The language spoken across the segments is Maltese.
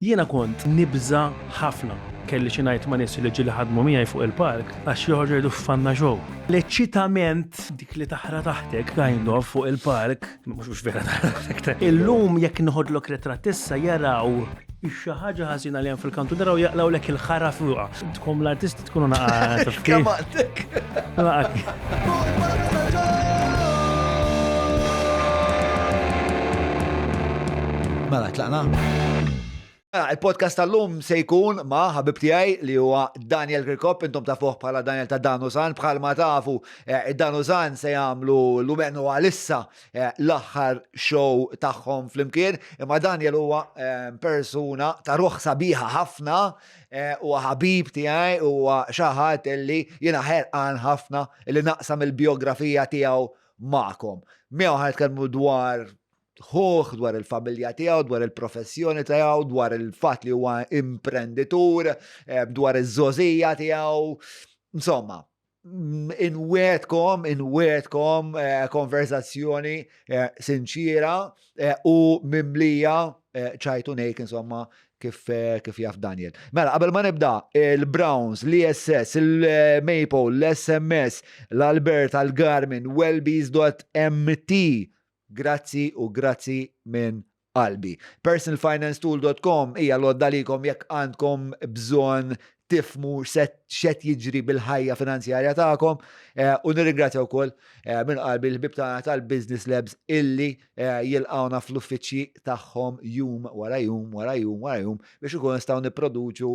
Jiena kont nibża' ħafna. Kelli xi ngħid ma' nies li ġieli ħadmu miegħi fuq il-palk għax joħorġu jgħidu f'fanna show. L-eċċitament, dik li taħra taħtek kind of fuq il-palk, mhux mhux vera taħra taħtek. Illum jekk noħodlok ritratt issa jaraw xi ħaġa ħażina li hemm fil-kantu naraw jaqlawlek il-ħara fuqha. Tkom l-artisti tkunu naqa' taf kif. Kemm għandek? Mela, tlaqna? Mela, il-podcast tal-lum se jkun ma' ħabib tiegħi li huwa Daniel Kirkop, intom tafuh bħala Daniel ta' Danusan, bħal ma tafu eh, Danusan se jagħmlu l-umenu għalissa eh, l-aħħar show tagħhom flimkien, imma Daniel huwa eh, persuna ta' ruħ sabiħa ħafna Eh, huwa ħabib tiegħi huwa xi ħadd illi jiena ħerqan ħafna illi naqsam il-biografija tiegħu magħkom. Miegħu ħa nitkellmu dwar ħuh, dwar il-familja tiegħu, dwar il-professjoni tiegħu, dwar il-fatt li huwa imprenditur, eh, dwar iż-żożija tiegħu. Insomma, inwedkom, inwedkom eh, konversazzjoni eh, sinċira eh, u mimlija ċajtu nejk insomma kif, kif jaf Daniel. Mela, qabel ma nibda, il-Browns, l-ISS, il-Maple, l-SMS, l-Alberta, l-Garmin, wellbees.mt, Grazzi u grazzi minn qalbi. Personalfinancetool.com hija l-għodda likom jekk għandkom bżonn tifmu x'qed jiġri bil-ħajja finanzjarja tagħkom eh, u nirringrazzja wkoll eh, minn qalbi l-ħbib tagħna tal-Business Labs illi eh, jilqawna fl-uffiċċji tagħhom jum wara jum wara jum wara jum biex ikun nistgħu nipproduċu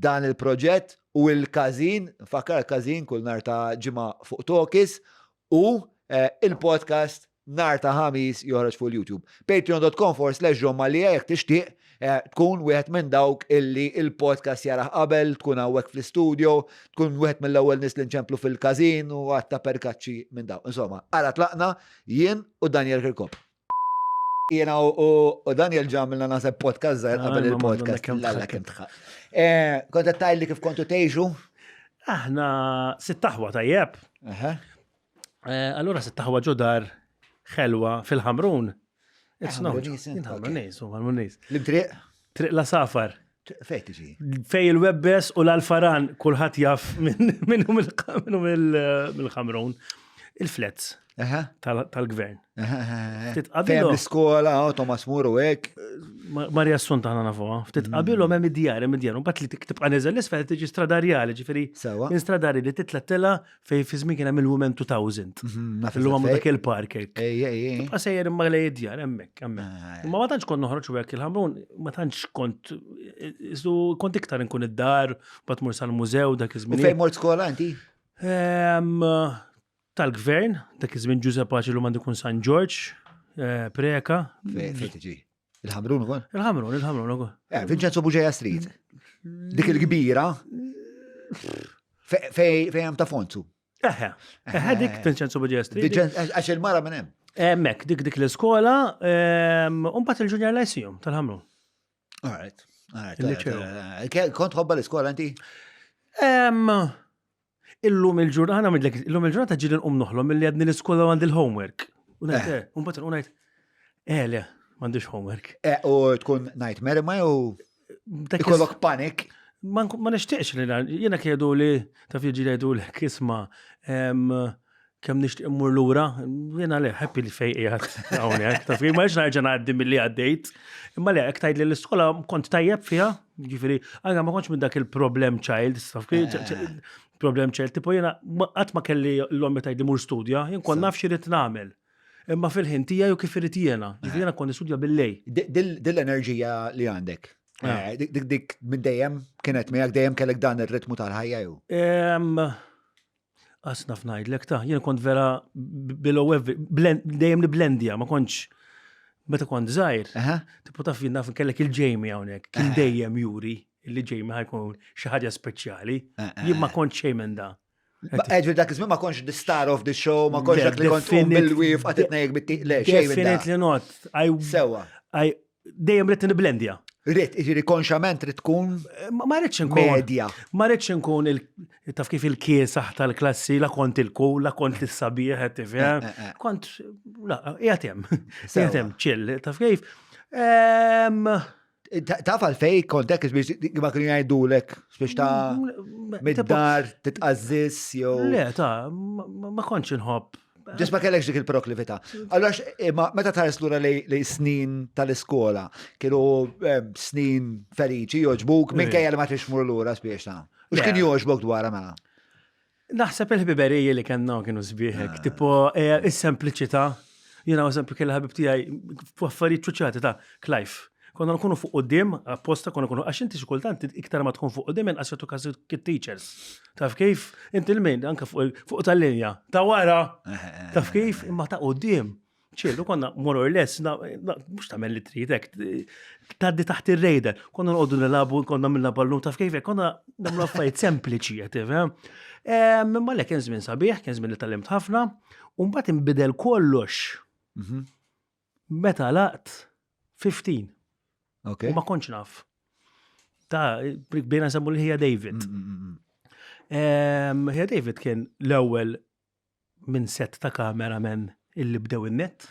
dan il-proġett u l-każin, fakkar il-każin kull nar ta' ġimgħa fuq Tokis U il-podcast nhar ta' Ħamis joħroġ fuq il-YouTube. Patreon.com forward slash John Mallia jekk tixtieq eh, tkun wieħed minn dawk illi il-podcast jarah qabel, tkun hawnhekk fl-istudio, tkun wieħed mill-ewwel nies li nċemplu fil-każin u għatta perkaċċi minn dawk. Insomma, ara tlaqna jien u Daniel Kirkop. Jiena u Daniel ġamilna naħseb podcast zaħir ah, qabel il-podcast. Lalla kemm tħaq. Eh, kont qed tgħidli kif kontu tgħixu? Aħna sittaħwa tajjeb. Eh, allura sittaħwa ġodar ħelwa fil-Ħamrun. It's no. Ħamrun nies, Ħamrun nies. L-triq? Triq la safar. Fej tiġi? Fej il-webbes u l-alfaran kulħadd jaf minnu mill-Ħamrun. Il-flets tal-gvern. Ftit qabilhom. L-iskola, oh, Thomas Muru hekk. Marja Assunta ħana nafuha. Ftit mm. qabilhom hemm id-djar, hemm id-djar. Mbagħad li tibqa' neżel l-isfel tiġi stradarjali, ġifieri. Minn stradari li titla' tela Fej fi żmien kien hemm il-Women 2000. Mhm, Illum għamlu dak il-park hekk. Tibqa' sejjer imma lej id-djar hemmhekk hemmhekk. Ah, imma ma tantx kont noħroġ u hekk il-ħamrun, ma tantx kont isu kont iktar inkun id-dar, bat mur sal-mużew dak iż-żmien. Fejn mort skola inti? Tal-gvern, dak iż-żmien Ġużepp Paċi l għandu jkun San Ġorġ, eh, Preka. Fejn tiġi? Il-Ħamrun ukoll? Il-Ħamrun, il-Ħamrun ukoll. Eh, Vincenzo Buġeja Street. Dik il-kbira. Fej hemm ta' Fonzu. Eħe, eħe dik Vincenzo Buġeja Street. Għax il-mara minn hemm. Hemmhekk, dik dik l-iskola, ehm, u mbagħad il-Junior Lyceum tal-Ħamrun. All right. All right. Kont ħobba l-iskola inti? Ehm, Illum il-ġurnata, ħana midlek, illum il-ġurnata ġili nqum noħlom milli għadni l-iskola għandi l-homework. U ngħid, eh. eh, u mbagħad ngħid, eh le, m'għandix homework. Eh, u tkun nightmare ma jew ikollok panik. Ma nixtieqx li jiena kiedu li taf jiġi jgħidu l isma' kemm nixtieq immur lura, jiena le happy li fej qiegħed hawnhekk, taf ma rridx nerġa' ngħaddi milli għaddejt. Imma le hekk tgħidli l-iskola kont tajjeb fiha, jiġifieri anke ma kontx minn dak il-problem child, taf eh. problem child, tipo jiena qatt ma kelli l-ommi tgħidli mur studja, jien kont naf x'irid nagħmel. Imma fil-ħin tiegħi u kif irid jiena, jiġifieri jiena kont nistudja bil-lej. Dil-enerġija li għandek, eh. Eh, dik dik minn dejjem kienet miegħek dejjem kellek dan ir-ritmu tal-ħajja jew? Qas naf ngħidlek ta' jien kont vera below dejjem niblendja, ma kontx meta kont żgħir. Tipo taf jien naf kellek il-Jamie hawnhekk, kien dejjem juri li Jamie ħajkun xi ħaġa speċjali. Eh, eh, jien ma eh. kontx xejn minn da. Eġri dak iż-żmien ma kontx the star of the show, ma kontx dak li kont tqum bil-wif qatt itnejjek bit le xejn minn da. Definitely not. Sewa dejjem rrid niblendja. Rrid, jiġifieri konxament trid tkun eh, Ma rridx inkun. Medja. Ma rridx inkun il taf kif il-kiesaħ tal-klassi, la kont il-ku, la kont is-sabiħ, qed tifhem. Eh, eh, kont, la, qiegħed hemm. Qiegħed hemm, chill, taf kif. Ehm, Taf għalfej kont hekk biex ma kienu jgħidulek biex ta' mid-dar titqażżis jew. Le, ta' ma kontx inħobb. Ġes ma kellekx dik il-proklività. Allura imma meta tħares lura li snin tal-iskola kienu eh, snin feliċi jogħġbuk minkejja li ma trix mur lura spiex ta' U x'kien jogħġbok dwarha mela? Naħseb il-ħbiberiji li kellna kienu sbieħek, ah. tipo eh, is-sempliċità. Jiena eżempju kelli ħabib tiegħi f'affarijiet ċuċati ta' Clive. Konna nkunu fuq quddiem, apposta konna nkunu għax inti xi kultant iktar ma tkun fuq quddiem inqas jagħtu każi teachers. Taf kif? Inti l-min anke fuq tal-linja, ta' wara. Taf kif? Imma ta' quddiem. ċillu konna more or less, mux tamel li trid hekk, tgħaddi taħt ir-rejder. Konna nqogħdu nilagħbu, konna minna ballun taf kif, konna nagħmlu affarijiet sempliċi qed tifhem. Imma le kien żmien sabiħ, kien żmien li tallimt ħafna, u mbagħad inbidel kollox. Mhm. Meta laqt 15. U ma kontx naf. Ta' bejna nsemmu li ħija David. Mm, mm, mm, ħija David kien l-ewwel minn set ta' cameramen illi bdew in-net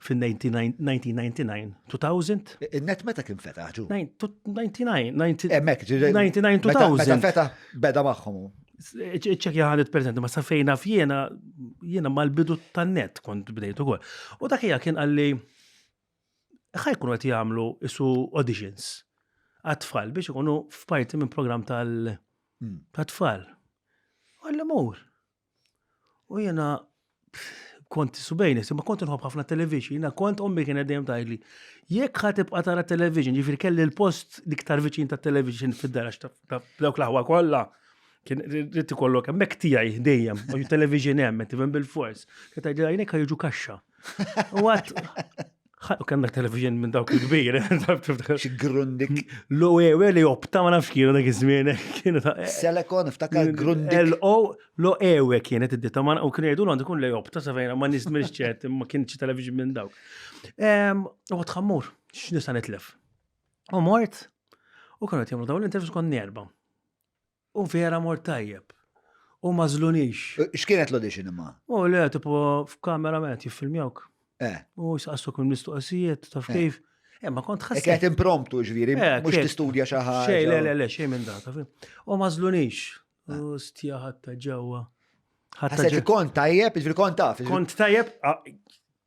fin-1999, 2000. In-net meta kien fetaħ ġu? 99, 99, 2000. Meta fetaħ beda magħhom. Ċekja 100%, ma sa fejna f'jiena, jiena mal-bidu tan-net kont bdejt ukoll. U dak hija kien qalli ħa jkunu qed jagħmlu isu auditions għat-tfal biex ikunu f'parti minn programm tal- hmm. tat-tfal. Għalli mur. U jena kont subejni, ma kont nħobb ħafna television, jena kont ommi kienet dejjem tgħidli, jekk ħa tibqa' tara television, ġifieri kelli l-post l-iktar viċin ta' television fid-dar għax ta' dawk l-aħwa kollha. Kien rrid ikollok hemmhekk tiegħi dejjem, u television hemm, tifhem bil-fors. Kien tgħidli għajnek jiġu kaxxa. U għat U kellna television minn dawk il-kbir. Xi grundik. L-OEW li opta ma nafx kienu dak iż-żmien. Kienu ta' Selekon, ftakar grundik. L-O, l-OEW kienet id-ditta ma u kienu jgħidu għandu kun li opta sa fejn ma nis minn ċert ma kienx television minn dawk. U għad ħammur, x'nista' nitlef. U mort, u kienu qed jagħmlu dawn l-interviews kont nerba. U vera mort tajjeb. U ma żlunix. X'kienet l-audition imma? U le, tipo, f'kamera met jiffilmjawk. Eh. U jisaqsuk minn mistoqsijiet, taf eh. kif. Eh, ma kont ħassejt. Kienet impromptu ġviri, eh, mhux tistudja xi ħaġa. Xejn, le, le, le, xejn minn da, taf. U ma żlunix. Eh. U stja ħatta ġewwa. Ħassejt li kont tajjeb, ġifieri kont taf. Kont tajjeb.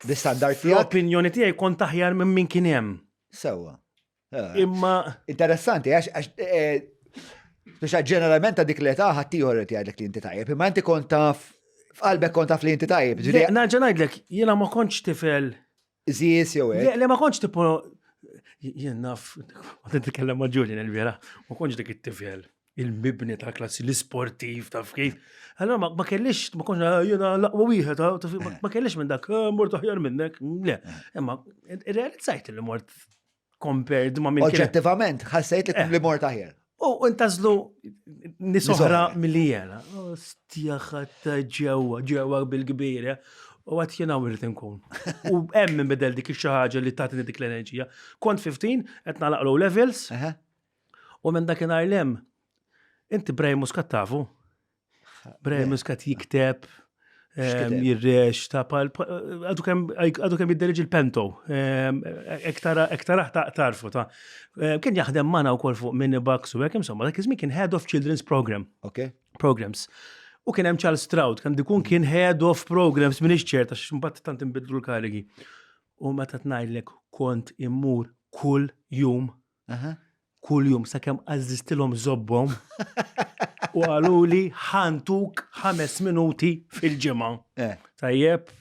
L-istandard tiegħek. L-opinjoni tiegħi kont aħjar minn min kien hemm. Sewwa. Eh. Imma. Interessanti, għax għax eh, biex ġeneralment ta' dik l-età ħaddieħor qed jgħidlek li inti tajjeb, imma inti kont taf f'qalbek kont taf li inti tajjeb. Nerġa' ngħidlek, jiena ma kontx tifel. Żies jew hekk. Le ma kontx tipo jien naf, għad nitkellem ma' Julian il-vera, ma kontx dik it-tifel il-mibni ta' klassi, l-isportiv, taf kif. Allora ma, ma kellix, ma kontx ah, jiena l-aqwa wieħed, ah, taf, ma, ma kellix minn dak, ah, mort aħjar minnek, le. Imma realizzajt li mort compared ma' minn Oġġettivament, ħassejt li eh. li mort aħjar. U intazlu nis oħra milli jena. Stja ħatta ġewwa, ġewwa bil-kbir. Eh. U għat jena u rrid inkun. U hemm minn bedel dik xi ħaġa li tagħtini dik l-enerġija. Kont 15, qed nagħlaq low levels. U minn dakinhar lem, inti Brian Muscat tafu? Brian Muscat jikteb, jirrex, ta' pal, għadu kem jidderġi l-pento, ektar tarfu ta' kien jaħdem mana u kol fuq minibucks u għek, insomma, dak iż-żmien kien head of children's program. Ok. Programs. U kien hemm Charles Stroud, kien dikun kien head of programs minn ċert, għax mbagħad tant inbidlu l-karigi. U meta tngħidlek kont immur kull jum Kull jum sakemm għażżistilhom żobbhom u qaluli ħantuk ħames minuti fil-ġimgħa. Eh. Tajjeb,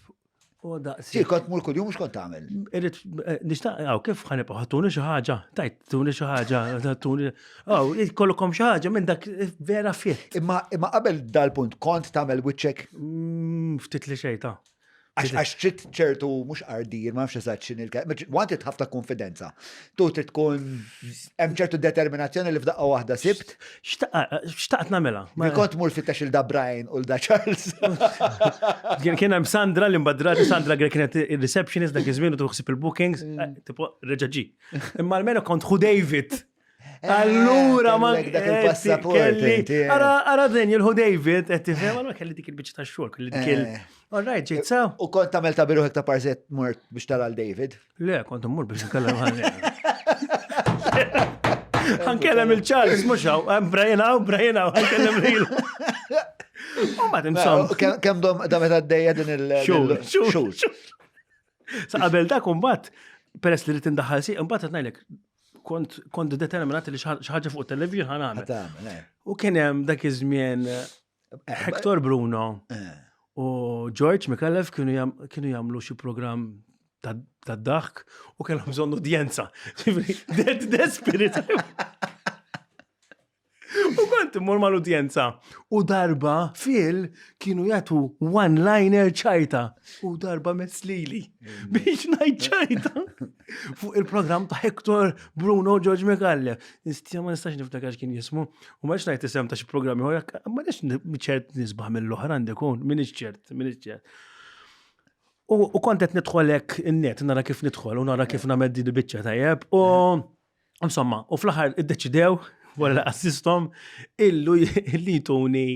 u daqsi. Sì, kont mur kull jum x'kont tagħmel? Irrid eh, nixtaq, għaw, kif ħanibqa' ħattuni xi ħaġa, tajt tuni xi ħaġa, tuni. Għaw, kollukom xi ħaġa minn dak eh, vera fit. Imma imma qabel dal-punt kont tagħmel wiċċek? Mm, ftit li xejn ta' Għax trid ċertu mhux qardir, ma nafx eżatt x'inhi l-kelma, one trid ħafna konfidenza. Tu trid tkun hemm ċertu determinazzjoni li f'daqqa waħda sibt. Xtaqt nagħmilha. Li kont mur fittex il da Brian u l-da Charles. Kien hemm Sandra li mbagħad Sandra Grek kienet il-receptionist dak iż-żmien u tuħsib il-bookings, mm. eh, tipo reġa' ġi. Imma almenu kont hu David. Eh, Allura ma dak il-passaport. Eh. Ara ara Daniel hu David, qed tifhem, allura kelli dik il-biċċa tax-xogħol, kelli dik il. Eh. All right, ġejt sew. U kont tagħmel ta' biruħek ta' parzett mort biex tara l David? Le, kont immur biex nkellem ħalli. Ħa nkellem il-Charles, mhux hawn, hemm Brian hawn, Brian hawn, ħa nkellem lilu. U ma tinsom. Kemm dom da meta għaddejja din il- Xhur, xhur. Sa qabel dak imbagħad, peress li rrid indaħħal si, imbagħad qed ngħidlek kont kont determinat li xi ħaġa fuq television ħa nagħmel. Ħa eh. U kien hemm dak iż-żmien eh, Hector Bruno eh. u George Micallef kienu jagħmlu xi programm ta' daħk u kellhom bżonn udjenza. Dead desperate. U kont immur mal-udjenza. U darba fil kienu jagħtu one-liner ċajta. U darba mess lili biex ngħid ċajta fuq il-programm ta' Hector Bruno George Micallef. Nistija ma nistax niftakar kien jismu. U ma ngħid isem ta' xi programmi oħra, ma nix ċert nisbaħ mill-oħra għandi minix ċert, minix ċert. U kont qed nidħol hekk in-net, nara kif nidħol u nara kif nagħmel din il-biċċa tajjeb. U insomma, u fl-aħħar iddeċidew wara li assistom illu illi jtuni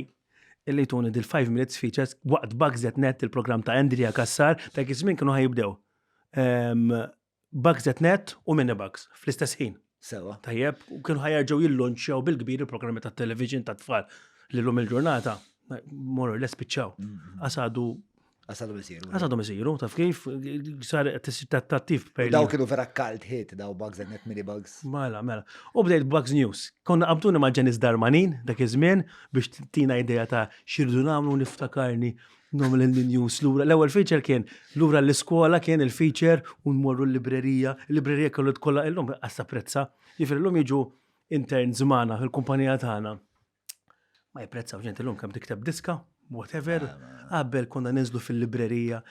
illi jtuni dil 5 minutes features waqt Bugs.net il-programm ta' Andrea Cassar, ta' iż-żmien kienu ħa jibdew. Bugs.net u Minibugs fl-istess ħin. Sewa. Tajjeb, u kienu ħa jerġgħu jillonċjaw bil-kbir il-programmi ta' television ta' tfal li l-lum il-ġurnata, more or less spiċċaw. Għasadu Għasadu isiru. Għasadu isiru, taf kif, sar tattif per Daw kienu vera cult hit, daw Bugs and Net Mini Bugs. Mela, mela. U bdejt Bugs News. Konna qabduni ma' Janice Darmanin dak iż-żmien biex tina idea ta' x'irridu nagħmlu niftakarni nagħmel il-news lura. L-ewwel feature kien lura l-iskola kien il-feature u nmorru l-librerija. Il-librerija kellu tkollha illum qas prezza. Jiġifieri llum jiġu interns magħna fil-kumpanija tagħna. Ma jipprezzaw ġent illum kemm tikteb diska, whatever. Qabel konna ninżlu fil-librerija,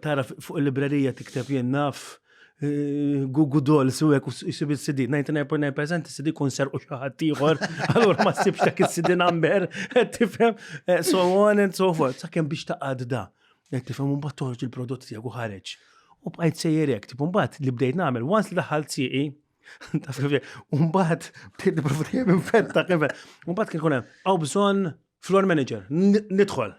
tara fuq il-librerija tikteb jien naf Google Dolls u hekk u jsib il-CD, 99.9% il-CD kun serqu xi ħadd ieħor, allura ma ssibx dak il-CD number, qed tifhem, so on and so forth. Sakemm biex taqgħad da, qed tifhem u mbagħad toħroġ il-prodott tiegħek u ħareġ. U bqajt sejjer hekk, tipo mbagħad li bdejt nagħmel, once li daħħalt sieqi, taf kif u mbagħad bdejt nipprova dejjem infetta kif. U mbagħad kien ikun hemm hawn bżonn floor manager, nidħol.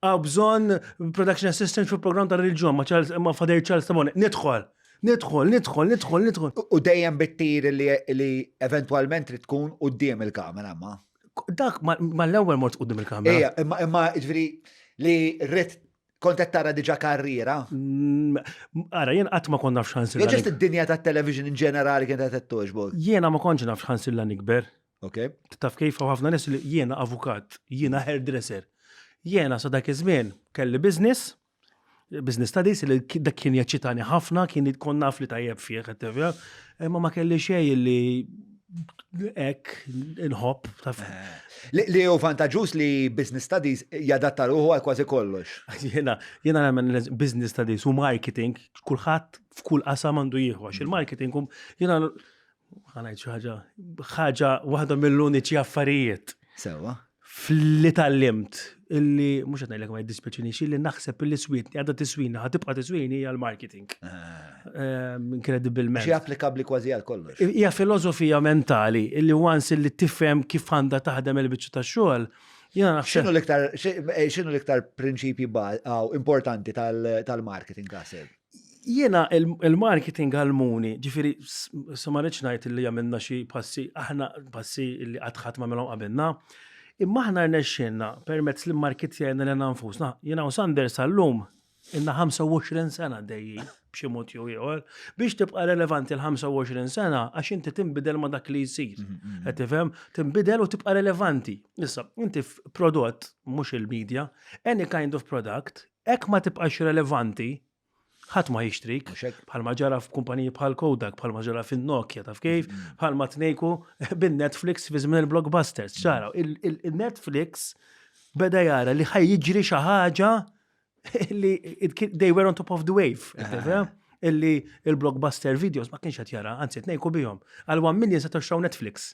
Hawn bżonn production assistant fil-programm ta' reliġjon ma' Charles ma' Father Charles Tabone, nidħol. Nidħol, nidħol, nidħol, nidħol. U dejjem bit-tir li eventwalment trid tkun quddiem il-kamera ma. Dak mal-ewwel mort quddiem il-kamera. Ejja, imma ġifieri li rrid kont qed tara diġà karriera. Ara, jien qatt ma kont naf x'ħa nsir. Jew ġest id-dinja tat-television in ġenerali kienet qed togħġbok. Jiena ma kontx naf x'ħa nsir la nikber. Ok. Taf kif hawn ħafna nies li jiena avukat, jiena hairdresser. Jiena sa dak iż-żmien kelli business, business studies li dak kien jaċċitani ħafna, kien kont naf li tajjeb fih, qed tifhem, imma ma kelli xejn li hekk inħobb taf. Li hu vantaġġuż li business studies jadatta ruħu għal kważi kollox. Jiena nemmen li business studies u marketing, kulħadd f'kull qasam għandu jieħu, għax il-marketing jiena ħa ngħid xi ħaġa, ħaġa waħda mill-uniċi affarijiet Sewa. fli tgħallimt illi mhux qed ngħidlek ma jiddispjaċinix illi naħseb illi swietni għadha tiswini ħa tibqa' tiswini hija l-marketing. Inkredibilment. Xi applikabbli kważi għal kollox. Hija filosofija mentali illi once illi tifhem kif għandha taħdem il-biċċa tax-xogħol, jiena naħseb X'inhu l-iktar x'inhu l-iktar prinċipji importanti tal-marketing taħseb? Jiena il-marketing għallmuni, ġifieri, sa ma rridx ngħid li għamilna xi passi, aħna passi li qatt ħadd ma għamilhom qabilna, imma aħna rnexxielna permezz li mmarketjajna lilna nfusna. Jiena u Sander sal-lum ilna 25 sena għaddejjin b'xi mod jew ieħor biex tibqa' relevanti l-25 sena għax inti tinbidel ma' dak li jsir. Qed tifhem? Tinbidel u tibqa' relevanti. Issa, inti f'prodott, mhux il-media, any kind of product, hekk ma tibqax relevanti, ħadd ma jixtrik. Mhux hekk? Bħalma ġara f'kumpaniji bħal Kodak, bħalma ġara fin-Nokia, taf kif? Bħalma tnejku bin-Netflix fi żmien il-blockbusters. ċara, il-Netflix beda jara li ħa jiġri xi ħaġa li they were on top of the wave. tifhem? Illi il-blockbuster videos ma kienx qed jara, anzi tnejku bihom. Għal 1 million se taxxaw Netflix.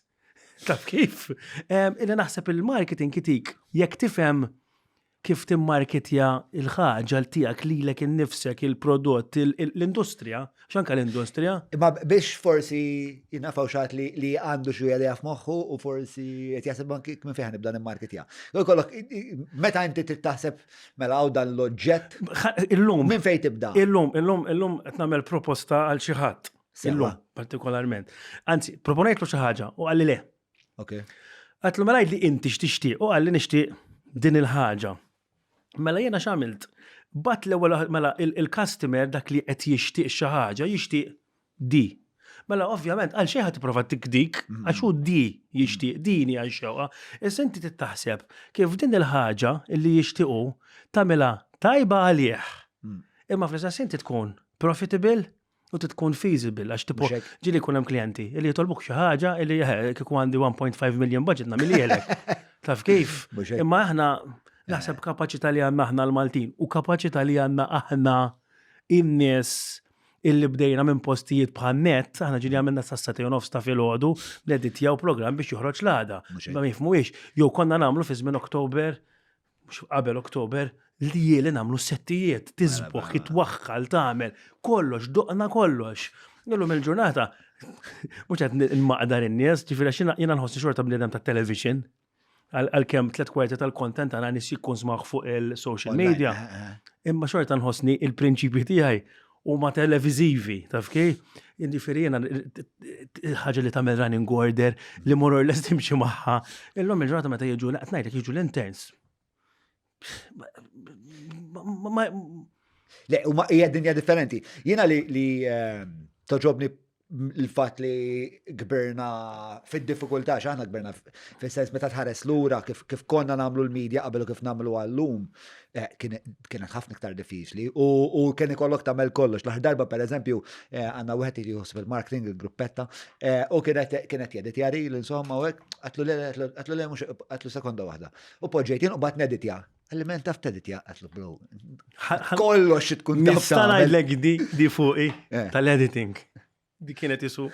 Taf kif? Illi naħseb il-marketing kitik, jekk tifhem kif timmarketja il-ħaġa l tiegħek lilek innifsek, il-prodott, l-industrija, x'anka l-industrija. Imma biex forsi jinafaw xat li għandu xi idea f'moħħu u forsi qed jaħseb anki minn fejn nibda nimmarketja. Jkollok meta inti trid taħseb mela hawn dan l-oġġett Illum, minn fejn tibda? illum, illum, illum qed nagħmel proposta għal xi ħadd. Illum, partikolarment. Anzi, proponejtlu xi ħaġa u qalli le. Ok. Għatlu mela li inti x'tixtieq u qalli nixtieq din il-ħaġa. Mela jiena x'għamilt? Bat l-ewwel mela il-customer dak li qed jixtieq xi ħaġa jixtieq di. Mela ovvjament għal xejn ħadd tipprova tikdik mm. għax hu di jixtieq din hija x-xewqa. Issa inti tittaħseb kif din il-ħaġa li jixtiequ tagħmilha tajba għalih. Mm. Imma fl-istess inti tkun profitable u tkun feasible għax tipo ġili jkun hemm klijenti li jitolbuk xi ħaġa li eh, kieku għandi 1.5 million budget nagħmilhielek. Taf kif? Imma aħna naħseb kapaċità li għandna aħna l-Maltin u kapaċità li għandna aħna in-nies illi bdejna minn postijiet bħal net, aħna ġili għamilna sa' u nofs ta' filgħodu neditjaw programm biex joħroġ l-għada. Ma jifmuhiex, jew konna nagħmlu fi żmien Oktober mhux qabel Oktober, li jieli nagħmlu settijiet, tisbuħ, kitwaħħal, tagħmel, kollox, doqna kollox. Illum il-ġurnata, mhux qed nmaqdar in-nies, ġifieri għax jiena nħossni xorta bniedem tat-television, għalkemm tlet kwarti tal-content għana nies jikkonsmawh fuq il-social media. Eh, eh. Imma xorta nħossni il-prinċipji tiegħi huma televiżivi, taf kif? Jiġifieri jiena ħaġa li tagħmel running order li more or less timxi magħha. Illum il-ġurnata meta jiġu qed ngħidlek jiġu l-interns. Le, huma hija dinja differenti. Jiena li li ehm, toġobni il-fatt li kbirna fid-diffikultà, x'aħna kbirna fis-sens meta tħares lura kif, kif konna nagħmlu l-media qabel u kif nagħmlu għallum, eh, kienet ħafna iktar diffiċli u, u kien ikollok tagħmel kollox. L-aħħar darba pereżempju eh, għandna wieħed li jħoss fil-marketing il-gruppetta eh, u kienet kienet jeditja ril insomma u hekk għatlu le għatlu le mhux għatlu sekonda waħda. U poġġejt jien u bat neditja. Għalli men taf teditja għatlu bro. Kollox tkun taf. Nista' ngħidlek di di fuqi eh. tal-editing. Di kienet isu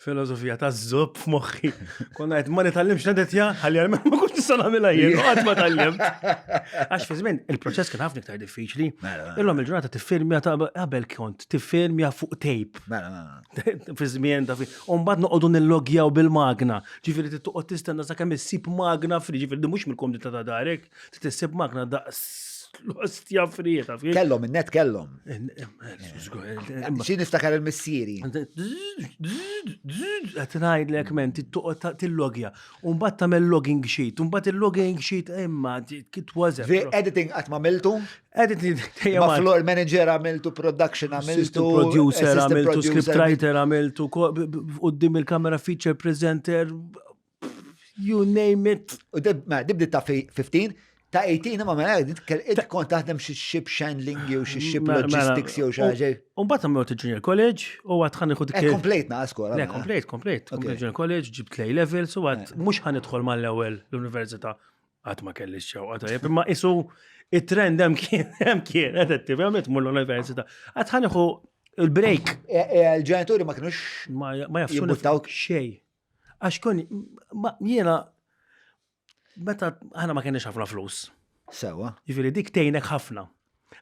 filosofija ta' zopp f'moħħi. Konna qed ma nitgħallimx nedetja ħalli għal ma kontx nista' nagħmilha jien, qatt ma tgħallimt. Għax fi żmien il-proċess kien ħafna iktar diffiċli. Mela, mela. Illum il-ġurnata tiffilmja ta' qabel kont tiffilmja fuq tape. Mela, mela. Fi żmien ta' fi. U mbagħad noqogħdu nillogjaw bil-magna. Ġifieri toqgħod tistenna sakemm issib magna free, ġifieri mhux mill-kumdità ta' darek. Trid issib magna daqs l-ostja frieta. Kellhom, in-net kellhom. Xi niftakar il-missieri. Qed ngħidlek men toqgħod tillogja. U mbagħad tagħmel logging sheet, u mbagħad il-logging sheet imma kitważel. Editing qatt ma għamiltu? Editing Ma floor manager għamiltu, production għamiltu. Producer għamiltu, script writer għamiltu, quddiem il-kamera feature presenter, you name it. U dibdi ta' 15, ta' 18 ma mela int kont taħdem xi ship handling jew xi ship mela, mela. logistics jew xi ħaġa. U mbagħad għamilt il-junior college u għad ħan iħu dik. Eh, komplejt na skola. Le, mela. komplejt, komplejt. Komplejt junior college, ġibt l levels u għad eh. mhux ħan idħol mal-ewwel l-università qatt ma kelli xewqa tajjeb, imma isu it-trend hemm kien hemm kien qed tifhem tmur l-università. Għad ħan iħu il-break. Eh, il-ġenituri ma kinux ma jafxu xejn. Għax kon, jiena, meta aħna ma kienx ħafna flus. Sewa. Jiġifieri dik tgħinek ħafna.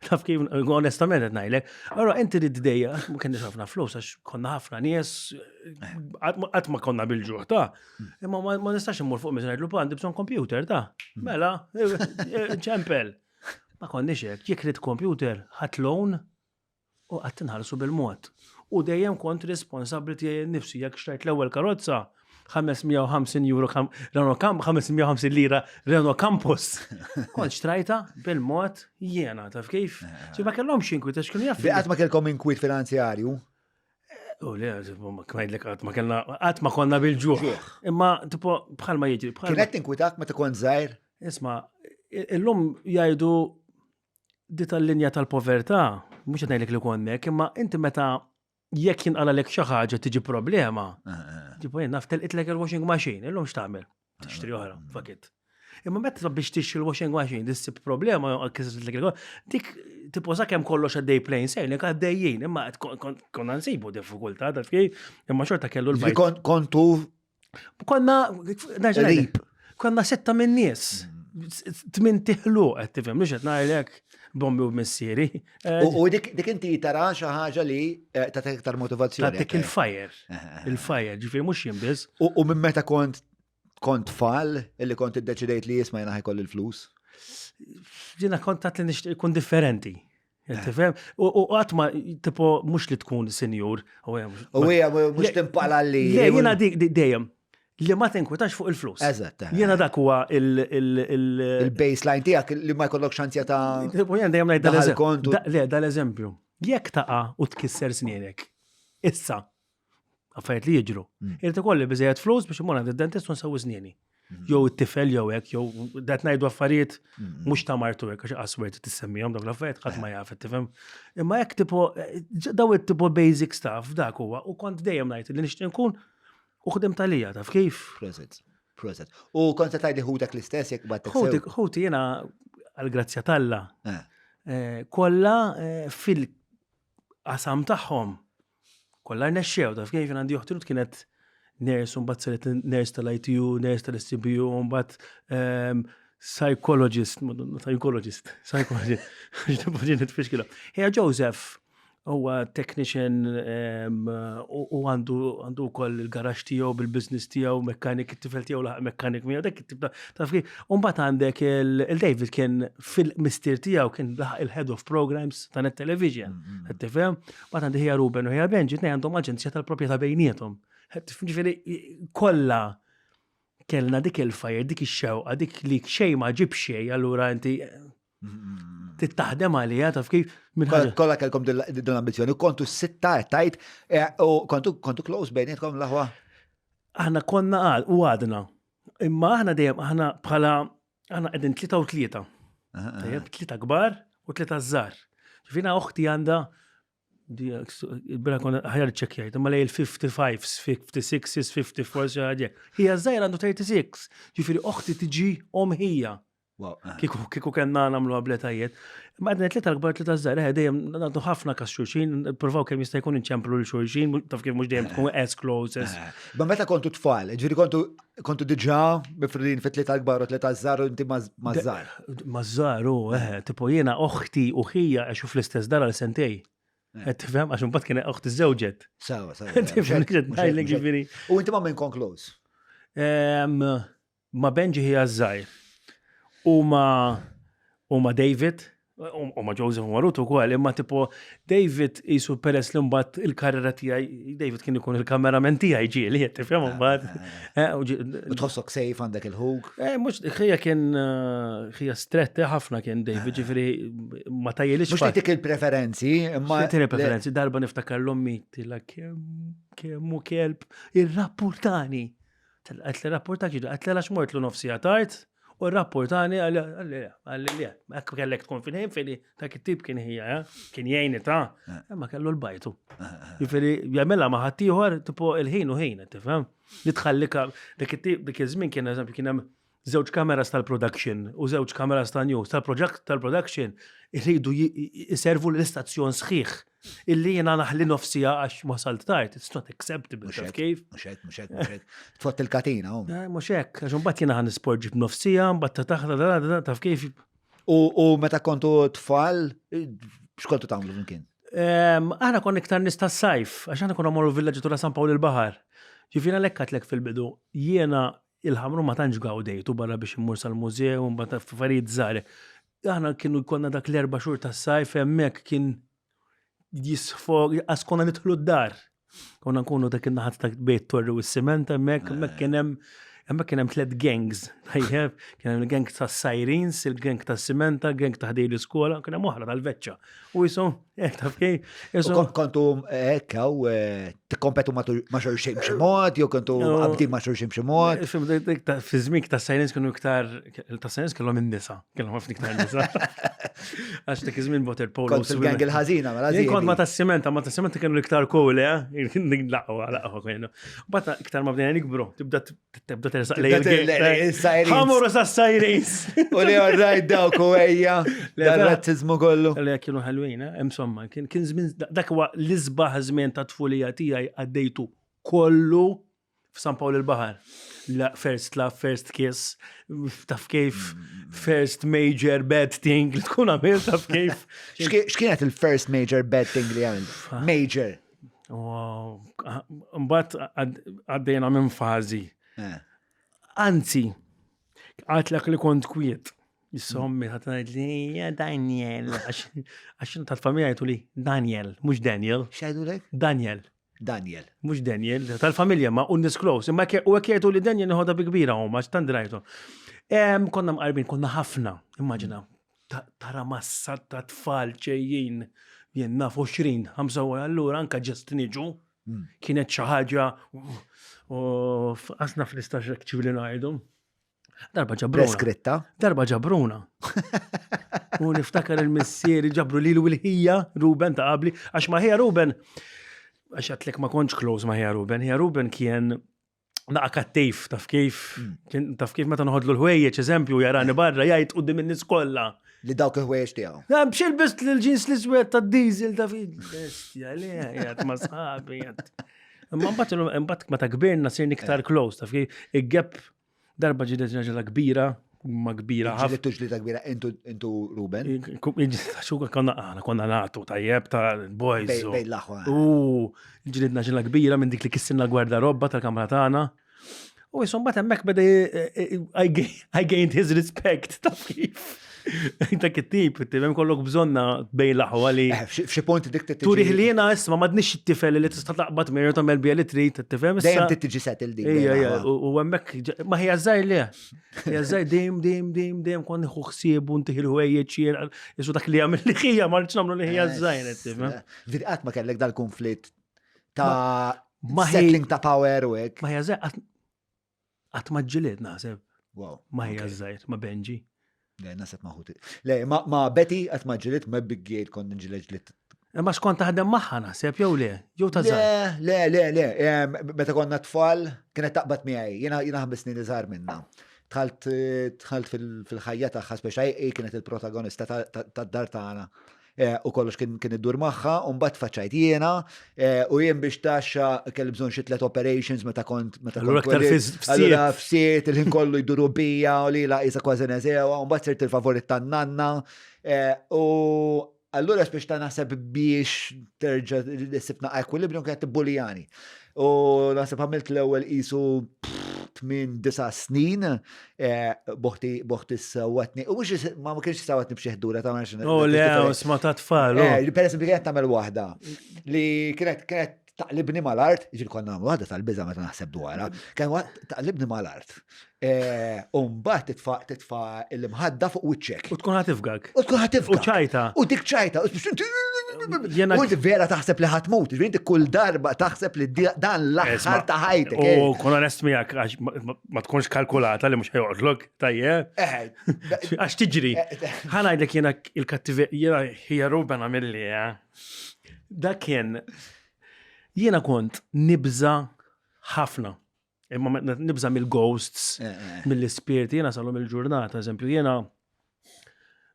Taf kif, onestament qed ngħidlek. Allora inti rid dejja, għax ma kienx ħafna flus, għax konna ħafna nies, qatt ma konna bil-ġuħ ta' imma ma nistax immur fuq miżin ngħidlu għandi bżonn computer ta' mela, ċempel. Ma konniex hekk, jekk rid computer, ħadd loan, u qatt inħallsu bil-mod. U dejjem kont responsabbli tiegħi nnifsi jekk xtrajt l-ewwel karozza 550 euro Renault Camp 550 lira Renault Campus. Kont xtrajta bil-mod jiena taf kif. Ġi ma kellhomx inkwit għax kienu jafu. Qatt ma kellkom inkwit finanzjarju? U le, ngħidlek qatt ma kellna qatt ma konna bil-ġuħ. Imma tipo bħalma jiġri. Kienet tinkwitak meta kont żgħir? Isma' illum jgħidu Di tal-linja tal-povertà, mhux qed ngħidlek li kont hekk, imma inti meta jekk jinqalalek xi ħaġa tiġi problema. Eh, eh. Tipo jien naf telqitlek il-washing machine, illum x'tagħmel? Tixtri oħra, fuck it. Imma meta biex tixtri l-washing machine tissib problema kisritlek il dik tipo sakemm kollox għaddej plain sailing għaddejjin, imma konna nsibu diffikultà taf kif, imma xorta kellu l-bajt. Kontu Konna, nerġa' konna setta minn nies. Tmin tiħlu qed tifhem, mhux qed ngħidlek bombi u missieri. Eh, u dik inti tara xi ħaġa li eh, tagħtik iktar motivazzjoni. Tagħtik il-fire. Eh, il-fire, ġifieri mhux jien biss. U minn meta kont kont tfal illi kont iddeċidejt li jisma' jiena ħajkolli l-flus? Jiena kont għat li nixtieq ikun differenti. Tifhem? U qatt ma tipo mhux li tkun sinjur. U hija mhux timpala li. Le, jiena dik dejjem li ma tinkwetax fuq il-flus. Eżatt. Jiena dak huwa il- Il-baseline tiegħek li ma jkollokx anzjetà. Jiena dejjem ngħid dal-eżempju. Le, dal-eżempju. Jekk taqa' u tkisser snienek. Issa, affarijiet li jiġru. Irid ikolli biżejjed flus biex imur għand id-dentist u nsewwi snieni. Jew it-tifel jew hekk, jew dat ngħidu affarijiet mhux ta' martu hekk għax qaswert tissemmihom dawk l-affarijiet ħadd ma jaf tifhem. Imma hekk tipo daw it-tipo basic stuff dak huwa u kont dejjem ngħid li nixtieq nkun u ħdimt għalija taf kif. Proset. Proset. U kont se tgħidli ħutek l-istess jekk battek sew. Ħuti jiena għall-grazzja t'Alla. Eh. eh, kollha eh, fil qasam tagħhom. Kollha rnexxew, taf kif għandi oħti kienet nurse, u mbagħad saret nurse tal-ITU, nurse tal-SCBU, u mbagħad ehm, psychologist, psychologist, psychologist, ġiet nitfixkila. Hija Joseph, huwa technician ehm, u għandu għandu wkoll il-garax tiegħu bil-business tiegħu, mekkanik, it-tifel tiegħu laħaq mekkanik miegħu, dak it-tip ta' taf kif. U mbagħad għandek il-David kien fil-mistier tiegħu kien laħaq il-head of programs ta' Net Television. Mm-hmm. Qed tifhem? Mbagħad għandi ħija Ruben u ħija Benji tnejn għandhom aġenzija tal-proprjetà bejniethom. Ġifieri kollha kellna dik il-fire, dik ix-xewqa, dik li xejn ma ġib xejn, allura inti mm-hmm. tittaħdem għalija taf kif Kollha kellkom din l-ambizzjoni, kontu sitta tajt eh, u kontu kontu close bejnietkom l-aħwa. Aħna konna għal u għadna. Imma aħna dejjem aħna bħala aħna qegħdin 3 u 3. Tajjeb, tlieta kbar u tlieta żgħar. Ġifieri oħti għandha il-bira konna ħajar ċekjajt, imma lej il-55s, 56s, 54s, xi ħaġa. Hija żgħira għandu 36. Ġifieri oħti tiġi om ħija. Kieku kieku kellna nagħmlu abletajiet. Ma għadna tlieta l-kbar tlieta żgħar, eh, dejjem nagħtu ħafna kas xulxin, provaw kemm jista' jkun inċemplu l xulxin, taf kif mhux dejjem tkun as close as. Eh, ma meta kontu tfal, ġifieri kontu kontu diġà mifrudin fit tlieta l-kbar u tlieta żgħar u inti ma' żgħar. Ma' żgħar u eh, tipo jiena oħti u ħija għexu fl-istess dar għal sentej. Eh. Qed tifhem għax imbagħad kien oħti żewġet. Sawa, sawa. Tifhem ġifieri. U inti ma' minn kon close? Ma' Benji ħija ż-żgħir. U ma' u ma' David, u ma' Joseph u ma' Ruth ukoll, imma tipo David qisu peress li mbagħad il-karriera tiegħi, David kien ikun il-kameraman tiegħi ġieli, qed tifhem mbagħad. Eh, u tħossok safe għandek il-ħuk? Eh, mhux ħija kien ħija stretta ħafna kien David, ġifieri ma tajjelix. Mhux dik il-preferenzi, imma. il-preferenzi, darba niftakar l-ommi tilla kemm kemm u kelb irrappurtani. Għet li rapporta ġidu, għet li għax mortlu nofsija tard, u rapportani għalli li, għek kellek tkun fil-ħin fili, dak it-tip kien ħija, eh? kien jgħini ta' eh. imma kellu l-bajtu. Eh, Ġifieri jagħmilha ma' ħaddieħor tipo il-ħin u ħin, tifhem? Li tħallika dak it-tip dik iż-żmien kien eżempju kien hemm żewġ kameras tal-production u żewġ kameras ta' news tal-production iridu jiservu l-istazzjon sħiħ. Illi jena naħli nofsija għax wasalt tard, it's not acceptable. Mhux hekk, mhux hekk, mhux hekk, mhux hekk. Tfott il-katina. Oh. Eh, mhux hekk, għax imbagħad jiena ħan nisporġi b'nofsija, mbagħad ta' taħta, taf kif. U meta kontu tfal, x'kontu tagħmlu flimkien? Aħna konna iktar nies tas-sajf, għax aħna konna morru villaġġatura San Pawl il-Baħar. Ġifieri għalhekk għadlek fil-bidu, jiena il-ħamru ma tantx gawdejtu barra biex immur sal-mużew, mbagħad affarijiet żgħar. Aħna kienu jkollna dak l-erba' xhur tas-sajf hemmhekk kien jisfog, għas konna nidħlu d-dar. Konna nkunu dak in-naħat ta' bejt torri u s-siment hemmhekk, hemmhekk kien hemm hemmhekk kien hemm tliet gangs. Tajjeb, kien hemm il-gang tas-Sirens, il-gang tas-Simenta, il-gang ta' ħdej l-iskola, kien hemm oħra tal-Veċċa. U jisu, eh, taf kif, jisu. Kontu hekk hawn eh, tikkompetu ma' xulxin b'xi mod, jew kontu qabdin ma' xulxin b'xi mod. Eh, fi żmien ta' Sirens kienu iktar, ta' Sirens kellhom in-nisa, kellhom ħafna iktar nisa. Għax dak iż-żmien water polo. Kont fil-gang il-ħażina, mela Jien kont ma ta' simenta, ma ta' simenta kienu iktar cool, eh? Laqwa, laqwa kienu. Bata iktar ma bdejna nikbru, tibda Tibda tersaq lej il-sajrin. Ħamuru sa sajrins. U li għarrajt dawk u ejja. Dar-razzizmu kollu. Li kienu ħelwin, eh? insomma, kien żmien dak huwa l-isbaħ żmien ta' tfulija tiegħi għaddejtu kollu f'San Pawl il-Baħar. La first love, first kiss, taf kif first major bad thing li tkun għamil taf kif. X'kienet il-first major bad thing li għamilt? Major. Mbagħad għaddejna minn fażi. Eh. Anzi, għatlek li kont kwiet. Issa ommi ħadd ngħid li ja Daniel, għax tal-familja jgħidu li Daniel, mhux Daniel. X'jgħidulek? Daniel. Daniel. Mhux Daniel, tal-familja ma un close. Imma u hekk jgħidu li Daniel nieħodha bi kbira huma għax tant rajtu. Konna mqarbin, konna ħafna, immaġina, tara massa ta' tfal ġejjin jien naf 20, 25, allura anka ġest niġu. Hmm. Kienet xi ħaġa u qasna fl-istax ċivili ngħidu. Darba ġabruna. Preskritta. Darba ġabruna. U niftakar il-missieri ġabru lilu il-ħija Ruben ta' qabli, għax ma ħija Ruben, għax għatlek ma kontx close ma ħija Ruben, ħija Ruben kien naqa kattiv, taf kif, mm. taf kif meta noħodlu l-ħwejjeġ, eżempju, jarani barra, jgħid qudiem in-nies kollha. Li dawk il-ħwejjeġ tiegħu. Biex ilbist l-ġins l-iswed ta' diesel ta' fi. Bestja, le, jgħid ma sħabi, jgħid. Imma mbagħad imbagħad meta kbirna sirni iktar eh. close, taf kif il-gap darba ġidet ġaġela kbira, ma kbira ħafna. Ġidet ġlida kbira intu intu Ruben. Xuka konna aħna konna nagħtu tajjeb ta' boys. Bejn l-aħwa. Eh. U ġlidna ġila kbira minn dik li kissinna gwardarobba tal-kamra tagħna. U jisum bat hemmhekk beda eh, eh, I gained his respect taf kif. Dak it-tip, tifhem kollok bżonna bejn l-aħwa li. Eh, f'xi punt dik tiġi. Turi ħliena isma' m'għadniex it-tifel li tista' taqbad mirju tagħmel bija li trid, tifhem issa. Dejjem tiġi settle dik. Ejja, ejja, u hemmhekk ma ħija żgħir le. Ħija żgħir dejjem dejjem dejjem dejjem kont nieħu ħsieb u ntih il-ħwejjeġ jisu dak li jagħmel li ħija ma rridx nagħmlu li ħija żgħir, tifhem. Qatt ma kellek dal-konflitt ta' settling ta' power u hekk. Ma hija żgħir qatt ma ġġilied naħseb. Wow. Ma hija żgħir ma Benji. Le, naħseb ma ħuti. Le, ma Betty qatt ma ġġilied ma Big Gate kont nġieled ġlied. Imma xkont taħdem magħha naħseb jew le, jew ta' Le, le, le, le. Meta konna tfal kienet taqbad miegħi, jiena jiena ħames snin iżgħar minna. Dħalt dħalt fil-ħajja tagħha speċa hi kienet il-protagonista tad-dar tagħna. Eh, u kollox kien kien iddur magħha, u mbagħad faċċajt jiena, eh, u jien biex taxxa kelli bżonn xi tliet operations meta kont meta kont. Aktar Allura fsiet il-ħin kollu jduru bija u li la qisha kważi neżewa, u mbagħad sirt il-favorit tan-nanna. Eh, u allura biex ta' naħseb biex terġa' sibna equilibrium kienet tibbulijani. U naħseb għamilt l-ewwel qisu 8-9 snin eh, boħti boħti sawatni. U mhux ma ma kienx sawatni b'xi ħdura ta' ma Oh le, sma ta' tfal. Oh. Eh, per esempio kienet tagħmel waħda li kienet kienet taqlibni mal-art, ġil konna nagħmlu waħda tal-biża' meta naħseb dwarha, kien taqlibni mal-art. Eh, u mbagħad titfa' titfa' l-imħadda fuq wiċċek. U tkun ħatifgak. U tkun ħatifgak. U ċajta. U dik ċajta. U inti vera taħseb li ħatmut, ġifieri inti kull darba taħseb li dan l-aħħar ta' ħajtek. U eh. kun onest miegħek għax ma tkunx kalkulata li mhux ħajoqtlok, tajjeb. Eh, għax tiġri. Ħa ngħidlek jiena il-kattivi jiena hija Ruben għamilli, Dak kien jiena kont nibża ħafna. Imma nibża mill-ghosts, eh, eh. mill-ispirti, jiena salum il-ġurnata, eżempju, jiena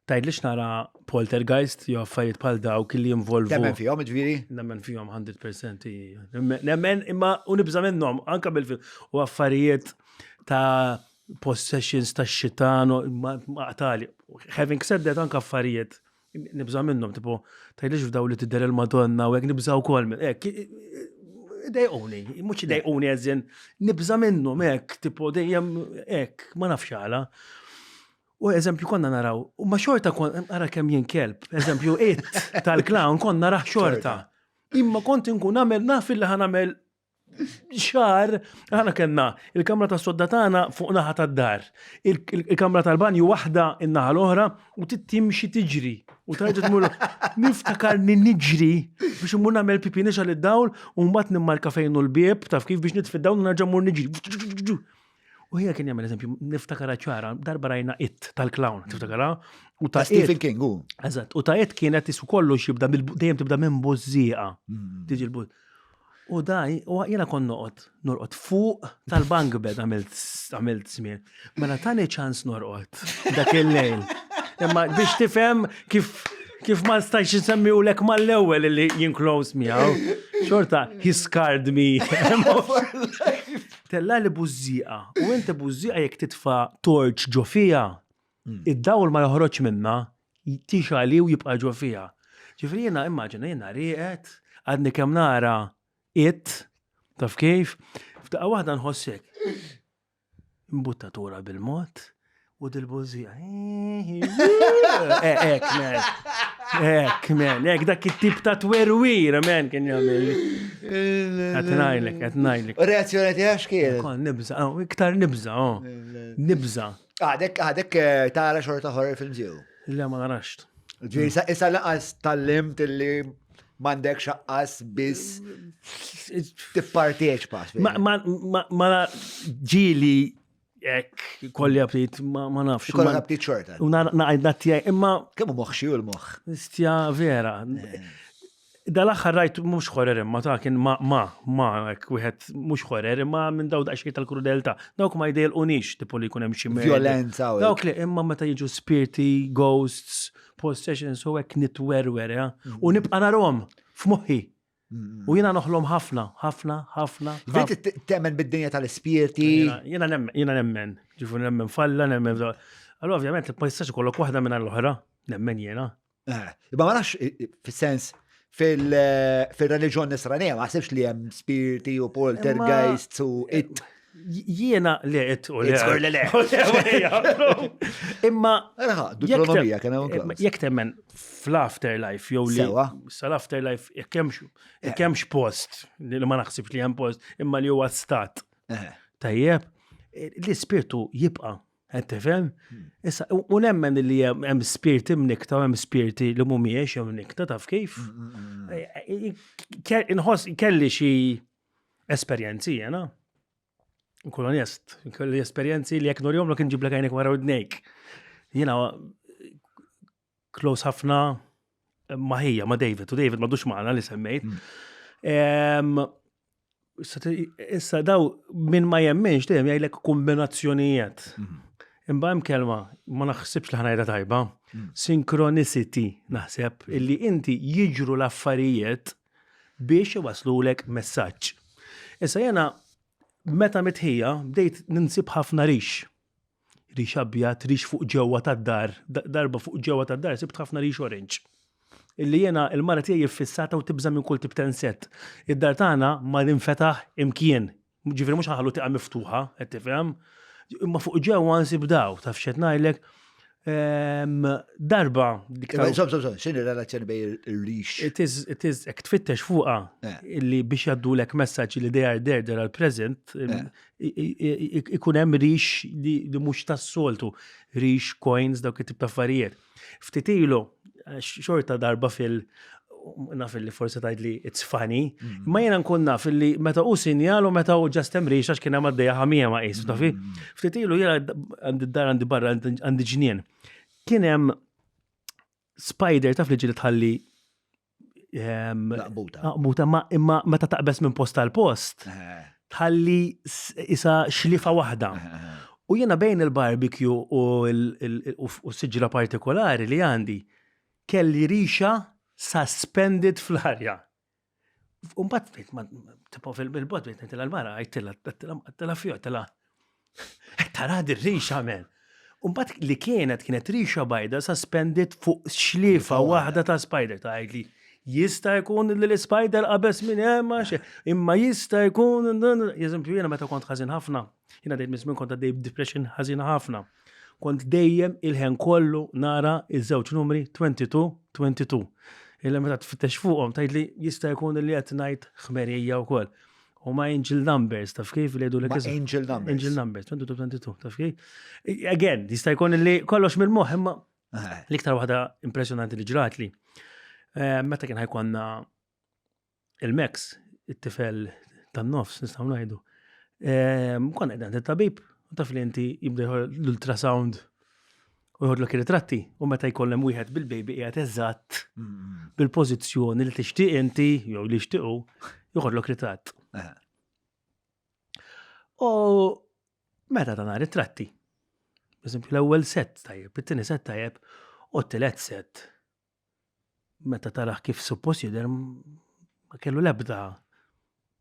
tgħidlix nara poltergeist jew affarijiet bħal dawk li jinvolvu. Nemmen fihom, ġifieri? Nemmen fihom 100%. Nemmen imma u nibża minnhom anke bil u affarijiet ta' possessions ta' xitan u maqtali. Having said that anke affarijiet nibża' minnhom, tipo, tgħidlix f'daw li tidher il-Madonna u hekk nibża' wkoll minn hekk. Dejquni, mhux dejquni eżin, nibża' minnhom hekk, tipo dejjem hekk, ma nafx għala. U eżempju konna naraw, u ma xorta kon, ara kemm jien kelb, eżempju it tal-clown konna naraħ xorta. Imma kont inkun nagħmel naf illi ħa nagħmel xar, aħna kellna il-kamra tas sodda tagħna fuq naħa tad-dar, il-kamra tal-banju waħda in-naħa l-oħra u timxi tiġri. U tarġa tmur niftakar niġri biex immur nagħmel pipi nixgħal id-dawl u mbagħad nimmarka fejn hu l-bieb taf kif biex nitfi d-dawl u nerġa' mmur niġri. U hija kien jagħmel eżempju, niftakara ċara, darba rajna it tal-clown, tiftakara? U ta' Stephen King, u. Eżatt, u ta' it kienet isu kollox jibda dejjem tibda minn bużżieqa. Mm. Tiġi l-buż. U daj, u jiena kon noqgħod, norqod fuq tal-bank bed għamilt għamilt żmien. Mela tani ċans norqod dak il-lejl. Imma biex tifhem kif kif ma stajx nsemmiwlek mal-ewwel li jien close miegħu. Xorta, he scarred me. Tella li bużżieqa. U inti bużżieqa jekk titfa' torch ġo fiha, hmm. id-dawl ma joħroġ minna, tixgħali u jibqa' ġo fiha. Ġifieri jiena immaġina jiena rieqed, għadni kemm nara it, taf kif, f'daqqa waħda nħossek. Imbuttatura bil-mod. U dil-bużija. Ek, man. Ek, man. Ek, dak it-tip ta' twerwir, man, kien jagħmel. Qed ngħidlek, qed ngħidlek. U reazzjoni tiegħek x'kien? Kon nibża, oh, iktar nibża, oh. Nibża. Għadek, għadek eh, tara xorta horror films jew? Le ma narax. Ġifieri issa issa laqas tal-limt illi m'għandek xaqqas biss tipparteċpa. Ma ma ma ma ġieli Ek, kolli aptit, ma nafx. Kolli aptit xorta. U naqajt nattijaj, imma. Kemm moħħ xi l-moħħ? Istja vera. Eh. Dal-aħħar rajt mhux horror imma ta' kien ma ma ma hekk wieħed mhux horror imma minn daw daqsxejn tal-krudeltà. Dawk ma jdejlqunix tipo li jkun hemm xi violenza. Dawk li imma meta jiġu spirti, ghosts, possessions u hekk nitwerwer, ja. U nibqa' narhom f'moħħi. U jiena noħlom ħafna, ħafna, ħafna. Viti temmen bid-dinja tal-ispirti. Jiena nemmen, jiena nemmen. Ġifu nemmen falla, nemmen. Allora ovvjament ma jistax ikollok waħda minn l-oħra, nemmen jiena. Eh, imma ma nafx fis-sens fil-reliġjon nisranija ma ħsibx li hemm spirti u poltergeists u it. Jiena li qed u le. Żgur li le. Imma. Raħa, Deuteronomija kien hawn. Jekk temmen fl-afterlife jew li. Sal-afterlife jekk hemmx post li ma naħsibx li hemm post imma li huwa stat. Eh. Tajjeb, l-ispirtu jibqa' Qed tifhem? Hmm. Issa, u nemmen li hemm spirti mnikta u hemm spirti li mhumiex hemm nikta taf kif. Hmm, hmm, eh, eh, inħoss kelli xi esperjenzi jena. Nkun onest, kelli esperjenzi li jekk norjom l inġiblek għajnek wara udnejk. Jena close ħafna ma' ħija, ma' David, u David madux maħna li semmejt. Mm. Issa daw minn ma jemminx dejjem jgħidlek kombinazzjonijiet. Mm. Imma hemm kelma ma naħsibx li ħanajda tajba. Mm. Synchronicity naħseb illi inti jiġru l-affarijiet biex iwaslulek messaġġ. Issa jena meta mitħija bdejt ninsib ħafna rix. Rix abjad, rix fuq ġewwa tad-dar, darba fuq ġewwa tad-dar sibt ħafna rix orange. Illi jena il-mara tiegħi iffissata u tibża' minn kull tip ta' insett. Id-dar tagħna ma ninfetaħ imkien. Ġifieri mhux ħaħlu tieqa miftuħa, qed tifhem? Imma fuq ġewwa nsib daw, taf x'qed ngħidlek. Ehm, darba dik ta' Sob, sob, sob, x'inhi relazzjoni bej ir-rix? It is, it is, jekk tfittex fuqha eh. illi biex jaddulek messaġġ li they are there, they are present, eh. ikun hemm rix li mhux tas-soltu, rix, coins, dawk it-tip ta' affarijiet. Ftit ilu, xorta darba fil- naf li forsi tgħid li it's funny, mm. ma jiena nkun naf li meta u sinjal u meta u just hemm għax kien hemm għaddejja ħamija ma qis, tafi. Mm. Ftit ilu jiena għandi dar għandi barra għandi ġnien. Kien hemm spider taf li ġieli tħalli Naqbuta. Naqbuta, ma imma meta taqbeż minn post għal post, eh. tħalli isa xlifa waħda. Eh, eh, u jiena bejn il-barbecue u s-siġra partikolari li għandi, kelli rixa suspended fl-arja. Umbat, tipo fil-bot, bejt ngħidilha l-mara, għajtila, għajtila fiju, għajtila. Tara dir-rixa, men. Umbat li kienet, kienet rixa bajda suspended fuq xlifa waħda ta' spider, ta' għajtli. Jista' jkun li l-spider qabeż minn hemm imma jista' jkun, eżempju, jiena meta kont ħażin ħafna, Jiena dejjem minn kont għaddej b'depression ħażina ħafna. Kont dejjem il-ħen kollu nara iż-żewġ numri 22, 22. Illa meta tfittex fuqhom tgħid li jista' jkun li qed ngħid ħmerija wkoll. U ma angel numbers, taf kif li jgħidu l Angel numbers. Angel numbers, 22, 22, taf kif? Again, jista' jkun li kollox mill-moħħ imma eh. l-iktar waħda impressjonanti li ġratli. Eh, meta kien ħajkonna Il-Max, it-tifel tan-nofs, nistgħu ngħidu. Ehm, konna qegħdin it-tabib, taf li inti jibda l-ultrasound u jħodlok ir-ritratti u meta jkollem wieħed bil-baby qiegħed eżatt mm. bil-pożizzjoni li tixtieq inti jew li jixtiequ joħodlok ritratt. Eh. U meta tana ritratti, eżempju l-ewwel set tajjeb, it-tieni set tajjeb u t-tielet set meta tarah kif suppost jidher ma kellu l-ebda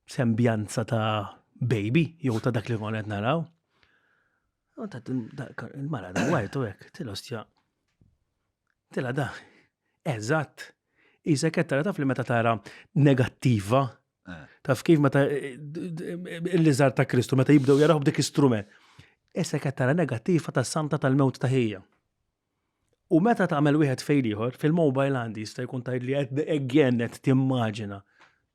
sembjanza ta' baby jew ta' dak li konna qed naraw. Il-mara da wartu hekk, tila ostja. Tila da. Eżatt. Isek qed tara taf li meta tara negattiva. Eh. Taf kif meta l-liżar ta' Kristu meta jibdew jaraw b'dik istrument. Issa qed tara negattiva tas-santa tal-mewt ta' ħija. U meta tagħmel wieħed fejn ieħor, fil-mobile għandi jista' jkun tgħid li qed again qed timmaġina.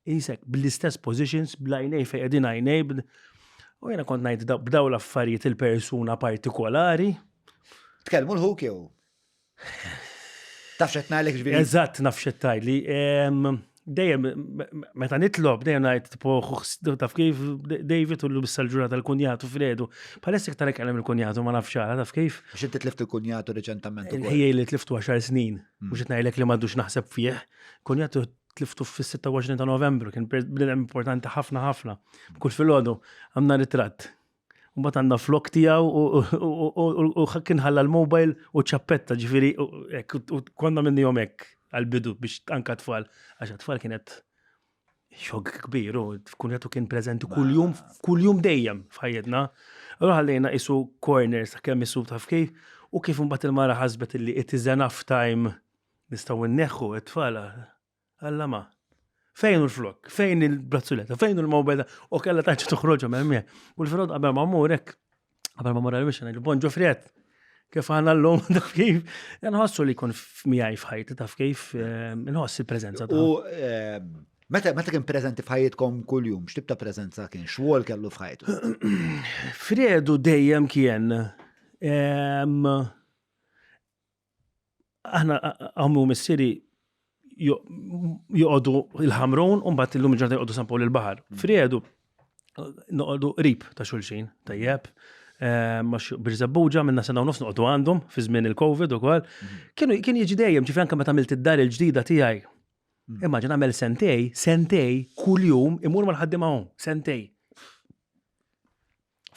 Isek bl-istess positions, bl-għajnej fejn qegħdin għajnej. U jiena kont ngħid b'daw l-affarijiet il-persuna partikolari. Tkellmu l-ħuk jew? Taf x'qed ngħidlek ġifieri? Eżatt naf x'qed tgħidli. Dejjem meta nitlob dejjem ngħid tipo taf kif David u l-bissa l-ġurnata l-kunjatu Fredu. Bħalissa iktar ikellem il-kunjatu ma nafx għala taf kif. Għax inti tlift il-kunjatu reċentament ukoll. Ħija li tliftu 10 snin, mhux qed ngħidlek li m'għadux naħseb fih. Kunjatu tliftu fis-26 ta' Novembru, kien bniedem importanti ħafna ħafna. Kull filgħodu għandna ritratt. U mbagħad għandna flok tiegħu u kien ħalla l-mobile u ċappetta ġifieri u konna minnihom hekk għall-bidu biex anka tfal għax tfal kienet xokk kbir u tkun kien preżenti kuljum kuljum dejjem f'ħajjitna. Allura ħallejna isu corners kemm isu taf kif u kif imbagħad il-mara ħasbet illi it is enough time nistgħu nneħħu it-tfal Alla ma. Fejn hu l-flok? Fejn il-brazzuletta? Fejn hu l-mobile? U kella taċ toħroġhom hemm. U l-frod qabel ma mmur hekk, qabel ma mmur għal-biex ngħidu bonġu Fred. Kif għandna llum taf kif? Nħossu li jkun miegħi f'ħajti taf kif eh, nħoss il-preżenza ta' U eh, meta meta kien preżenti f'ħajjitkom kuljum, x'tip ta' preżenza kien, x'wol kellu f'ħajtu? Fredu dejjem kien ehm, aħna għammu missieri joqogħdu il-Ħamrun u mbagħad illum il-ġurnata joqogħdu San Pawl il-Baħar. Mm. Friedu noqogħdu qrib ta' xulxin, tajjeb. Eh, Birżebbuġa minna sena u nofs noqogħdu għandhom fi żmien il-Covid ukoll. Mm. Kienu kien jiġi dejjem, ġifi anke meta għamilt id-dar il-ġdida tiegħi. Mm. Immaġina għamel sentej, sentej, kuljum imur mal-ħaddiema sentej.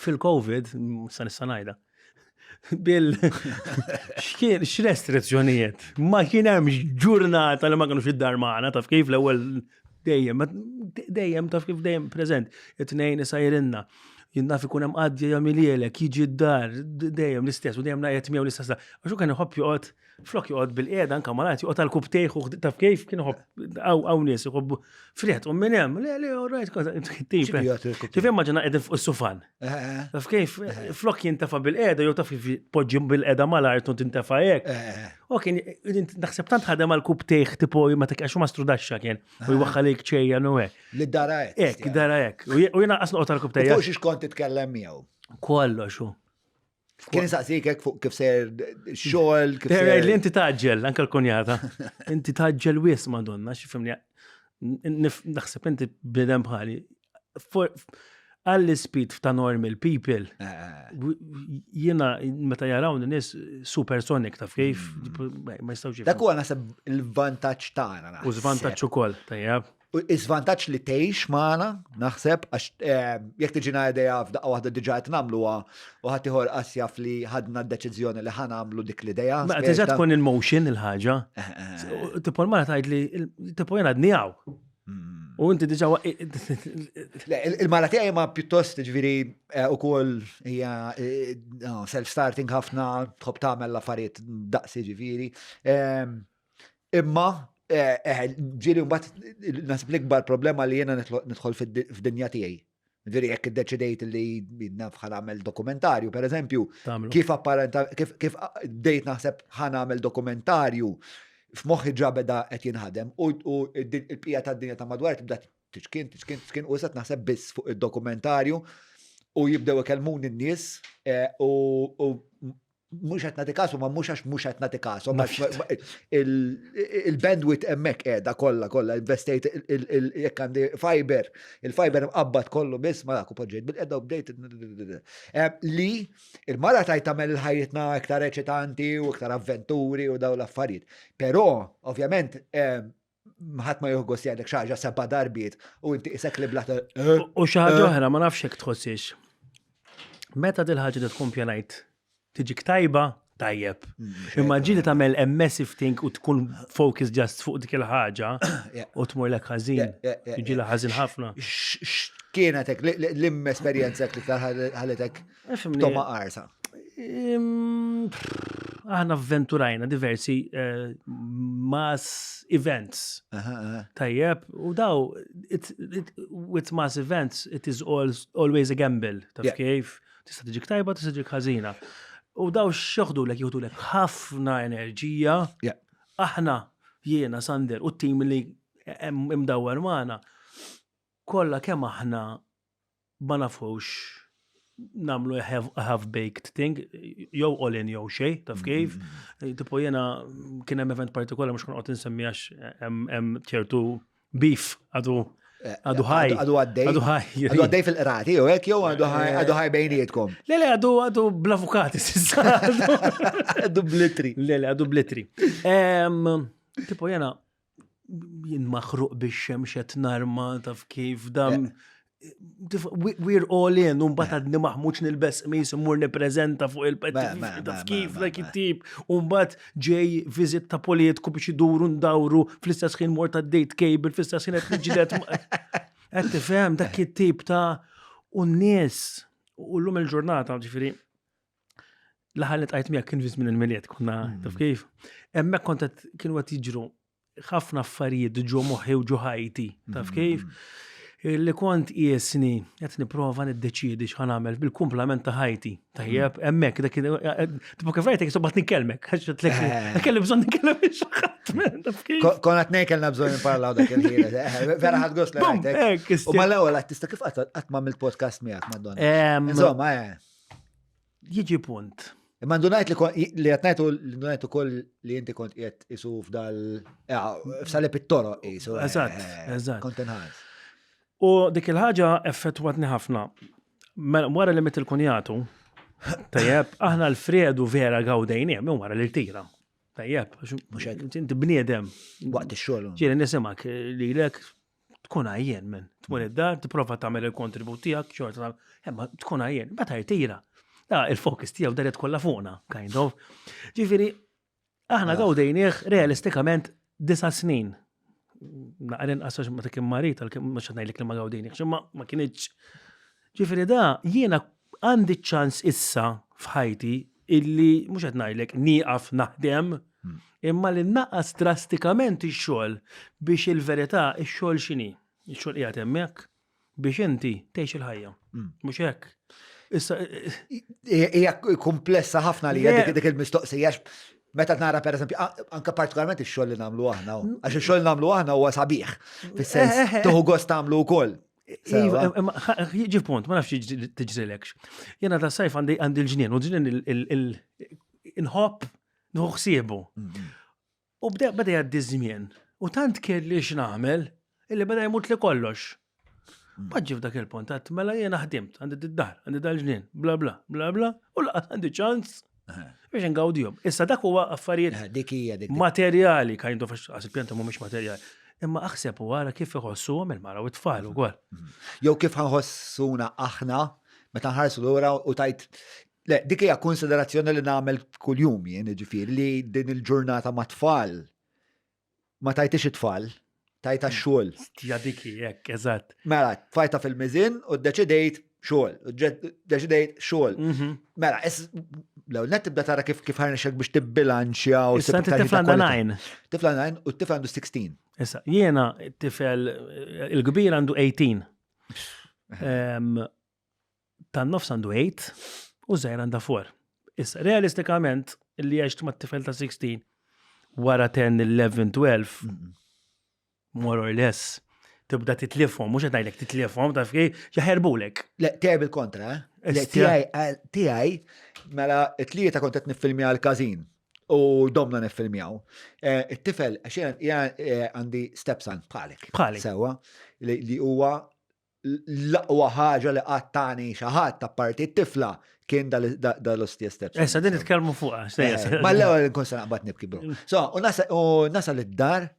Fil-Covid, sa nista' ngħidha, bil x'kien x'restrizzjonijiet. Ma kien hemm ġurnata li ma kinux id-dar magħna, taf kif l-ewwel dejjem, dejjem taf kif dejjem preżent, it-tnejn isajrinna. Jien naf ikun hemm qadja jagħmilielek, jiġi d-dar, dejjem l-istess u dejjem ngħajjat miegħu l-istess. Għax hu kien iħobb joqgħod Flok joqgħod bil-qiegħda anke malajt joqgħod għal kubtejh u taf kif kien iħobb hawn nies iħobbu friħt u minn hemm, le le all right tip. Kif immaġina qegħdin fuq is-sufan. Eh, eh, eh. Taf kif flok jintefa' bil-qiegħda jew taf kif poġġi bil-qiegħda mal-art u tintefa' hekk. U kien naħseb tant ħadem għal kubtejh tipo meta għax mastru daxxa kien u jwaħħalik ċejja u hekk. Li dara hekk. Hekk, dara hekk. U jiena qas noqgħod għal kubtejja. Fuq xiex kont titkellem miegħu. Kollox hu. Kien saqsik hekk fuq kif ser xogħol, kif ser. Li inti taġġel, anke l-kunjata. Inti taġġel wis madonna, xifimni. Naħseb inti bnedem bħali. Għall-speed ta' normal people, eh, eh. jiena meta jarawni nies supersonic taf kif, mm. ma jistgħux. Dak huwa naħseb il-vantaġġ tagħna. U żvantaġġ ukoll, tajjeb. Iż-żvantaġġ li tgħix magħna, naħseb, għax eh, jekk tiġina idea f'daqqa waħda diġà qed nagħmluha u ħadd ieħor qas jaf li ħadna d-deċiżjoni li ħa nagħmlu dik l-idea. Ma diġà tkun il-motion il-ħaġa. Eh, eh, tipo l-mara tgħid li tipo jien għadni hawn. Mm. U inti diġà Il-mara tiegħi ma pjuttost ġifieri ukoll hija self-starting ħafna, tħobb tagħmel l-affarijiet daqsi ġifieri. Ehm, Imma, eh, eh, ġieli mbagħad naħseb l-ikbar problema li jiena nidħol fid-dinja tiegħi. Ġieli jekk iddeċidejt li naf ħa nagħmel dokumentarju, per eżempju, kif apparenta kif bdejt naħseb ħa nagħmel dokumentarju, f'moħħi ġa beda qed jinħadem u l-bqija tad-dinja ta' madwar tibda tiċkien, tiċkien, tiċkien u issa naħseb biss fuq id-dokumentarju u jibdew ikellmuni n-nies eh, u mhux qed nagħti kasu, ma mhux għax mhux qed nagħti kasu, il-bandwidth hemmhekk qiegħda kollha kollha investejt jekk għandi fiber, il-fiber mqabbad kollu biss ma dak u poġġejt bil-qedda u bdejt eh, li il-mara tajt tagħmel il-ħajjitna iktar eċitanti u iktar avventuri u daw l-affarijiet. Però, ovvjament, eh, ħadd ma jieħu gost jgħidlek xi ħaġa seba' darbiet u inti isek li blata. Eh, u xi ħaġa eh. oħra ma nafx hekk tħossix. Meta dil ħaġa li tkun pjanajt tiġik tajba, tajjeb. Mm, Imma ġili tagħmel a massive thing u tkun focus just fuq dik il-ħaġa u tmur lek ħażin. Ġili ħażin ħafna. Kienet hekk l-im esperjenza li ħallitek Toma qarsa. Aħna avventurajna diversi eh, mass events. Tajjeb, u daw, with mass events, it is all, always a gamble. Taf kif? Tista' tiġik tajba, tista' tiġik ħażina. U daw x'joħdulek joħdulek ħafna enerġija. Aħna, jiena, Sander, u t-tim li hemm imdawwar magħna, kollha kemm aħna ma nafux nagħmlu a half-baked thing, jew all in jew xejn, taf kif. Tipo jiena kien hemm event partikolari mhux noqgħod insemmi għax hemm ċertu beef għadu eh, għadu ħaj. Għadu għaddej. Għadu ħaj. Għadu għaddej fil-qrati, jew hekk jew għadu ħaj eh. għadu ħaj bejnietkom. Le le għadu għadu bl-avukati s'issa. Għadu blitri. Le le għadu blitri. Tipo jena jien maħruq biex xemx qed narma taf kif dam eh. We're all in, un bat għadni maħmuċ nilbes qmis immur nippreżenta fuq il-pet, taf kif dak it-tip, un bat ġej viżit ta' politiku biex iduru ndawru fl-istess ħin mort ta' date cable, fl-istess ħin qed niġġieled. Qed tifhem dak it-tip ta' u n-nies u llum il-ġurnata ġifieri l-aħħar li tqajt miegħek kien fi żmien il-Milied konna taf kif. Hemmhekk kont qed kienu qed jiġru ħafna affarijiet ġo moħħi u ġo ħajti, taf kif? Li kont qiesni qed nipprova niddeċiedi x'ħa nagħmel bil-kumplament ta' ħajti. Tajjeb, hemmhekk dak tipo kif rajtek sobat nitkellmek, għax qedlek kelli bżonn nitkellem xi ħadd, taf kif? Konna tnejn kellna bżonn nparlaw dak il-ħin. Eh, vera ħadd gost li rajtek. U mal-ewwel qed tista' kif qatt ma għamilt podcast miegħek Madonna. Insomma, eh. Jiġi punt. Imma ndunajt li li qed ngħidu li ndunajt ukoll li inti kont qiegħed isu f'dal eh, f'salib it-toroq isu. Eh, eżatt, eżatt. Kont inħass. U dik il-ħaġa effettwatni ħafna. Mela, wara li miet il-kunjatu, tajjeb, aħna l-Fredu vera gawdejnieh minn wara l-irtira. Tajjeb, Mhux hekk. inti bniedem. Waqt ix-xogħol. Ġieli nisimak lilek tkun għajjen men. Tmur id-dar, tipprova tagħmel il-kontribut tiegħek, xorta imma tkun għajjen, meta jirtira. Da, il-fokus tiegħu daret kollha fuqna, kind of. Ġifieri, aħna ah. gawdejnieh realistikament disa snin. Naqra inqas għax ma kien marit, għalkemm mhux qed ngħidlek li ma gawdejniehx, imma ma kienx. Ġifieri da jiena għandi ċans issa f'ħajti illi mhux qed ngħidlek nieqaf naħdem, hmm. imma li naqas drastikament ix-xogħol biex il-verità ix-xogħol x'inhi. Ix-xogħol qiegħed hemmhekk biex inti tgħix il-ħajja. Hmm. Mhux hekk. Issa hija komplessa ħafna li dik dik il-mistoqsija meta nara per eżempju anka partikolarment ix-xogħol li nagħmlu aħna, għax ix-xogħol li nagħmlu aħna huwa sabiħ, fis-sens eh, eh, eh. tieħu gost tagħmlu wkoll. Iva, ġi punt, ma nafx tiġrilekx. Jena ta' sajf għandi l-ġnien, u ġnien il-nħobb nħu ħsiebu. Mm-hmm. U bda beda jgħaddi żmien. U tant kelli x'nagħmel illi beda jmut li kollox. Mm. Maġġi f'dak il-punt, għat mela jena ħdimt, għandi d-dar, għandi dal-ġnien, bla bla, bla bla, u laqas għandi ċans biex ngawdihom. Issa dak huwa affarijiet eh, dik hija dik materjali, kind of għax il-pjanta mhumiex materjali. Imma aħseb u ara kif iħossuhom il-mara u t-tfal ukoll. Mhm. Jew kif ħanħossuna aħna meta nħarsu lura u tajt Le, dik hija konsiderazzjoni li nagħmel kuljum jien, ġifieri li din il-ġurnata ma' tfal ma tajtix it-tfal, tajta mm. xogħol. Stja dik hekk, eżatt. Mela, tfajta fil-miżin u ddeċidejt xogħol, ddeċidejt xogħol. Mhm. Mela, l net tibda tara kif kif ħarnexek biex tibbilanċja u Issa inti tifla għandha 9. Tifla 9 u t-tifla għandu 16. Issa, jiena tifel il-kbir għandu 18. Tan-nofs għandu 8 u żgħir għandha 4. Issa, realistikament, li għext ma' tifel ta' 16 wara 10, 11, 12, more or less, tibda titlifhom, mhux qed ngħidlek titlifhom, taf kif, jaħerbulek. Le, tiegħi bil-kontra, eh? Le, tiegħi, tiegħi, mela t-tlieta kont qed niffilmja l-każin u domna niffilmjaw. Eh, it-tifel, għax jiena eh, għandi stepson bħalek. Bħalek. Sewa, li huwa l-aqwa ħaġa li qatt tani xi ħadd apparti t-tifla kien dal-ostja steps. Issa din nitkellmu fuqha. Eh, ma l-ewwel nkun se naqbad nibki bro. Mm. So, u nasal id-dar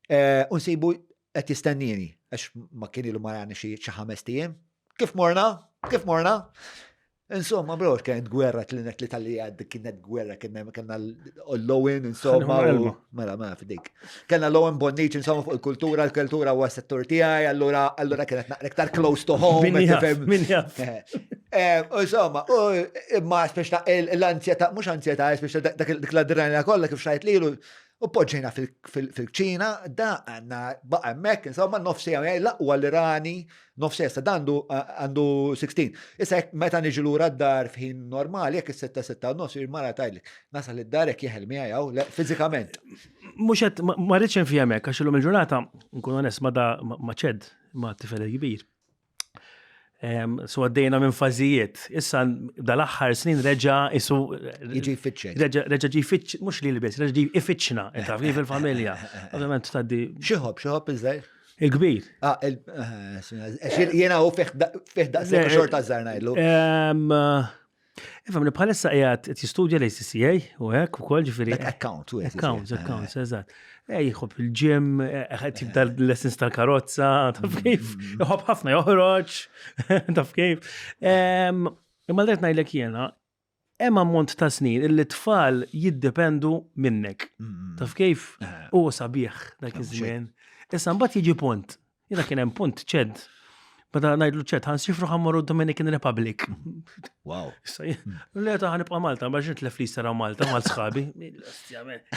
eh, u nsibu qed jistennini għax ma kien ilu marani xi ħames tiem. Kif morna? Kif morna? Insomma, bro, kienet gwerra tlinet li tal-li għad kienet gwerra, kien kellna l-Owen, insomma, mela, mela, fidejk. Kellna l-Owen Bonnici, insomma, fuq il-kultura, l-kultura huwa settur tiegħi, allura, allura kienet naqra iktar close to home. Min jaf. Eh, eh, insomma, imma speċta l-anzjeta, mhux anzjeta, speċta dik l-adrenalina kollha kif xajt lilu. U poġġejna fil-kċina, da għanna baqa hemmhekk, insomma nofs siegħa l-aqwa li rani nofs siegħa, da għandu għandu 16. Issa jekk meta niġi lura d-dar f'ħin normali, jekk is-sitta sitta u nofs il-mara tgħidlek, nasal id-dar jekk jeħel miegħi hawn, le, fiżikament. Mhux qed ma rridx infihmek għax illum il-ġurnata nkun onest ma da ma ċed ma tifel il-kbir. So għaddejna minn fażijiet. Issa dal-aħħar snin reġa' isu. Jiġi jfittxek. Reġa' ġi jfittx, mhux li biss, reġa' ġi ifittxna, taf kif il-familja. Ovvjament tgħaddi. Xi ħobb, xi ħobb iżgħir? Il-kbir. Ah, eh, jiena u fih daqshekk xorta żgħar ngħidlu. Ifhem li bħalissa qiegħed qed jistudja l-ACCA u hekk ukoll ġifieri. Account, u Accounts, accounts, eżatt. Eh, jħobb il-gym, eh, qed jibda l-lessons tal-karozza, taf kif, jħobb ħafna joħroġ, taf kif. Imma l ngħidlek jiena, hemm ammont ta' snin illi tfal jiddependu minnek. Taf kif? U sabiħ dak iż-żmien. Issa mbagħad jiġi punt. Jiena kien hemm punt ċed. Meta ngħidlu ċed, ħa nsifru ħa mmorru Dominican Republic. Wow. Le ta' ħa nibqa' Malta, ma nitlef li saraw Malta mal sħabi.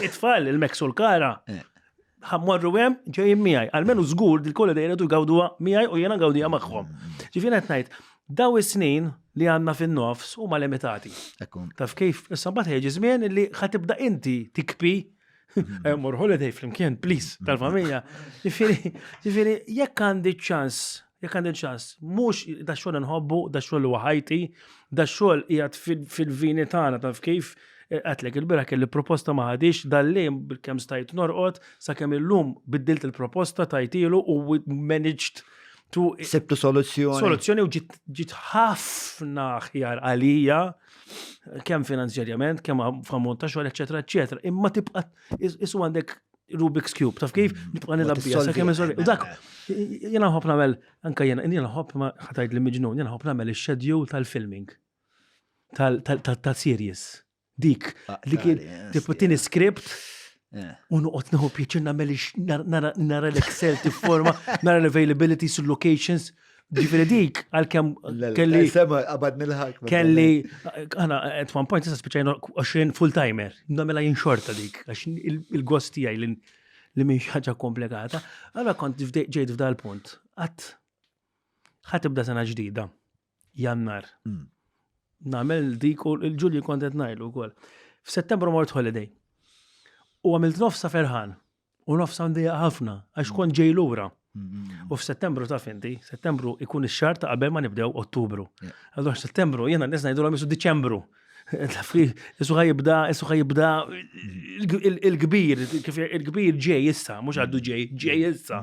It-tfal, il-Mex u l-Kara. Eh. Ħa mmorru hemm ġejjin miegħi. Almenu żgur dil-kolla dejjem jgawduha miegħi u jiena ngawdiha magħhom. Ġifieri qed ngħid, daw is-snin li għandna fin-nofs huma limitati. Taf kif, issa mbagħad ħeġi żmien li ħa tibda inti tikpi Eh, mor holiday flimkien, please, tal-familja. Ġifieri, jekk għandi ċans, jekk għandi ċans, mhux da xogħol nħobbu, da xogħol huwa ħajti, da xogħol qiegħed fil-vini tagħna taf kif eh, għatlek il-bira kelli proposta ma ħadix, dal-li bil-kemm stajt norqod, sakemm illum biddilt il-proposta tajtilu u managed to Sibtu soluzzjoni. Soluzzjoni u ġiet ħafna aħjar għalija kemm finanzjarjament, kemm f'ammont ta' xogħol, eċetera, eċetera. Imma tibqa' isu għandek Rubik's Cube, taf kif? Mm. Nibqa' nilgħab biha sakemm insolvi. U dak jiena nħobb nagħmel anke jiena jiena nħobb ma ħatajt li miġnun, jiena nħobb nagħmel ix-schedule tal-filming tal-series. Dik, ah, dik tipo tini script eh. u noqgħod nieħu pjaċir nagħmel nara l-Excel tifforma, nara l-availabilities, locations. Ġifieri dik għalkemm kelli. Sema qabad nilħak. Kelli, għana at one point issa spiċajna 20 full timer, nagħmilha jien xorta dik, għax il-gost tiegħi li minn ħaġa komplikata. Allora kont ġejt f'dal punt. Għat ħa tibda sena ġdida, jannar. Nagħmel dik u il-Ġulju kont qed ngħidlu wkoll. F'Settembru mort holiday. U għamilt nofsa ferħan. U nofsa mdejjaq ħafna, għax kont ġej lura. U f'Settembru taf inti, Settembru ikun ix-xahar ta' qabel ma nibdew Ottubru. Allura Settembru jiena nies ngħidulhom isu Diċembru. Isu ħajibda, isu ħajibda il-kbir, kif il-kbir ġej issa, mhux għaddu ġej, ġej issa.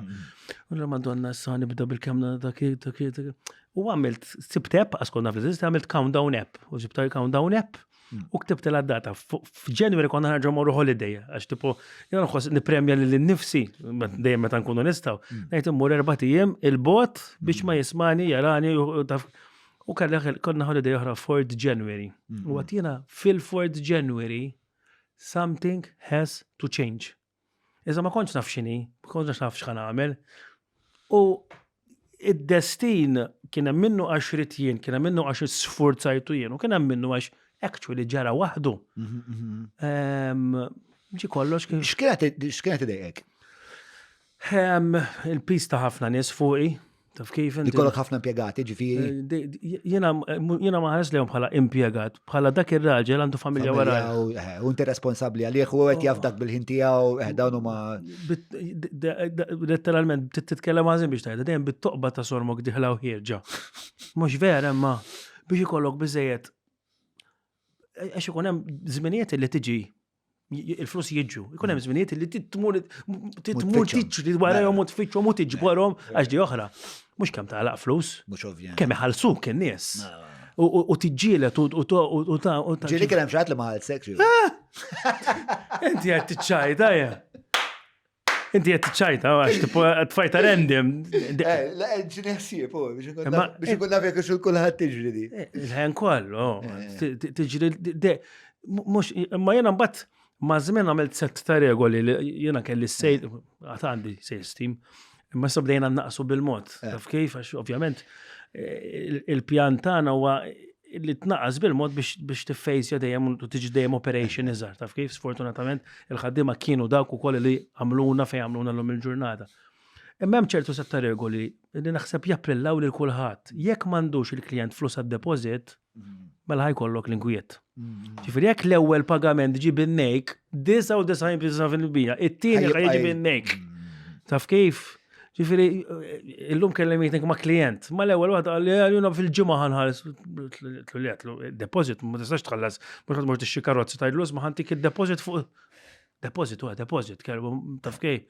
U l Madonna issa nibda bil-kemna dak dak dak. U għamilt sibt app, għax konna fl għamilt countdown app. U ġibta countdown app U ktibt la data. F'January konna ħarġu morru holiday, għax tipo, jena nħoss nipremja lil nifsi, dejjem meta nkunu nistgħu. Mm. Ngħid immur erba' ijiem il-bot biex ma jismani, jarani, u kelli konna holiday oħra 4 January. Mm. U għatina fil-4 January something has to change. Iżda ma kontx naf x'inhi, ma kontx naf x'ħa nagħmel. U id-destin kien hemm minnu għax rid jien, kien hemm minnu għax sfurzajtu jien, u kien hemm minnu għax actually ġara waħdu. Mhm, mhm. Ġi kollox kien. X'kienet idejqek? Il-pis ta' ħafna nies fuqi, Taf kif inti. Ikollok ħafna impjegati, ġifieri. Eh, jiena jiena ma ħares lehom bħala impjegat, bħala dak ir-raġel għandu familja wara. Eh, u inti responsabbli għalih u qed jaf dak bil-ħin tiegħu, eh, dawn huma. Letteralment titkellem ħażin biex tgħidha dejjem bit-toqba ta' sormok diħla u ħierġa. Mhux vera imma biex ikollok biżejjed għax ikun hemm żminijiet li tiġi il-flus jiġu. Ikun hemm żminijiet li tmur tmur tiġri warahom u tfittxhom u tiġborhom għax di oħra. Mhux kemm tagħlaq flus. Mhux ovvja. Kemm iħallsuk in-nies. U tiġġielet u ta' u ta' Ġieli kien hemm xi ħadd li ma ħallsekx. Inti qed tiċċajta ja. Inti qed tiċċajta għax tipo tfajta random. Eh, le, ġini ħsieb, oh, biex ikun naf jekk xul kulħadd tiġri di. Eh, il-ħen kollu, oh, eh. tiġri mhux imma jiena mbagħad ma' żmien għamilt set ta' regoli li jiena kelli sales, għad għandi sales team, imma issa bdejna naqsu bil-mod. Taf kif, għax ovvjament il-pjan tagħna huwa li tnaqqas bil-mod biex tiffejsja dejjem u tiġi dejjem operation iżgħar. Taf kif sfortunatament il-ħaddiema kienu dawk ukoll li għamluna fejn għamluna llum il-ġurnata. Imma hemm ċertu set ta' regoli li naħseb japplillaw lil kulħadd. Jekk m'għandux il-klijent flus għad-deposit, mela ħa jkollok l-inkwiet. Ġifieri jekk l-ewwel pagament ġie bin-nejk, 99.9%, it-tieni ħa jiġi bin-nejk. Taf kif? Ġifieri illum kelli meeting ma' klient, ma l-ewwel waħda qal li jiena fil-ġimgħa ħanħares tlu li għatlu deposit ma tistax tħallas mhux ħadd mhux tixxi karozzi tgħidlu ma ħantik id-deposit fuq deposit huwa deposit kellu taf kif.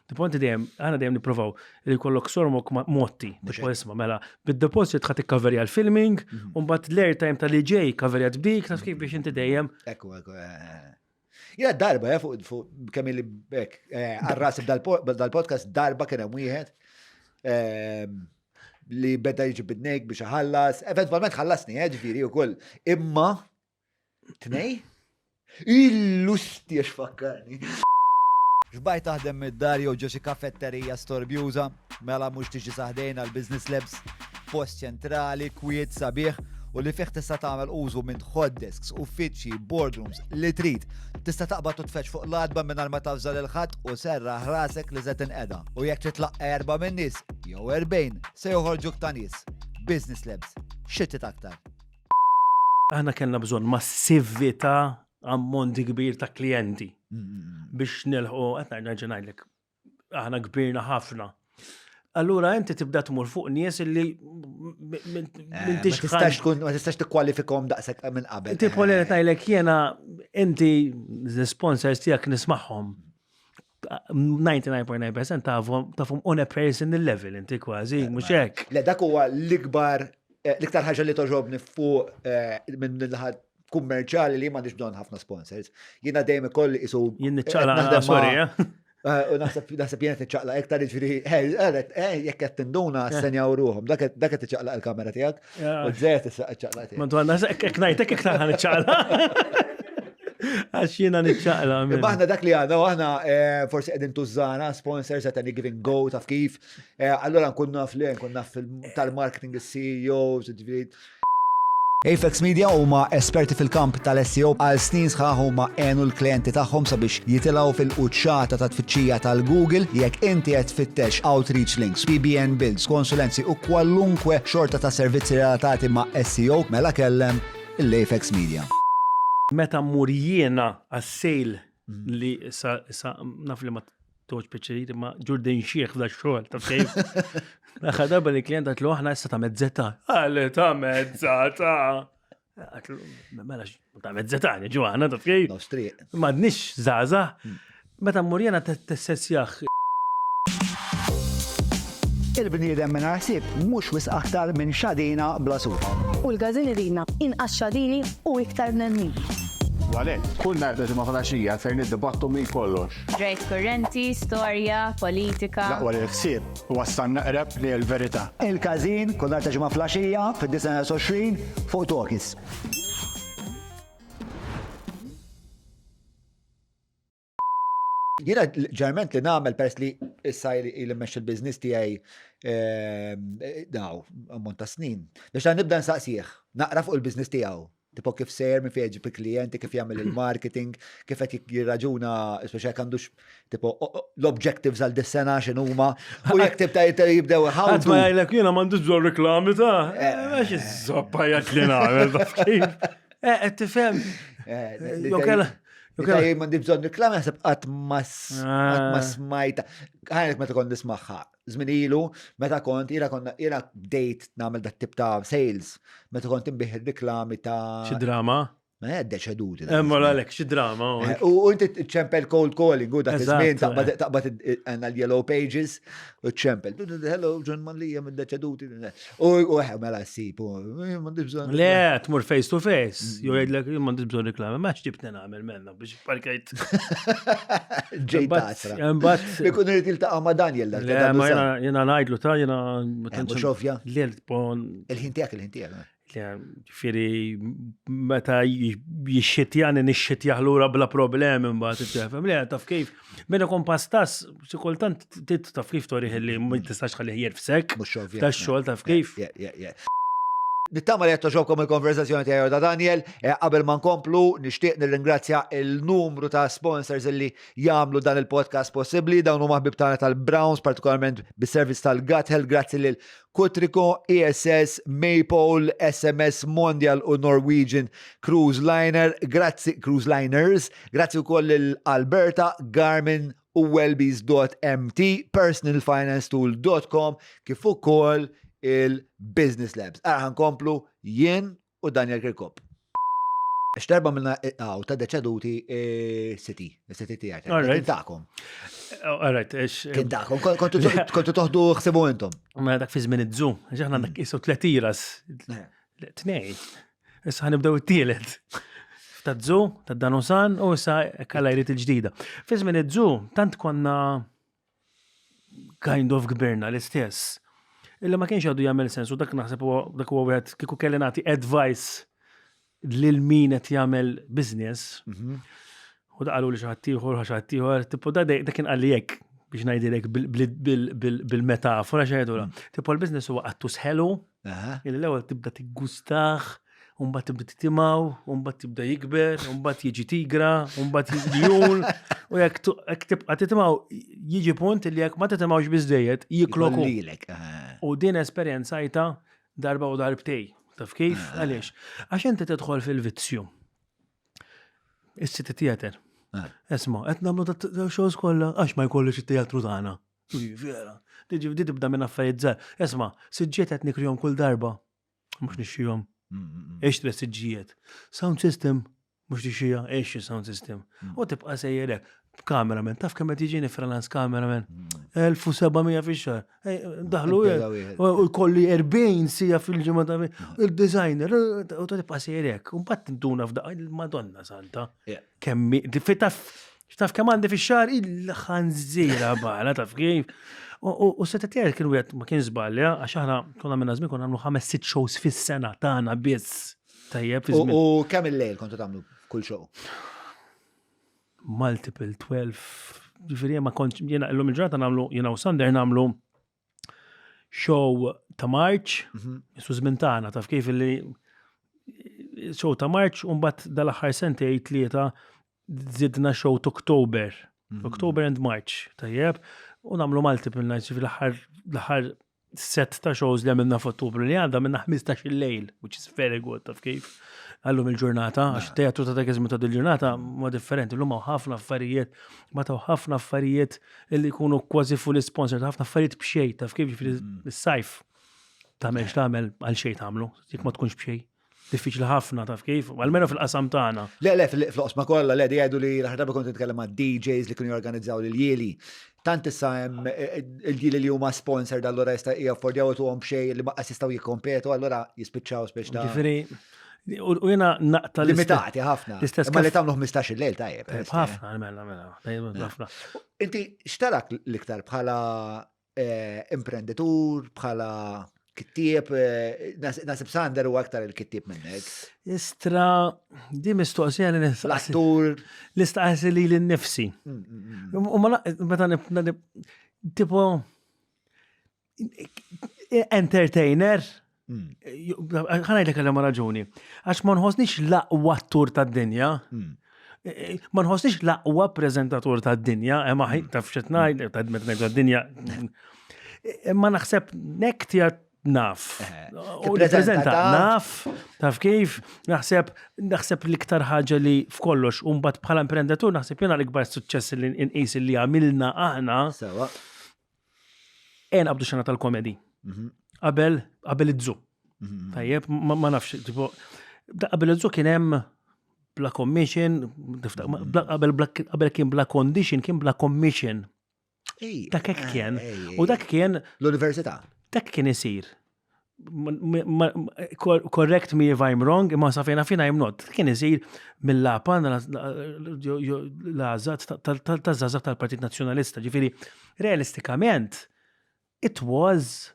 Tipo inti dejjem, aħna dejjem nippruvaw li jkollok sormok motti, tipo isma' mela, bid-deposit ħa tikkaverja l-filming, mhm. u mbagħad l-airtime tal-IJ kaverjat bdik, taf kif biex inti dejjem. Ekku, ekku. Eh, eh. Jena darba, eh, fuq fuq kemm li bekk, għarras dal-podcast darba kien hemm wieħed ehm, li beda jiġi bidnejk biex ħallas, eventwalment ħallasni, ġifieri wkoll. Imma Tnej? Illusti għax fakkarni. Xbajt taħdem mid-dar jew ġo xi kafetterija storbjuża? Mela mhux tiġi sa ħdejna l-Business Labs, post ċentrali, kwiet, sabiħ u li fih tista' tagħmel użu minn hot desks, uffiċċji, boardrooms, li trid. Tista' taqbad u tfeġġ fuq l-għatba mingħajr ma tavża lil ħadd u serraħ rasek li se tinqeda. U jekk trid tlaqqa' erba' min-nies, jew 40, se joħorġuk ta' nies. Business Labs. Xi trid aktar? Aħna kellna bżonn massività ammont kbir ta' klijenti biex nilħu, qed nerġa' ngħidlek, aħna kbirna ħafna. Allura inti tibda tmur fuq nies li eh, m'intix tistax tkun ma tistax tikkwalifikhom daqshekk minn qabel. Tipo li qed ngħidlek jiena inti l-sponsors tiegħek nismagħhom. 99.9% tafhom on a personal level inti kważi, eh, mhux hekk. Le dak huwa l-ikbar eh, l-iktar ħaġa li toġobni fuq eh, minn l-ħadd kummerċjali li m'għandix bżonn ħafna sponsors. Jiena dejjem ikolli isu. Jien niċċaqla sorry, U naħseb naħseb jiena tiċċaqla iktar jiġifieri jekk qed tinduna senjaw ruhom, dak qed tiċċaqlaq il-kamera tiegħek u żejjed tiċċaqlaq tiegħek. Ma dwar hekk ngħidlek iktar ħa niċċaqla. Għax jiena niċċaqla. Imma aħna dak li għandna, aħna eh, forsi qegħdin tużana, sponsors at any given go taf kif. Eh, allura nkun naf li nkun naf tal-marketing il-CEO, ġifieri. Apex Media huma esperti fil-kamp tal-SEO għal snin sħaħ huma għenu l-klijenti tagħhom sabiex jitilgħu fil-quċċata ta' tfittxija tal-Google jekk inti qed tfittex outreach links, PBN builds, konsulenzi u kwalunkwe xorta ta' servizzi relatati ma' SEO mela kellem l-Apex Media. Meta mmur jiena għas-sale li issa issa naf li ma toġ pjaċir imma ġurdin xieħ f'da xogħol taf kif. Aħħar darba li klient għatlu aħna issa ta' mezzeta. Għalli ta' mezzata. Għatlu, mela ta' mezzeta, niġu aħna taf kif. Ma nix zaza. Mm. Meta mmur jiena tessessjaħ Il-bniedem mingħajr ħsieb mhux wisq aktar minn xadina bla suf. U l-każin iridna inqas xadini u iktar bnedmin. U għalhekk, kull nhar ta' Ġimgħa filgħaxija ser niddibattu minn kollox. Ġrajjiet kurrenti, storja, politika. L-aqwa li l-ħsieb iwassalna eqreb lejn il-verità. Il-Każin, kull nhar ta' Ġimgħa filgħaxija, fid-9:20 fuq Talkies. Jiena ġeneralment li nagħmel peress li issa ili mmexxi l-business tiegħi ehm, daw ammont ta' snin. Biex nibda nsaqsih, naqra fuq il-business tiegħu. Tipo kif sejjer minn fejn ġib il-klijenti, kif jagħmel il-marketing, kif qed jirraġuna, speċi jekk għandux tipo l-objectives għal dis-sena x'inhuma, u jekk tibda jibdew ħawdu. Qatt ma jgħidlek jiena m'għandux bżonn reklami ta' eh, għax iż-żoppa jgħid li nagħmel taf kif. Eh, qed tifhem. Eh, Jew kellha Jien m'għandi bżonn reklam naħseb qatt ma ah. smajta. Ħajnek meta kont nismagħha. Żmien ilu meta kont jiena konna jiena bdejt nagħmel dat tip ta' sales meta kont inbih reklami ta' Xi drama? Ma eh, deċeduti. Emma eh, għalek, xi drama. Eh, u inti ċempel cold calling, u dak iż-żmien eh. taqbad għandna l-yellow pages u ċempel. Hello, John Mallia minn deċeduti. U eh, mela ssib, eh, m'għandix bżonn. Le, tmur face to face, jew jgħidlek m'għandix bżonn reklami, ma x'ġibtni nagħmel menna biex parkajt. Ġejt għasra. Imbagħad. Ikun irid jiltaqa' ma' Daniel dak. Le, ma jiena ngħidlu ta' jiena. Eh, mhux ovvja. Le, Il-ħin tiegħek, il-ħin tiegħek. Ġifieri meta jixxitjani nixxitjah lura bla problemi mbagħad tifhem. Le taf kif meta kon pastas xi kultant tit taf kif torih li ma tistax tħallih jerfsek. Mhux ovvja. Tax-xogħol taf kif. Nittama li qed togħġobkom il-konversazzjoni tiegħi ta' Daniel. Eh, qabel ma nkomplu, nixtieq nirringrazzja il-numru ta' sponsors illi jagħmlu dan il-podcast possibbli. Dawn huma ħbib tagħna tal-Browns, partikolarment bis-servizz tal-Gut Health, grazzi lil Kutriko, ESS, Maypole, SMS Mondial u Norwegian Cruise Liner, grazzi Cruise Liners, grazzi wkoll lil Alberta, Garmin u wellbees.mt, personalfinancetool.com, kif ukoll il-Business Labs. Ara nkomplu jien u Daniel Kirkop. X'darba minna għaw ta' deċeduti eh, City, City tiegħek. Kien tagħkom. Alright, Kien tagħkom, kontu toħdu ħsibu intom. Ma dak fi żmien iż-żu, għax aħna għandek isu tletiras. Tnej. Issa ħanibdew it-tielet. Ta' żu, ta' Danusan u issa kalla jrid il-ġdida. Fi żmien iż-żu, tant konna kind of kbirna l-istess. Illa ma kienx għadu jagħmel sens u dak naħseb dak huwa wieħed kieku kelli nagħti advice lil min qed jagħmel business. Mhm. U da qalu li xi ħadd ieħor, xi ħadd ieħor, tipo da da kien qalli hekk biex ngħidilek bil-metafora x'għidula. Mm. Tipo l-business huwa qattus ħelu, illi l-ewwel tibda tiggustah, Umbat tibda titimaw, umbat tibda jikber, umbat jiġi tigra, umbat jiġi jun, u jekk tibqa titimaw, jiġi punt li jekk ma titimawx biżejjed, jikloku. U din esperjenzajta darba u darbtej. Taf kif? Ah. Għaliex? Għax inti tidħol fil-vizzju. Is-City Theater. Ah. Esma, qed nagħmlu da shows kollha għax ma jkollux it-teatru tagħna. Vera. Tiġi tibda minn affarijiet żgħar. Esma, siġġiet qed nikrihom kull darba. Mhux nixxihom. Mm, mm, mm. Ixtri siġġijiet. Sound system, mhux tixxija, ixtri sound system. U tibqa' sejjerek. Cameraman, taf kemm qed jiġini freelance cameraman? 1700 fix-xahar. Daħlu u jkolli 40 sija fil-ġimgħa ta' il-designer u tibqa' sejjerek. U mbagħad tinduna f'daqqa il-Madonna Santa. Kemm taf taf kemm għandi fix-xahar il-ħanżira bala taf kif. U seta tiegħi kien wieħed ma kien żbalja għax aħna konna minna żmien konna nagħmlu ħames sitt shows fis-sena tagħna biss. Tajjeb. U kemm il-lejl kontu tagħmlu kull show? Multiple 12. Ġifieri ma kontx jiena illum il-ġurnata nagħmlu jiena u Sander nagħmlu show ta' March, mhm. su żmien tagħna taf kif li show ta' March u mbagħad dal-aħħar sentej tlieta zidna show ta' October. Mhm. October and March, tajjeb, u nagħmlu multiple nights fil-aħħar l-aħħar set ta' shows li għamilna f'Ottubru li għadda minna 15 il-lejl, which is very good, taf kif. Għallum il-ġurnata, għax teatru ta' dak iż-żmien ta' dil-ġurnata ma differenti, l-lum hawn ħafna affarijiet, ma taw ħafna affarijiet illi jkunu kważi fully sponsored, ħafna affarijiet b'xejn, taf kif ġifieri mm. is-sajf tagħmel x'tagħmel għal xejn tagħmlu, jekk ma tkunx b'xejn. Diffiċli ħafna taf kif, almenu fil-qasam tagħna. Le, le, fil-qosma kollha, le, di jgħidu li l-aħħar darba kont nitkellem ma' DJs li kienu jorganizzaw lil jieli. Tant issa hemm eh, eh, il-jieli li huma sponsor allura jista' jaffordjaw tuhom b'xejn li ma jistgħu jikkompetu, allura jispiċċaw speċ ta' Ġifieri, u jiena naqta Limitati ħafna. L-istess Ma li tagħmlu 15 il-lejl tajjeb. Eh, ħafna, mela, mela, ħafna. Inti x'tarak l-iktar bħala Eh, imprenditur, bħala kittieb, eh, nasib Sander u aktar il-kittieb minnek. Istra, di mistoqsija li nistaqsi. L-attur. Nistaqsi li l-nifsi. Mm, mm, mm. U ma meta tipo entertainer, Ħanajdlek għal ma raġuni. Għax ma nħossniex l-aqwa attur tad-dinja. Hmm. E, e, ma nħossniex l-aqwa preżentatur tad-dinja, eh, ma hmm. taf xed ngħid, ta' meta ngħid tad-dinja. E, ma naħseb nek tija naf. Eh, u prezenta naf, taf kif, naħseb naħseb l-iktar ħaġa li f'kollox u mbagħad bħala imprenditur naħseb jiena l-ikbar suċċess li nqis li għamilna aħna. Sewa. Ejja naqbdu xena tal-komedi. Mhm. Qabel, qabel iż-żu. Mhm. Tajjeb, ma nafx, tipo, qabel iż-żu kien hemm bla commission, mhm. qabel kien bla condition, kien bla commission. Dak hekk kien. U dak kien. L-università. Dak kien isir. Correct me if I'm wrong, imma sa fejna fina I'm not. Kien isir mill-lapan l-għazat tal-żgħażagħ tal-Partit Nazzjonalista. Ġifieri, realistikament, it was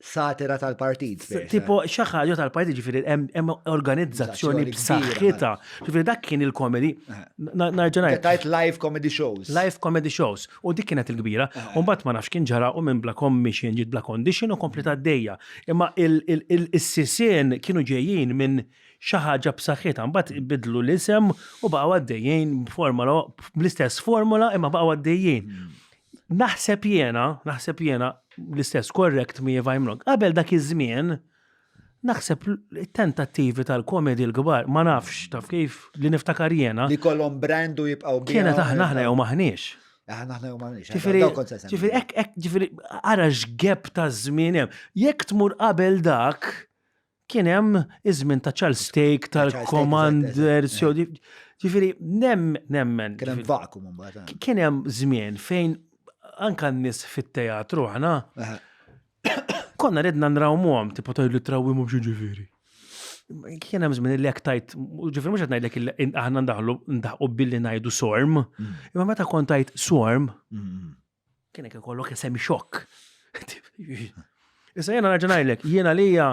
Satira tal-partit. Tipo, xi ħaġa tal-partit ġifieri hemm organizzazzjoni b'saħħitha. Ġifieri dak kien il-comedy. Narġa' ngħid. Tajt live comedy shows. Live comedy shows. U dik kienet il-kbira. U mbagħad ma nafx kien ġara u minn bla commission ġiet bla condition u kompli għaddejja. Imma il-sisien kienu ġejjin minn xi ħaġa b'saħħitha. Mbagħad bidlu l-isem u baqgħu għaddejjin b'formula bl-istess formula imma baqgħu għaddejjin. Naħseb jiena, naħseb jiena, l-istess correct me if I'm wrong, qabel dak iż-żmien, naħseb tentattivi tal-komedi l-kbar, ma nafx taf kif li niftakar jiena. Li kollhom brand u jibqgħu Kienet aħna aħna jew maħniex. Aħna aħna jew maħniex. Ġifieri, ġifieri hekk hekk ġifieri ara x'gap ta' żmien hemm. Jekk tmur qabel dak, Kien hemm iż-żmien ta' Charles Stake, tal-Commander, ġifieri nemmen. Kien hemm vacuum imbagħad. Eh. Kien hemm żmien fejn anka n-nies fit-teatru aħna konna ridna nrawmuhom, tipo tgħidlu trawwimhom xi ġifieri. Kien hemm żmien li jekk tajt, ġifieri mhux qed ngħidlek aħna ndaħlu ndaħqu billi ngħidu sorm, mm. imma meta kont tajt sorm, mm. Kien hekk ikollok isem xokk. Issa jiena nerġa' ngħidlek, jiena lija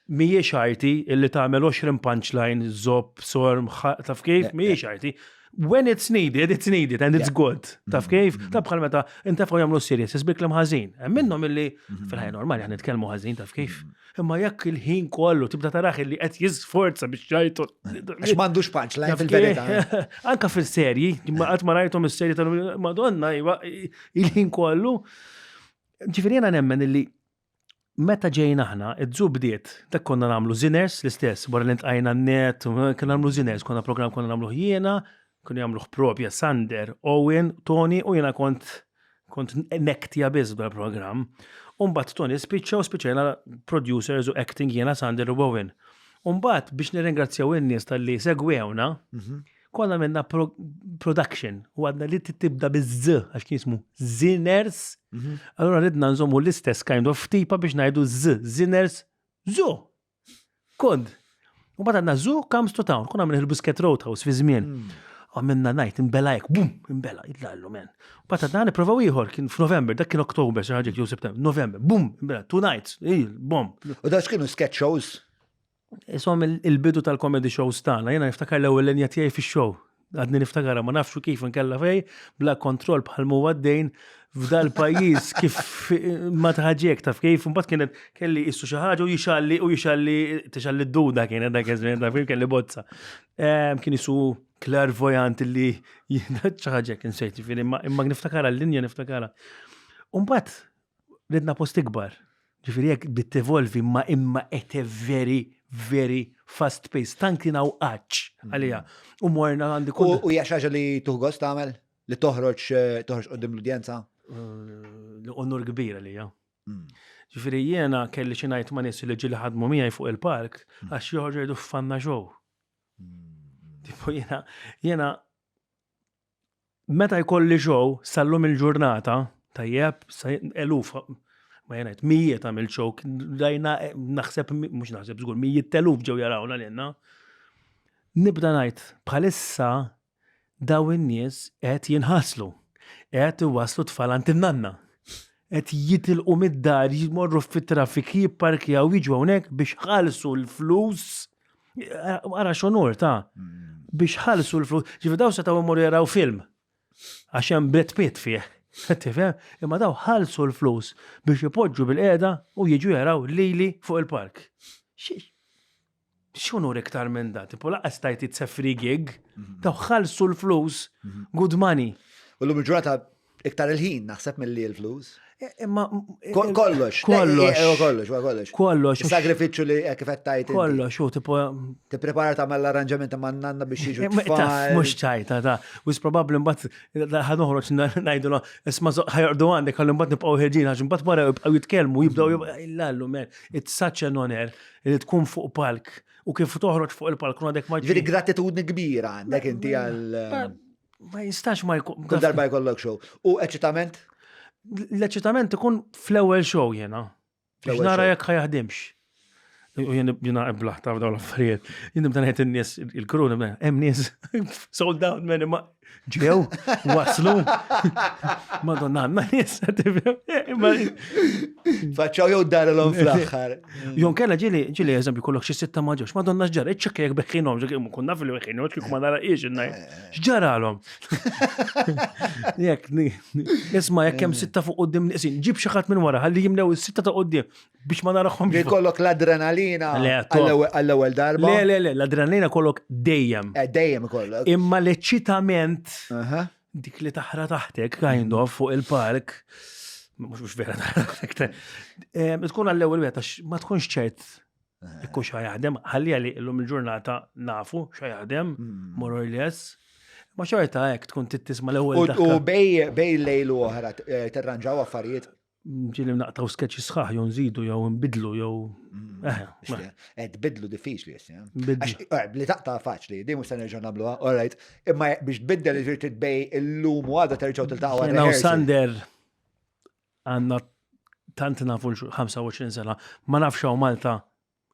mhijiex arti illi tagħmel 20 punchline, zopp, sorm, taf kif, mhijiex arti. When it's needed, it's needed and it's good. Taf mm-hmm. kif? Ta' bħal meta intefgħu jagħmlu serious, isbik l ħażin. Hemm minnhom illi mm-hmm. fil-ħajja normali aħna nitkellmu ħażin taf kif. Mm-hmm. Imma jekk il-ħin kollu tibda taraħ li qed jisforza biex jgħidu. Għax m'għandux punchline fil-verità. Anka fil-serji, ma qatt ma rajthom is-serji tal-Madonna, iva, il-ħin kollu. Ġifieri jiena nemmen illi meta ġejna aħna, id-żu bdiet, dak konna nagħmlu Zinners l-istess, wara li ntqajna n-net, konna nagħmlu Zinners, konna programm konna nagħmlu jiena, kienu jagħmluh propja Sander, Owen, Tony u jiena kont kont nektja biss dal programm. Umbat Tony spiċċa u spiċċajna producers u acting jiena Sander u Owen. Umbat biex nirringrazzjaw in-nies tal-li segwewna, mhm. konna minna pro production u għadna li tibda biz-z għax kien jismu Zinners. Mhm. Allora ridna nżommu l-istess kind of tipa biex ngħidu z, Zinners, zu. Kont. U mbagħad għandna Zoo Comes to Town, konna għamilna il-Busket Roadhouse fi żmien. Hmm. Għamilna najt, imbela jek, bum, imbela, jitlallu men. Mbagħad għadna nipprovaw ieħor, kien f'November, dak kien Oktober, xi ħaġa jew September, November, bum, imbela, two nights, bum. U dak kienu sketch shows? Isom il-bidu tal-comedy shows tagħna, jiena niftakar l-ewwel linja tiegħi fix-show. Għadni niftakarha ma nafxu kif inkella fej, bla kontroll bħal mu għaddejn f'dal pajjiż kif ma tħaġek taf kif, mbagħad kienet kelli issu xi ħaġa u jixalli u jixalli tixalli d-duda kienet dak iż-żmien taf kif kelli bozza. Ehm, kien isu clairvoyant li xi ħaġa kien sejt, jiġifieri, imma niftakarha l-linja niftakarha. U mbagħad ridna post ikbar. Ġifieri jekk bdiet tevolvi ma imma at a very, very fast pace. Tant kien hawn għatx għaliha. U morna għandi kull. U hija xi ħaġa li tuħ gost tagħmel? Li toħroġ eh, toħroġ qudiem l-udjenza? Eh, onur kbir għalija. Hmm. Ġifieri jiena kelli xi ngħid ma' nies li ġieli ħadmu miegħi fuq il-park hmm. għax joħorġu jgħidu fanna show. Hmm. Tipo jiena jiena Meta jkolli show sal-lum il-ġurnata, tajjeb, eluf, ma jenajt, mijiet għamil show, rajna naħseb, mux naħseb żgur, mijiet teluf ġew jarawna lilna. Nibda ngħid, bħalissa daw in-nies qed jinħaslu, qed iwasslu tfal għand in-nanna. Qed jitilqu mid-dar, jmorru fit-traffic, jipparkjaw, jiġu hawnhekk biex ħalsu l-flus Ara xonur ta' biex ħalsu l-flus. Ġifi daw setgħu imorru jaraw film. Għax hemm Brad Pitt fih. Tifhem? Imma daw ħalsu l-flus biex ipoġġu bil-qiegħda u jiġu jaraw lili fuq il-park. X'unur iktar minn da? Tipo laqas tajt it's a free gig. Mhm. Daw ħalsu l-flus, mhm. good money. U l-lum il-ġurnata Iktar il-ħin naħseb milli l-flus. E, imma kollox. Kollox. E, kollox, kollox. Kollox. Sagrifiċċju li eh, kif qed tajt. Kollox, u tipo. Tipprepara tagħmel l-arranġament ma' nanna biex jiġu tfal. Mhux ċajta ta' wis probabbli mbagħad ħa noħroġ ngħidu isma' ħajorqdu għandek ħalli mbagħad nibqgħu ħirġin għax mbagħad wara jibqgħu jitkellmu jibdew mm. illallu man. It's such an honor li tkun fuq palk u kif toħroġ fuq il-palk għandek ma. Ġifieri gratitudni kbira għandek inti għal. Ma jistax ma jkun. Kull darba jkollok show. U eċitament? L-eċitament ikun fl-ewwel show jiena. Biex nara jekk ħajaħdimx. U jien jiena eblaħ ta' dawn l-affarijiet. Jien nibda ngħid in-nies il-crew nibda hemm nies sold out man imma Ġew, waslu. Madonna, għandna nies. Faċċaw jew daralhom fl-aħħar. Jon kella ġieli, ġieli eżempju kollok xi sitta ma ġewx, madonna x'ġara, iċċekkja jekk beħħinhom, ġek kun naf li beħħinhom, kieku ma nara ix X'ġaralhom? Jekk isma' jekk hemm sitta fuq quddiem niqsin, ġib xi ħadd minn wara ħalli jimlew is-sitta ta' quddiem biex ma narahomx. Li jkollok l-adrenalina għall-ewwel darba. Le, le, le, l-adrenalina kollok dejjem. Eh, dejjem ikollok. Imma l-eċċitament dik li taħra taħtek, kind of, fuq il-park, mux vera taħra taħtek, eh, tkun għall-ewwel wieħed għax ma tkunx ċert eh. ikku xa jaħdem, ħalli għalli illum il-ġurnata nafu xa jaħdem, mm. more or less. Ma xorta hekk tkun tittisma l-ewwel. U bej bej lejlu oħra eh, terranġaw affarijiet Ġieli naqtaw sketchi sħaħ jew nżidu jew nbidlu jew. Mm. Eh, eh, tbidlu diffiċli issa. Eh, li taqta' faċli, di mhux se nerġgħu nagħmluha, all right. Imma biex tbiddel iġir titbej illum u għada terġgħu tiltaqgħu għal. Sander għandna tant nafu 25 sena, ma nafx hawn Malta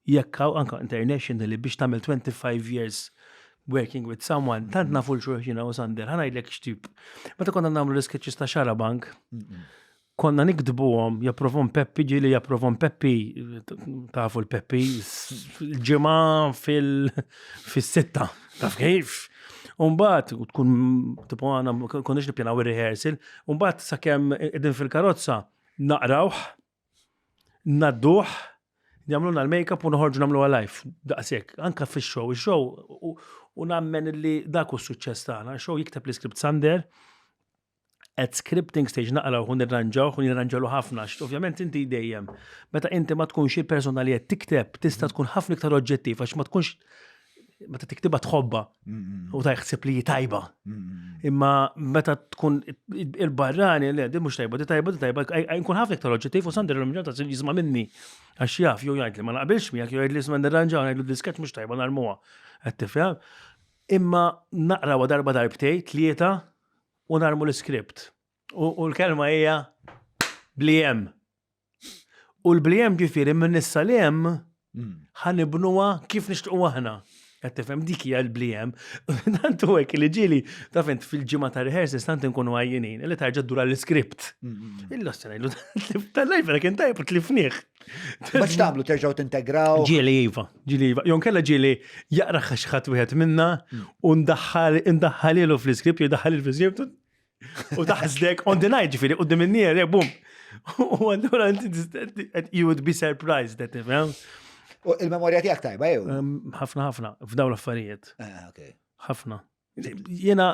jekk hawn anka internationally biex tagħmel 25 years working with someone, tant nafu l-xulxin u Sander, ħa ngħidlek x'tip. Meta konna nagħmlu l-isketches ta' Xarabank, konna niktbuhom, japprovom Peppi, ġieli japprovom Peppi, tafu l-Peppi, ġimgħa fil-sitta, taf kif? Umbat, tkun, tipo għana, konniex nippjanaw il-rehearsal, umbat sakemm edin fil-karozza, naqrawh, Nadduh, jagħmlulna l-makeup u noħorġu nagħmluha live. Daqshekk, anka fix-show, ix-show u nammen li dak hu s-suċċess tagħna. Show jikteb l-iskript Sander, at scripting stage naqraw u nirranġaw u nirranġalu ħafna, għax ovvjament inti dejjem, meta inti ma tkunx il-persona li qed tikteb, tista' tkun ħafna iktar oġġettiv għax ma tkunx meta tiktibha tħobba u taħseb li tajba. Imma meta tkun il-barrani, le, di mhux tajba, di tajba, di tajba, nkun ħafna iktar oġġettiv u Sander l-ġurnata jisma' minni. Għax jaf, jew jgħid li ma naqbilx miegħek, jew jgħid li isma' nirranġaw, ngħidlu diskett mhux tajba narmuha. Qed tifhem? Imma naqraw darba darbtej, tlieta, u narmu l-iskript. U l-kelma hija blijem. U l-bliem ġifieri minn issa li hemm hmm. ħanibnuha kif nixtiequ aħna. Qed tifhem dik hija l-bliem. Tant u hekk li ġieli taf int fil-ġimgħa ta' rehearsals tant inkunu għajjinin li tarġa' dura l-iskript. Hmm. Illa s ngħidlu tal-lajf vera kien tajb u tlifnih. Ma x'tagħmlu terġgħu tintegraw? Ġieli iva, ġieli iva. Jon kella ġieli jaqra xi ħadd wieħed minna hmm. u ndaħħal indaħħalilu fl-iskript jew daħħal fl-iskript U taħsdek on the night ġifiri, u d-minnier, eh, bum. U għallura you would be surprised that tifhem. U il-memorja tiegħek tajba jew? Ħafna ħafna, f'daw l-affarijiet. Ah, ħafna. Jena,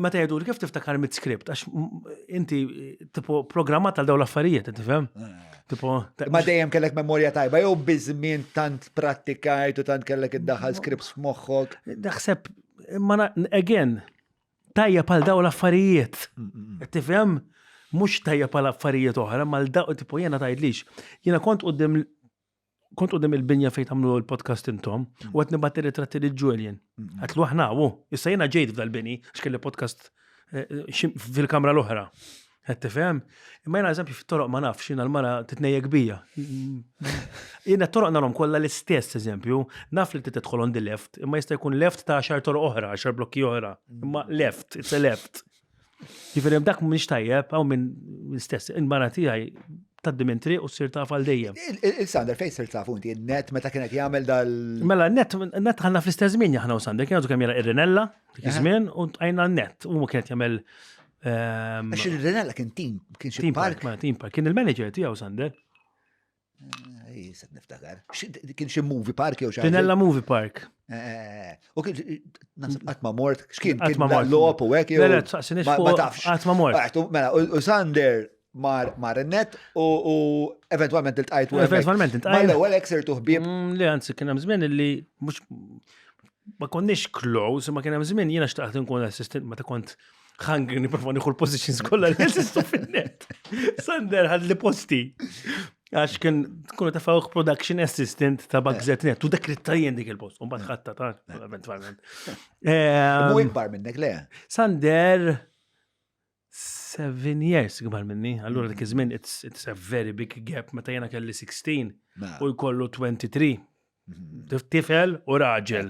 meta jgħidu kif tiftakar mit-skript, għax inti tipo programmat għal daw l-affarijiet, tifhem? Ah. Tipo, Ma dejjem kellek memorja tajba, jew biż-żmien tant prattikajt u tant kellek iddaħħal scripts f'moħħok. Naħseb, ma again, Tajjeb għal daw l-affarijiet. Tifhem? Mhux tajjeb għal affarijiet oħra, ma l daw tipo jiena tgħidlix. Jiena kont qudiem kont qudiem il-binja fejn tagħmlu l-podcast intom u qed nibgħat ritratti lil Julian. Għatlu aħna hu, issa jiena ġejt f'dal-bini għax kelli podcast eh, fil-kamra l-oħra. Qed tifhem? Imma jiena eżempju fit-toroq ma nafx, jiena l-mara titnejjek bija. Jiena t-toroq narhom kollha l-istess eżempju, naf li tidħol on the left, imma jista' jkun left ta' għaxar toroq oħra, għaxar blokki oħra. Imma left, it's a left. Ġifieri dak mhux tajjeb, hawn minn stess, il-mara tiegħi taddi minn triq u ssir taf għal dejjem. Il-Sander fejn sirt tafu inti net meta kienet jagħmel dal. Mela net net ħanna fl-istess żmien aħna u Sander kien għadu kemm jara ir-Rinella dik iż-żmien u għajna net u kienet jagħmel Ehm, Għax il-Rinella kien team, kien xi park. Ma team park, kien il-manager tiegħu Sander. Eh, Jisad niftakar. Kien xi movie park jew xi. Rinella Movie Park. Eh, eh, u kien naħseb qatt ma mort, x'kien kien logħob u hekk jew. Le, le, ma tafx. Qatt ma mort. Mela, u Sander mar mar net u eventwalment iltqajt u. Eventwalment iltqajt. Ma l-ewwel hekk sirtu ħbieb. Mm, le, anzi kien hemm żmien illi mhux ma konniex close, ma kien hemm żmien jiena xtaqt inkun assistant meta kont hungry nipprova nieħu l-positions kollha li jeżistu fin-net. Sander ħad li posti. Għax kien tkunu tafawk production assistant ta' Bagzet Net, u dak li tajjen dik il-post, un bat ħatta ta' eventualment. Mu ikbar minnek le? Sander, seven years ikbar minni, allura dik iż-żmien it's, it's a very big gap meta jena kelli 16 u jkollu 23. Mhm. Tifel u raġel.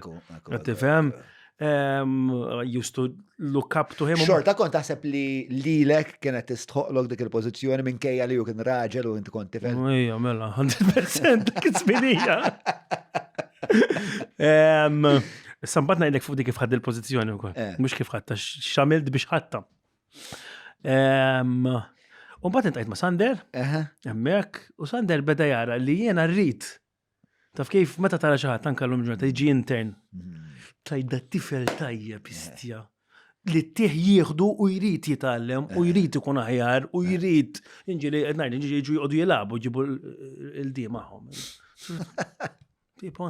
Tifhem? I used to look up to him. Xorta kont taħseb li lilek kienet tistħoqlok dik il-pożizzjoni minkejja li hu kien raġel u inti kont tifel. Ija, mela, 100% dik iż-żminija. Issa mbagħad ngħidlek fuq dik kif ħadd il-pożizzjoni wkoll. Eh. Mhux kif ħadta, x'għamilt biex ħadta. U mbagħad intajt ma' Sander, hemmhekk, u Sander beda jara li jiena rrid Taf kif meta tara xi ħadd anke llum ġurnata jiġi intern. Tajda tifel tajjeb istja. Li tih jieħdu u jrid jitgħallem u jrid ikun aħjar u jrid inġili qed ngħid inġili jiġu jqogħdu jilagħbu jġibu l-di magħhom. Tipo,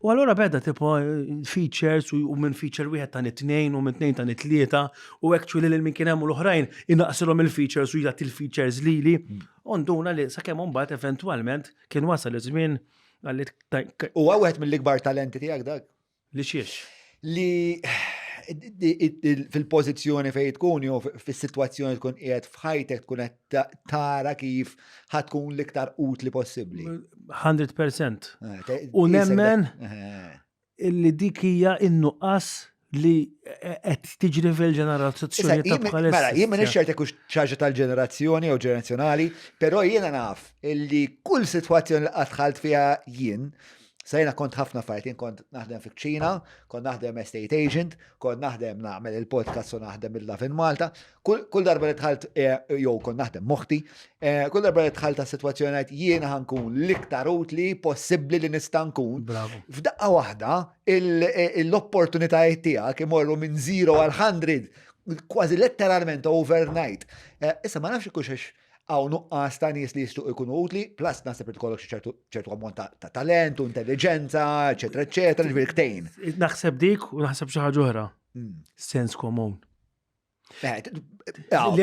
u allura beda tipo features u minn feature wieħed ta' tnejn u minn tnejn ta' tlieta u actually lil min kien hemm u l-oħrajn inaqsilhom il-features u jagħti l-features lili. Onduna li sakemm imbagħad eventwalment Kien wasal iż-żmien għalli. Huwa wieħed mill-ikbar talenti tiegħek dak. Li xiex? Li fil-pożizzjoni fejn tkun jew fis-sitwazzjoni tkun qiegħed f'ħajtek tkun qed tara kif ħa tkun l-iktar utli possibbli. 100%. Eh, U nemmen eh. Illi dik hija n-nuqqas li qed tiġri fil-ġenerazzjoni ta' bħalissa. Mela, jien m'iniex ċert jekk hux ħaġa tal-ġenerazzjoni jew ġenerazzjonali, però jiena naf illi kull sitwazzjoni li qatt dħalt fiha jien, sa jiena kont ħafna affarijiet, jien kont naħdem fi kċina, kont naħdem estate agent, kont naħdem nagħmel il-podcast u naħdem il-Love in Malta, Kull darba li dħalt, eh, jew kont naħdem moħti, eh, kull darba li dħalt ta' situazzjoni għajt jiena ħankun l-iktar utli possibbli li nista' nkun. F'daqqa waħda, eh, l-opportunitajiet tiegħek imorru minn 0 għal 100, kważi letteralment overnight. Issa ma nafx ikux għaw nuqqas ta' nies li jistgħu jkunu utli, plus naħseb li tkollok xi ċertu ammont ta' talent u intelligenza, eċetera, eċetera, ġifieri ktejn. Naħseb dik u naħseb xi ħaġa oħra. Hmm. Sens komun. Eh,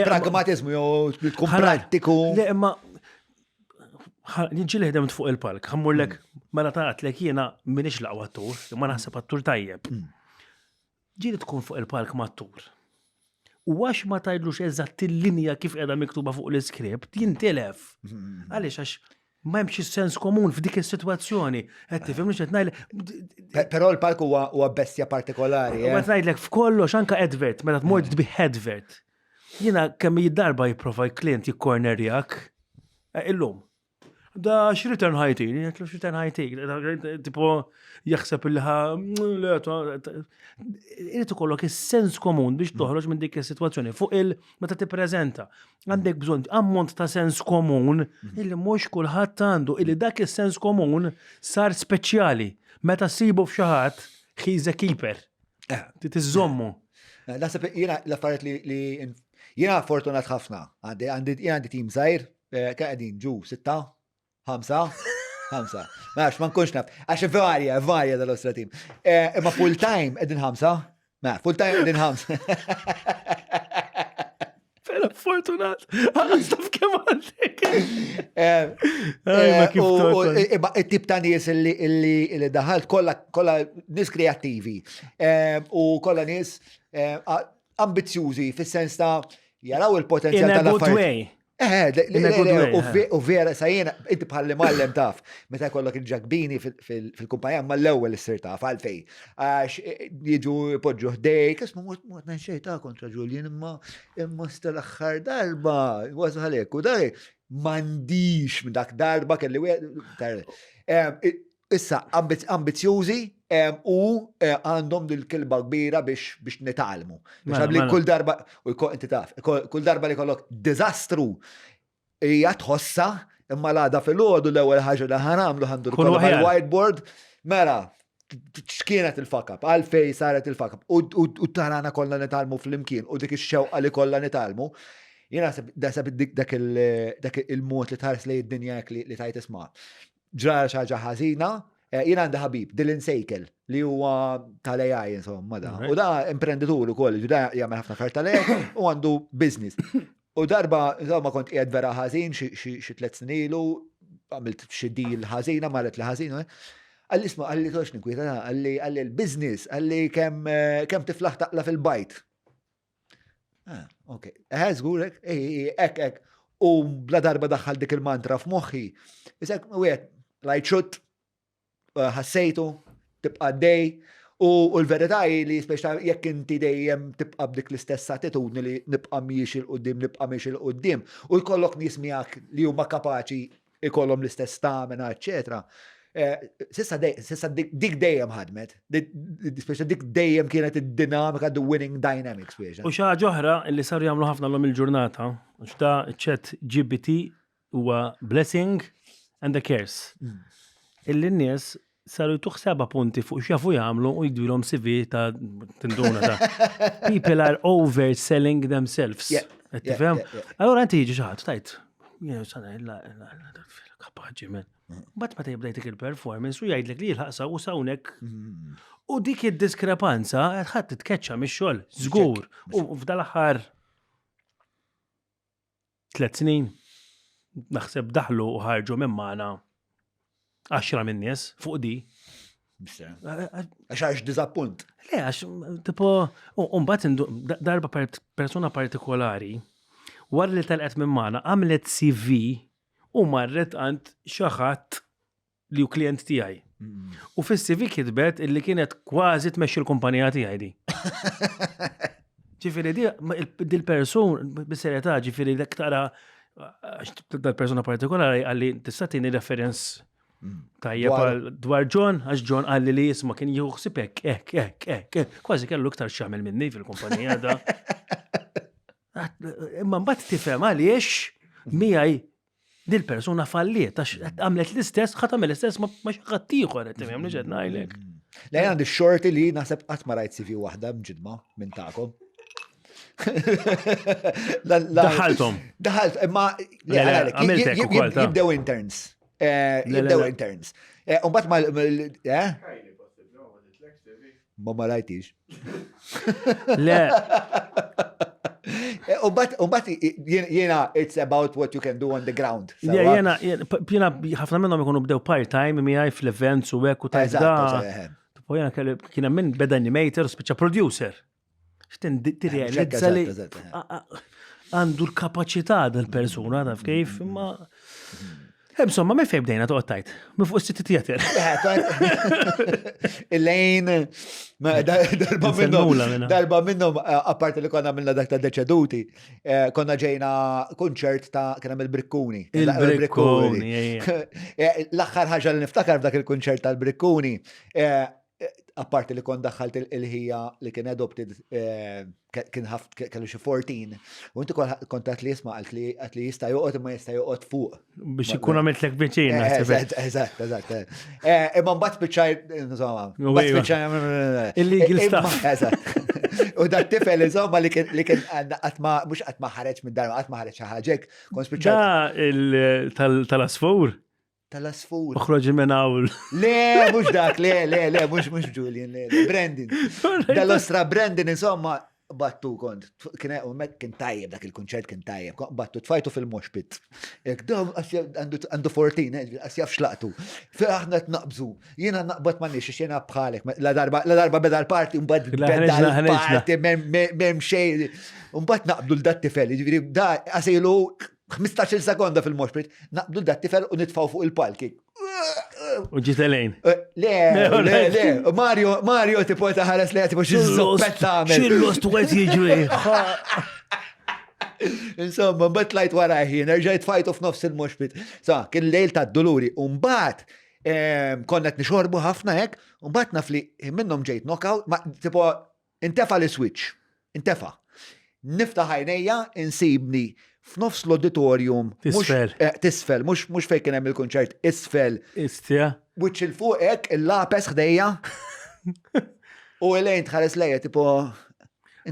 pragmatizmu jew tkun prattiku. Le, imma ġili ħdemt fuq il-palk, ħammurlek, mm. mela taqatlek jiena minix laqwa attur, imma naħseb attur tajjeb. Mm. Ġili tkun fuq il-palk ma' attur. U għax ma tajdlux eżatt il-linja kif qiegħda miktuba fuq l-iskript, jintilef. Mm. Għaliex għax Ma hemmx is-sens komun f'dik is-sitwazzjoni. Qed tifhem mhux qed ngħidlek. Però l-palk huwa bestja partikolari. Eh? Qed ngħidlek f'kollox anke advert, meta tmur eh. tbih advert. Jiena kemm darba jipprova klient jikkornerjak. Eh, illum. Da x'return ħajtik, jgħidlu x'return ħajtik, tipo jaħseb li ħa irid ikollok is-sens komun biex toħroġ minn dik is-sitwazzjoni fuq il meta tippreżenta. Għandek bżonn ammont ta' sens komun illi mhux kulħadd għandu, illi dak is-sens komun sar speċjali. Meta ssibu f'xi ħadd, he's a keeper. Eh. Tiżommu. Eh, naħseb jiena l-affarijiet li jiena fortunat ħafna. Għandi għandi tim żgħir, eh, qegħdin ġu sitta, ħamsa, ħamsa. Ma nafx, ma nkunx naf. Għax varja, varja dal-ostra tim. Eh, imma full time qegħdin ħamsa. Ma, full time qegħdin ħamsa. Vera fortunat. Għas taf kemm għandek. Eh, eh, imma it-tip ta' nies li daħalt kollha kollha nies kreattivi u kollha nies ambizzjużi fis-sens ta' jaraw il-potenzjal tal-affarijiet. Eh, eh, u vera, sa jena, inti bħalli mallem taf, meta jkollok il-ġakbini fil-kumpanija, ma l-ewwel issir taf, għalfej. Għax eh, jiġu poġġu ħdejk, isma mort xejn ta' kontra Julian, imma imma l-aħħar darba, wasal u dak m'għandix minn dak darba kelli wieħed. Issa, ambizjużi u eh, għandhom dil-kilba kbira biex biex nitgħallmu. Biex mela, mela. kull darba, u inti taf, kull darba li kollok diżastru hija tħossa imma l-għada fil-ħodu l-ewwel ħaġa li ħanamlu ħandur whiteboard mela x'kienet il-fuck up, għalfej saret il-fuck up, u tarana kollha nitgħallmu fl-imkien u dik ix-xewqa li kollha nitgħallmu. Jiena naħseb dak il-mod li tħares lejn id-dinja li tajt isma' ġara xi ħaġa ħażina, eh, jien għandi ħabib, Dylan Seikel, li huwa tal-AI insomma da. U da imprenditur ukoll, da jagħmel ħafna affarijiet tal-AI u għandu business. U darba, insomma, kont qiegħed vera ħażin xi tliet snin ilu, għamilt xi deal ħażina, marret li ħażina. Eh. Għalli isma' għalli tox ninkwieta, għalli għalli l-business, għalli kemm eh, kemm tiflaħ taqla fil-bajt. Ah, ok. Eh, żgur hekk, hekk hekk. U bla darba daħħal dik il-mantra f'moħħi. Isek, wieħed, lajt xut, eh, ħassejtu, tibqa' dej. U l-verità hi li speċa jekk inti dejjem tibqa' b'dik l-istess attitudni li nibqa' miexi 'l quddiem, nibqa' miexi 'l quddiem, u jkollok nies miegħek li huma kapaċi ikollhom l-istess stamina, eċċetera. Eh, sissa sissa dik dejjem ħadmet, speċa dik dejjem kienet id-dinamika, the winning dynamics. U xi ħaġa oħra li saru jagħmlu ħafna l-lum il-ġurnata, x'da chat GBT huwa blessing and a curse. Mm. Illi n-nies saru jtuh seba' punti fuq x'jafu jagħmlu u jgdilhom CV ta' tinduna ta' People are overselling themselves. Tifhem? Allora inti jiġi xi ħadd tajt. Sana illa kapaċi men. Mm. Bat meta jibda jtik il-performance u jgħidlek li jilħaq sa u sawnek. Mm. U dik id-diskrepanza ħadd titkeċċa mix-xogħol, żgur. U f'dal-aħħar Tlet snin, naħseb daħlu u ħarġu minn magħna għaxra minn nies fuq di. Għax għax dizappunt. Le, għax tipo, u mbagħad darba persuna partikolari, wara li telqet minn magħna għamlet CV u marret għand xi ħadd li hu klient tiegħi. U fis-CV kitbet illi kienet kważi tmexxi l-kumpanija tiegħi di. Ġifieri di dil-persun bis-serjetà ġifieri dak tara dal-persuna partikolari għalli tista' tieni reference mm. tajjeb dwar John, għax John għalli li jisma kien jieħu ħsieb hekk, hekk, hekk, hekk, kważi kellu iktar x'jagħmel minni fil-kumpanija da. Imma mbagħad tifhem għaliex miegħi Dil-persuna falliet għax għamlet l-istess, ħa tagħmel l-istess ma' xi ħadd ieħor qed tifhem li qed ngħidlek. Le għandi xorti li naħseb qatt ma rajt CV waħda mġidma minn tagħkom. Daħalthom. Daħalt, imma jibdew interns. Eh, jibdew interns. Eh, Umbat ma. Eh? Ma ma rajtix. Le. Eh, u bat jena, it's about what you can do on the ground. Jena, jena, ħafna minnhom ikunu bdew part-time miegħi fl-events u hekk u ta' eh, eh. Tipo jena kien hemm min beda animator, spiċċa producer. X'tin tirrealizza li għandu l-kapaċità dal-persuna taf kif, imma Insomma, minn fejn bdejna toqgħod tajt? Minn fuq is-City Theater. Elaine, darba minnhom, darba minnhom, eh, apparti li konna minna dak ta' deċeduti, eh, konna ġejna kunċert ta' kien hemm il-Brikkuni. Il-Brikkuni. Eh, l-aħħar ħaġa li niftakar f'dak il-kunċert tal-Brikkuni, apparti li kont daħħalt il-ħija li kien adopted eh, kien ħaf kellu xi 14. U inti kont għat li jisma' għalt li għat li jista' joqgħod imma jista' joqgħod fuq. Biex ikun għamiltlek viċin. Eh, eżatt, eżatt, eżatt. Eh, imma mbagħad spiċċaj, insomma, mbagħad spiċċaj. Illegal stuff. Eżatt. U dat tifel insomma li kien li kien qatt ma mhux qatt ma ħareġ mid-dar, qatt ma ħareġ xi ħaġa kont spiċċaj. Da tal-asfur. Tal-asfur. Uħroġi minn hawn. Le, mhux dak, le, le, le, mhux mhux Julian, le, le, Brandon. Dal-ostra Brandon, insomma, battu kont, kien kien tajjeb dak il-kunċert kien tajjeb, battu tfajtu fil-mosh pit. Ek dom għandu 14, eh, għas jaf xlaqtu. Aħna tnaqbżu, jiena naqbad ma nix, jiena bħalek, la darba la darba beda l-parti, mbagħad beda l-parti, m'hemm xejn. Mbagħad naqbdu l-dat tifel, jiġifieri da għasilu 15 sekonda fil-mosh pit, naqbdu dat tifel u nitfaw fuq il-palki. U ġiet Elaine. Eh, le, le, le, Mario, Mario tipo ta' ħares le, tipo xi zoppetta għamel. Xil-lost għet jiġri. Insomma, mbagħad tlajt wara ħin, erġajt fajtu f'nofs il-mosh pit. Sa, kien lejl ta' doluri. U mbagħad ehm, konna qed nixorbu ħafna hekk, u mbagħad naf li minnhom ġejt knockout, ma tipo Intefa' l-iswiċċ. Intefa'. Niftaħ għajnejja, insibni f'nofs l-auditorium. Tisfel. Eh, tisfel, mhux fejn kien hemm il-kunċert, isfel. Istja. Wiċċ il fuq hekk, il-lapes ħdejja. U Elaine tħares lejja tipo.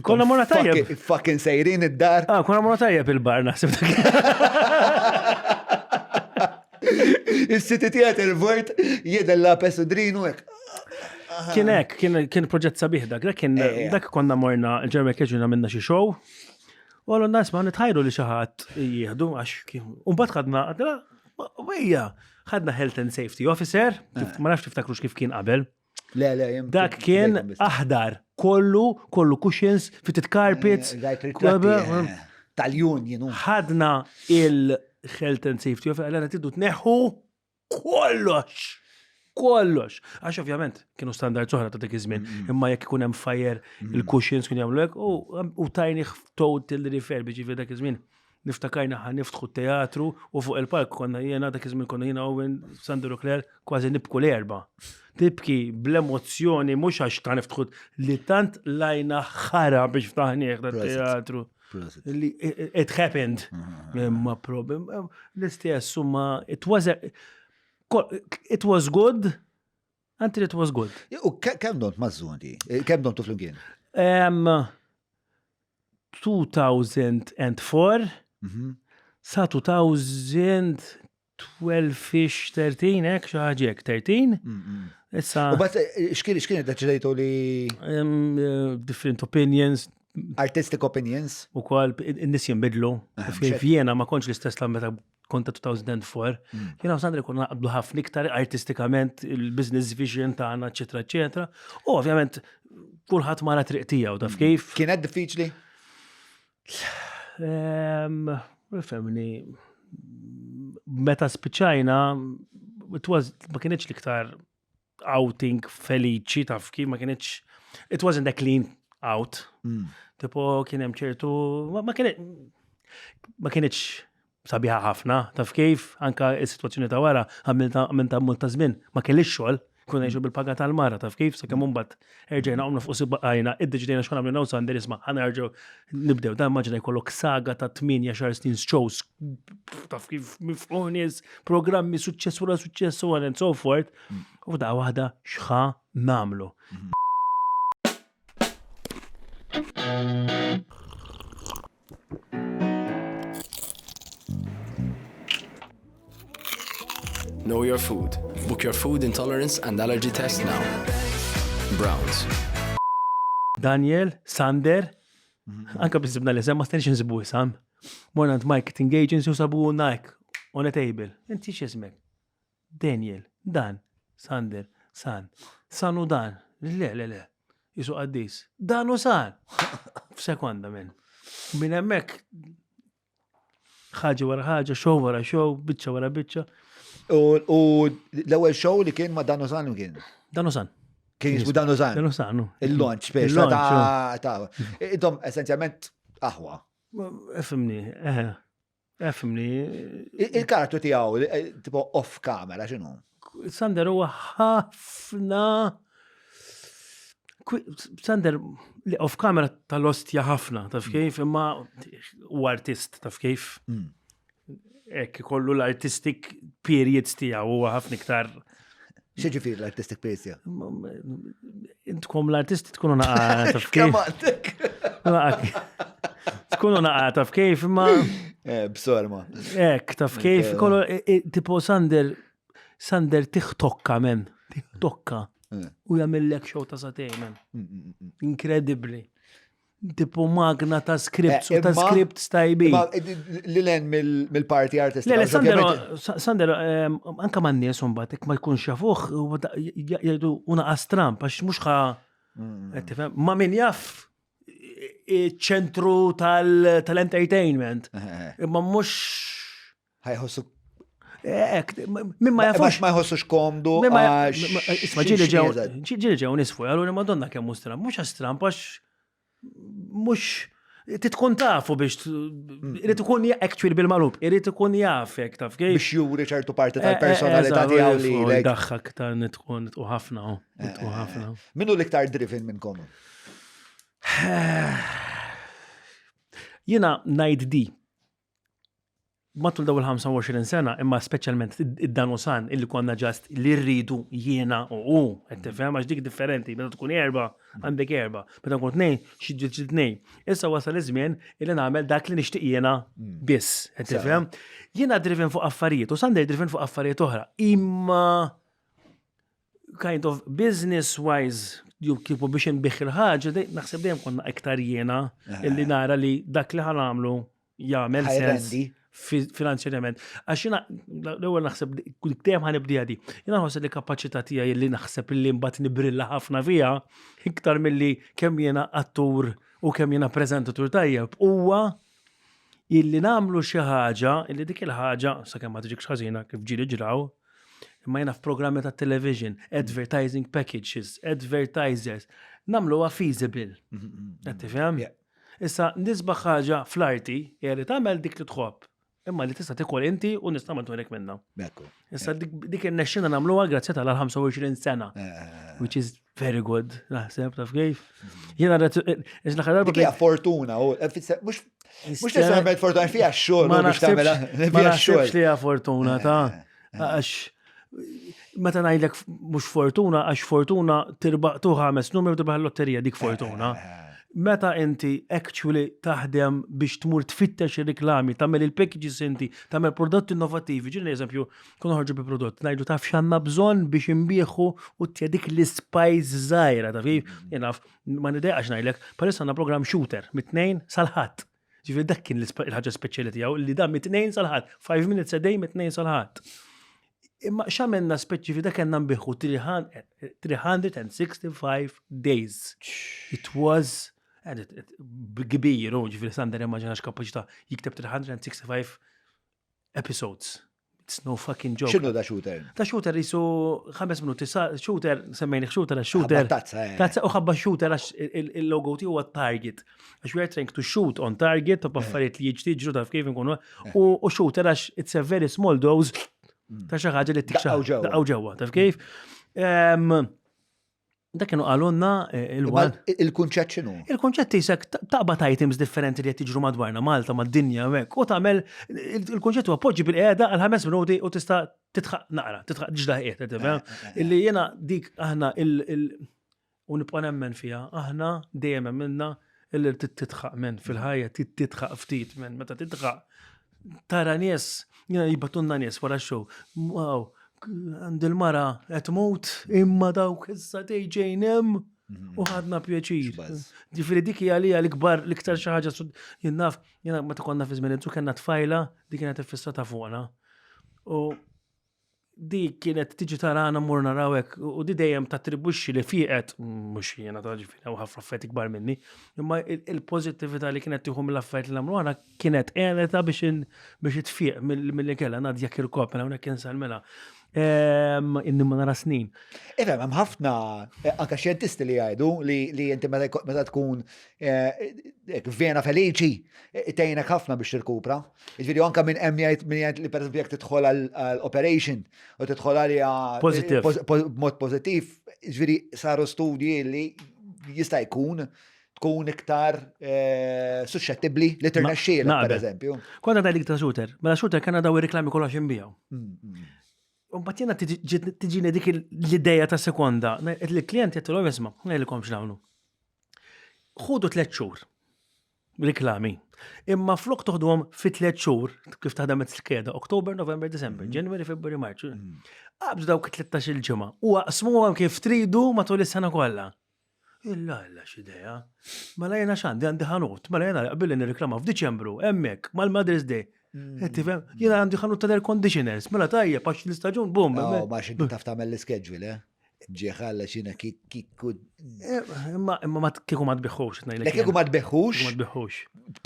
Konna morna tajjeb. Fucking sejrin id-dar. Ah, konna morna tajjeb il-bar naħseb dak. Il-City Theater vojt jidel lapes u drinu hekk. Kien hekk, kien proġett sabiħ dak, dak kien eh, eh. dak konna morna il-ġerma keġuna minna xi show. U għallu nas ma nitħajru li xi ħadd jieħdu għax kien. U mbagħad ħadna wejja, ħadna Health and Safety Officer, eh. ma nafx tiftakrux kif kien qabel. Le, le, Dak kien aħdar, kollu, kollu cushions, fitted carpets. Tal-union. Ħadna il-Health and Safety Officer, għalna tiddu tneħħu kollox. Kollox. Għax ovvjament kienu standards oħra ta' dik iż-żmien, imma jekk ikun hemm fire il-cushions kienu jagħmlu hekk u tajnih total refurb ġifieri dak iż-żmien. Niftakarna ħa niftħu teatru u fuq il-palk konna jiena dak iż-żmien konna jiena Owen, Sandro Claire, kważi nibku l-erba. Tibki bl-emozzjoni mhux għax ta' niftħu li tant lajna ħara biex ftaħnieh dat teatru. Li it happened. Imma problem. L-istess summa it was a, it was good until it was good. U kemm dont mażżunti? Eh, kemm domtu flimkien? 2004 mhm. sa 2012-ish, 13, hekk xi ħaġa hekk, 13. Issa. U bat, eh, xkien xkien deċidejtu li. Eh, different opinions. Artistic opinions. U kol, n-nis jimbidlu. Ah, Jiena ma kontx l-istess la meta konta 2004. Mm. Jiena u Sandra konna naqblu ħafna iktar artistikament, il-business vision tagħna, eċetera, eċetera. U ovvjament kulħadd mara triq tiegħu taf mm. kif. Kienet diffiċli? Ehm, Femni, meta spiċċajna, it was, ma kienx l-iktar outing feliċi taf kif, ma kienx, it wasn't a clean out. Mm. Tipo kien hemm ċertu, ma kienet, ma kienx sabiħa ħafna, taf kif, anka is-sitwazzjoni ta' wara, għamilta ammont ta' żmien, ma kellix xogħol, kuna ngħixu bil-paga tal-mara, taf kif, sakemm imbagħad erġajna qomna fuq sibqajna, iddeċidejna x'ħan għamlu naw Sander isma' ħa nerġgħu nibdew. Dan maġna jkollok saga ta' 8 xar snin shows, taf kif mifqu nies, programmi suċċess wara suċċess so on and so forth. U da waħda x'ħa nagħmlu. Know your food. Book your food intolerance and allergy test now. Browns. Daniel, Sander, anka bizzibna l-isem, ma stenix nsibu isam. Morna għand marketing agency u sabu Nike on a table. Inti x'ismek? Daniel, Dan, Sander, San, San u Dan. Le, le, le. Jisu qaddis. Dan u San. F'sekonda minn. Minn hemmhekk ħaġa wara ħaġa, show wara show, biċċa wara biċċa. U l-ewwel show li kien ma' Dan u San kien? Dan u San. Kien jismu Dan u San. Dan u San. Il-launch biex ta' ta' Intom essenzjalment aħwa. Efimni, eħe. Efimni. Il-karattru tiegħu eh, tipo off camera x'inhu? Sander huwa ħafna Sander li off camera tal-ostja ħafna, taf mm. kif, imma u artist, taf kif. Mm. Ek kollu l-artistic periods tiegħu huwa ħafna iktar Xieġifir l-artistic periods tiegħu? Intkom l-artisti tkunu naqa taf kif. Tkunu naqa taf kif imma. Eh, b'sorma. Ek, taf kif, kollu, eh, eh, tipo Sander, Sander tiħtokka men, tiħtokka. U jagħmillek show ta' satej men. Mm, mm, mm, Incredibly. Tipo magna ta' scripts u ta' scripts tajbin. Li len mill-parti artistika. Le, Sander, Sander, anka man nies mbagħad ma jkunx jafuh jgħidu una astramp għax mhux ħa ma min jaf ċentru tal-entertainment. Eh, eh, eh. Imma mhux ħajħossu Ek, min ma jafux. Ma jħossux komdu. Isma ġili ġew, ġili ġew nisfu, għallu li madonna kemm stramp, mhux stramp għax mhux titkun tafu biex irid ikun actually bil-malub, irid ikun jafek taf kif. Biex juri ċertu parti tal-personalità tiegħu li. Daħħak ta' nitkun nitqu ħafna, nitqu ħafna. Minnu l-iktar driven minnkom? Jiena ngħid di matul daw il-25 sena, imma speċjalment id-danusan illi konna ġast li rridu jiena u u, qed tifhem għax dik differenti, meta tkun erba, għandek erba, meta tkun tnejn, xi ġiet tnejn. Issa wasal iż-żmien illi nagħmel dak li nixtieq jiena mm. biss, qed tifhem? Jiena driven fuq affarijiet u Sander driven fuq affarijiet oħra, imma kind of business wise jew kieku biex nbih il-ħaġa, naħseb dejjem konna iktar jiena eh. illi nara li dak li ħanamlu jagħmel sens finanzjarjament. Għax jiena l-ewwel naħseb dejjem ħanibdiha di. Jiena nħoss li kapaċità tiegħi li naħseb li mbagħad nibrilla ħafna fiha iktar milli kemm jiena attur u kemm jiena preżentatur tajjeb huwa illi nagħmlu xi ħaġa illi dik il-ħaġa sakemm ma tiġikx ħażina kif ġieli ġraw. Imma jiena f'programmi ta' television, advertising packages, advertisers, nagħmluha feasible. Qed tifhem? Issa nisbaħ ħaġa fl-arti hija li tagħmel dik li tħobb, imma li tista' tikol inti u nista' ma twerek minnha. Ekku. Issa dik irnexxina nagħmluha grazzi tal 25 sena. Eh, eh, eh. Which is very good, naħseb taf kif. Jiena rrid l-aħħar darba. Dik hija fortuna, u mhux mhux necessarjament fortuna fiha x-xogħol Ma naħsibx li hija fortuna ta' għax meta ngħidlek mhux fortuna għax fortuna tirbaħ tu ħames numru tirbaħ l-lotterija dik fortuna. Meta inti actually taħdem biex tmur tfittex ir-riklami, tagħmel il-packages inti, tagħmel prodotti innovattivi, ġieli eżempju, kun noħorġu bi prodott, ngħidu taf x'għandna bżonn biex inbieħu u tja dik l-ispice żgħira, taf kif? Jien naf, ma nidejqax ngħidlek, bħalissa għandna programm shooter mit-tnejn sal-ħadd. Ġifieri dak kien il-ħaġa speċjali tiegħu li dan mit-tnejn sal-ħadd, 5 minutes a day mit-tnejn sal-ħadd. Imma x'għamilna speċifi dak kellna nbiħu 365 days. It was kbir, u ġifieri Sander immaġinax kapaċità jikteb 365 episodes. It's no fucking joke. X'inhu da shooter? Ta' shooter jisu ħames minuti, shooter, semmejni shooter, għax shooter. Tazza, eh. Tazza u ħabba shooter għax il-logo tiegħu huwa target. Għax we are trying to shoot on target ta' affarijiet li jiġu taf kif inkunu. U shooter għax it's a very small dose ta' xi ħaġa li tikxa. Daqqaw ġewwa, taf kif? Dak kienu qalulna eh, il-wan. Il-kunċett x'inhu? Il-kunċett jisek taqbad items differenti li qed jiġru madwarna Malta mad-dinja hekk u tagħmel il-kunċett huwa poġġi bil-qiegħda għal ħames minuti u tista' titħaq naqra, titħaq ġdaħ qiegħed, tifhem? Eh, eh, Illi jiena dik aħna il u nibqa' nemmen fiha, aħna dejjem emminna illi titħaq men fil-ħajja titħaq ftit men meta titħaq tara nies, jiena jibatunna nies wara show. Wow, għand il-mara qed tmut imma dawk issa tgħid hemm u ħadna pjaċir. Ġifieri dik hija li l-ikbar l-iktar xi ħaġa jien naf, jiena meta konna fi żmien kellna tfajla dik kienet iffissata fuqna. U Di kienet tiġi tarana mmur naraw hekk u di dejjem tattribwixxi li fieqet mhux jiena ta' ġifieri hawn ħafna affarijiet ikbar minni, imma il-pożittività li kienet tieħu mill-affarijiet li nagħmlu aħna kienet għenetha biex biex tfieq milli kellha Nadja Kirkop mela hawnhekk insellmilha. Ehm, inni ma nara snin. Ifhem, hemm ħafna eh, anke xjentisti li jgħidu li inti meta tkun eh, vena feliċi eh, tgħinek ħafna biex tirkupra. Jiġifieri anke minn hemm jgħid min jgħid li pereżempju jekk tidħol għal operation u tidħol għaliha b'mod pożittiv, jiġifieri saru studji li jista' jkun tkun iktar eh, suscettibbli li tirnexxielek pereżempju. Kont għadha dik ta' shooter, mela shooter kellna daw ir-riklami kollha x'inbiegħu. Mm, mm. Mbagħad jiena tiġini dik l-ideja ta' sekonda, il-klient jgħidilhom isma' ngħidilkom x'nagħmlu. Ħudu tliet xhur riklami. Imma flok toħduhom fi tliet xhur, kif taħdem skeda, Oktober, November, December, mm. January, February, March. Mm. Qabdu dawk 13 il-ġimgħa u aqsmuhom kif tridu matul is-sena kollha. Illa illa x'idea. Mela jiena x'għandi għandi ħanut, mela jiena jaqbilli nirriklama f'Diċembru, hemmhekk, mal-Mother's Day. Mm. Tifhem? Jiena għandi ħanut tal-air conditioners, mela tajjeb għax l-istaġun bum. Oh, ma xi taf tagħmel l-ischedule, eh? Ġieħalla xina kiku. Eh, imma imma ma kieku ma tbiħħux. Le kieku ma tbiħħux. Ma tbiħħux.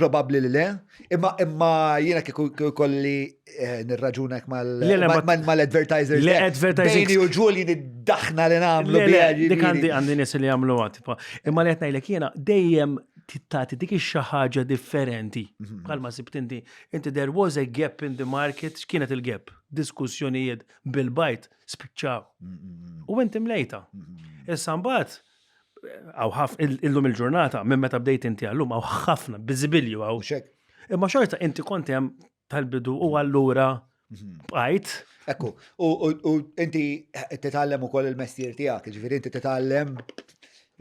Probabbli li le. Imma imma jiena kieku kolli eh, nirraġunek mal-advertisers. Le advertising. Bejni u Ġuli niddaħna li nagħmlu biha. Dik għandi għandi nies li jagħmlu tipo. Imma li qed ngħidlek jiena dejjem tagħti dik ix-xi ħaġa differenti. Mhm. Bħalma sibt inti, inti there was a gap in the market, x'kienet il-gap? Diskussjonijiet bil-bajt spiċċaw. U inti mlejta. Issa mbagħad għaw ħaf illum il-ġurnata minn meta bdejt inti għallum għaw ħafna biżibilju għaw. Imma xorta inti kont hemm tal-bidu u allura mhm. bqajt. Ekku, u inti titgħallem ukoll il-mestier tiegħek, ġifieri inti titgħallem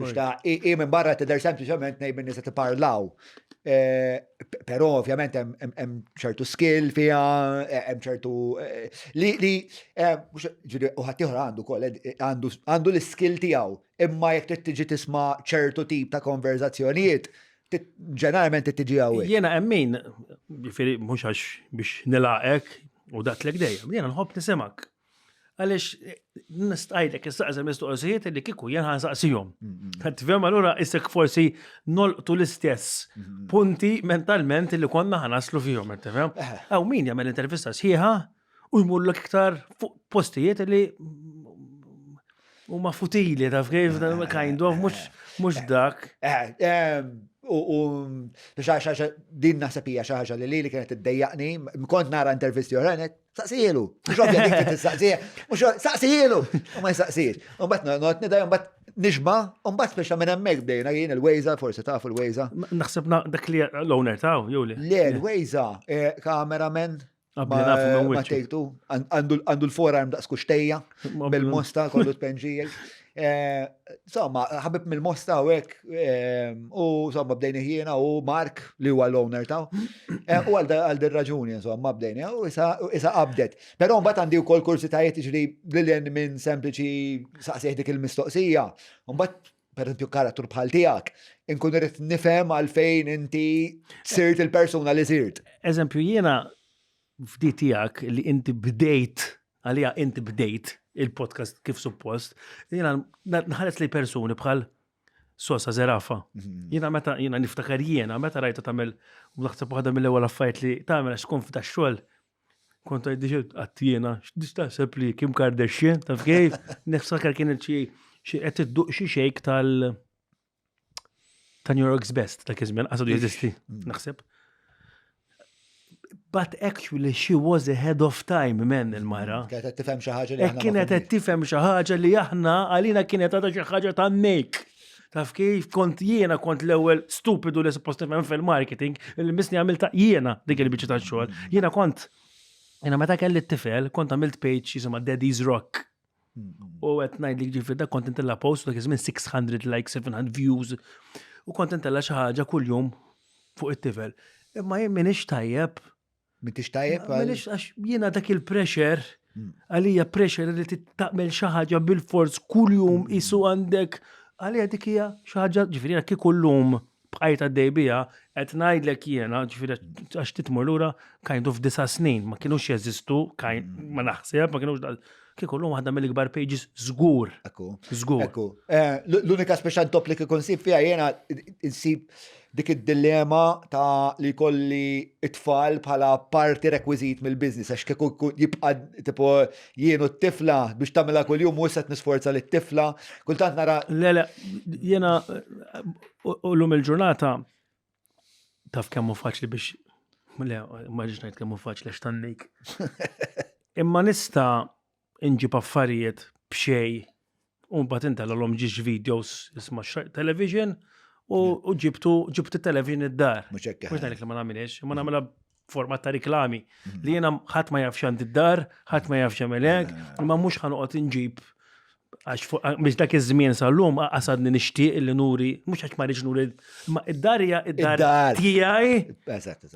biex ta' i minn barra tidher sempliċement ngħid minn nisa tipparlaw. Eh, però ovvjament hemm ċertu skill fiha, eh, hemm ċertu eh, li li ġifieri u ħaddieħor għandu wkoll għandu l-skill tiegħu, imma jekk trid tiġi tisma' ċertu tip ta' konverzazzjonijiet, ġeneralment tiġi hawnhekk. Jiena hemm min, ġifieri mhux għax biex nilaqek u daqtlek dejjem, jiena nħobb nisimak. Għaliex nistqajlek issaqsi mistoqsijiet li kieku jien ħansaqsihom. Tifhem allura issek forsi nolqtu l-istess punti mentalment li konna ħanaslu fihom, tifhem? Hawn min jagħmel intervista sħiħa. U jmurlek iktar fuq postijiet li huma futili taf kif kind of mhux dak. Eh, eh, u xi din naħseb hija xi ħaġa li li kienet iddejjaqni, kont nara intervisti oħrajn, saqsijielu, mhux ovvja dik tistaqsija, mhux saqsijielu, u ma jsaqsijiex. U mbagħad noqgħod nidaj, mbagħad nixba, u mbagħad speċa minn hemmhekk bdejna jien il-Wejza, forsi tafu l-Wejza. Naħseb dak li l-owner taw, jew le? Le, l-Wejza, eh, cameraman, Qabli nafu minn Ma wiċċu. tejtu, għandu l-forearm daqs kuxtejja, bil-mosta kollu tpenġija. Eh, insomma, ħabib mill-mosta u hekk, eh, u insomma bdejna jiena u Mark li huwa l-owner taw. Eh, u għal din raġuni insomma bdejna u isa qabdet. Però mbagħad għandi wkoll kursitajiet ġri lil minn sempliċi saqsih dik il-mistoqsija. Mbagħad per esempio karattru bħal tiegħek, inkun irrid nifhem għalfejn inti sirt il-persuna li sirt. Eżempju, jiena f'di tiegħek li inti bdejt, għalija inti bdejt il-podcast kif suppost, jiena nħares li persuni bħal Sosa Zerafa. Mhm. Jiena meta jiena niftakar jiena meta rajta tagħmel u naħseb waħda mill-ewwel affarijiet li tagħmel għax tkun f'da xogħol Kont għajdi għattijena, x'dix taħseb li Kim Kardashian, taf kif? Niftakar kien xi xi qed idduq xi shake tal ta' New York's Best dak iż-żmien, qasadu jeżisti, mm. naħseb. But actually she was ahead of time, man, il-mara. Kienet qed tifhem xi ħaġa li aħna. Kienet qed tifhem xi ħaġa li aħna għalina kienet għadha xi ħaġa ta' make. Taf kif kont jiena kont l-ewwel stupidu li suppost nifhem fil-marketing, li misni għamilta jiena dik il-biċċa tax-xogħol. Jiena kont jiena meta kelli t-tifel kont għamilt page jisimha Daddy's Rock. U qed ngħidlek ġifier dak kont intella post dak iż-żmien 600 likes, 700 views. U kont intella xi ħaġa kuljum fuq it-tifel. Imma jien m'iniex tajjeb M'intix tajjeb? M'intix għax jiena dak il-pressure, hmm. għalija pressure li taqmel xi ħaġa bil-forz kuljum hmm. isu għandek, għalija dik hija xi ħaġa, ġifieri jiena kieku llum bqajt għaddej bija, qed ngħidlek jiena, ġifieri għax titmur lura kind of disa' snin, ma kinux jeżistu, hmm. ma naħseb, ma kinux kieku llum waħda mill-ikbar pages żgur. Ekku. Żgur. Ekku. Eh, l-unika speċjal top li kieku nsib fiha jiena nsib dik id-dilema ta' li jkolli it-tfal bħala parti rekwiżit mill-business għax kieku jibqa' tipo jien u t-tifla biex tagħmilha kuljum u issa nisforza lit tifla kultant nara. Le le, jiena u llum il-ġurnata taf kemm hu faċli biex le ma ġiex ngħid kemm hu faċli għax tannik. Imma nista' inġib affarijiet b'xejn u mbagħad intellgħalhom ġiex videos isma' television u ġibtu ġibt it-television id-dar. Mhux hekk. Mhux ngħidlek li ma nagħmilx, imma nagħmilha format ta' riklami mm. li jiena ħadd ma jafx għand id-dar, ħadd ma jafx jagħmel hekk, mm. imma mhux ħanoqgħod inġib għax biex dak iż-żmien sal-lum qasadni nixtieq li nuri, mhux għax ma rridx nuri, ma id-dar hija id-dar tiegħi.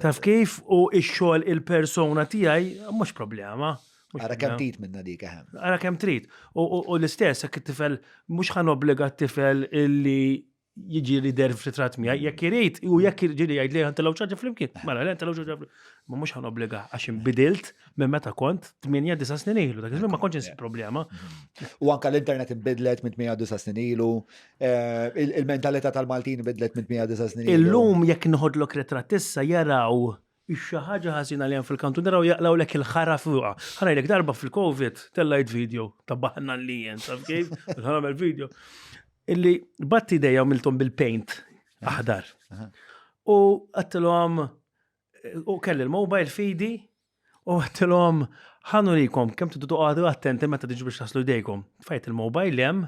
Taf kif u x-xogħol il-persona tiegħi mhux problema. Ara kemm trid minna dik eħem. Ara kemm trid. U l-istess jekk it-tifel mhux ħa nobbliga t-tifel illi jiġi li der f'ritrat miegħi, jekk irid u jekk jiġi jgħid li ħantelgħu ċaġa flimkien. Mela le ħantelgħu ċaġa flimkien. Ma mhux ħan obbliga għax inbidilt minn meta kont 8-9 snin ilu, dak iż-żmien ma kontx insib problema. U anka l-internet inbidlet minn 8-9 snin ilu, eh, il-mentalità tal-Maltin inbidlet minn 8-9 snin ilu. Illum jekk nħodlok ritratt issa jaraw Xi ħaġa ħażina li hemm fil-kantun naraw jaqlawlek il-ħara fuqha. Ħa ngħidlek darba fil-Covid tellajt video ta' baħna li jien, taf kif? Ħa nagħmel video. Illi batt idejja għamilthom bil-paint aħdar. U għattilhom u kelli l-mobile fidi u għattilhom ħa nurikom kemm tridu toqgħodu attenti meta tiġu biex taħslu jdejkom. Tfajt il-mobile hemm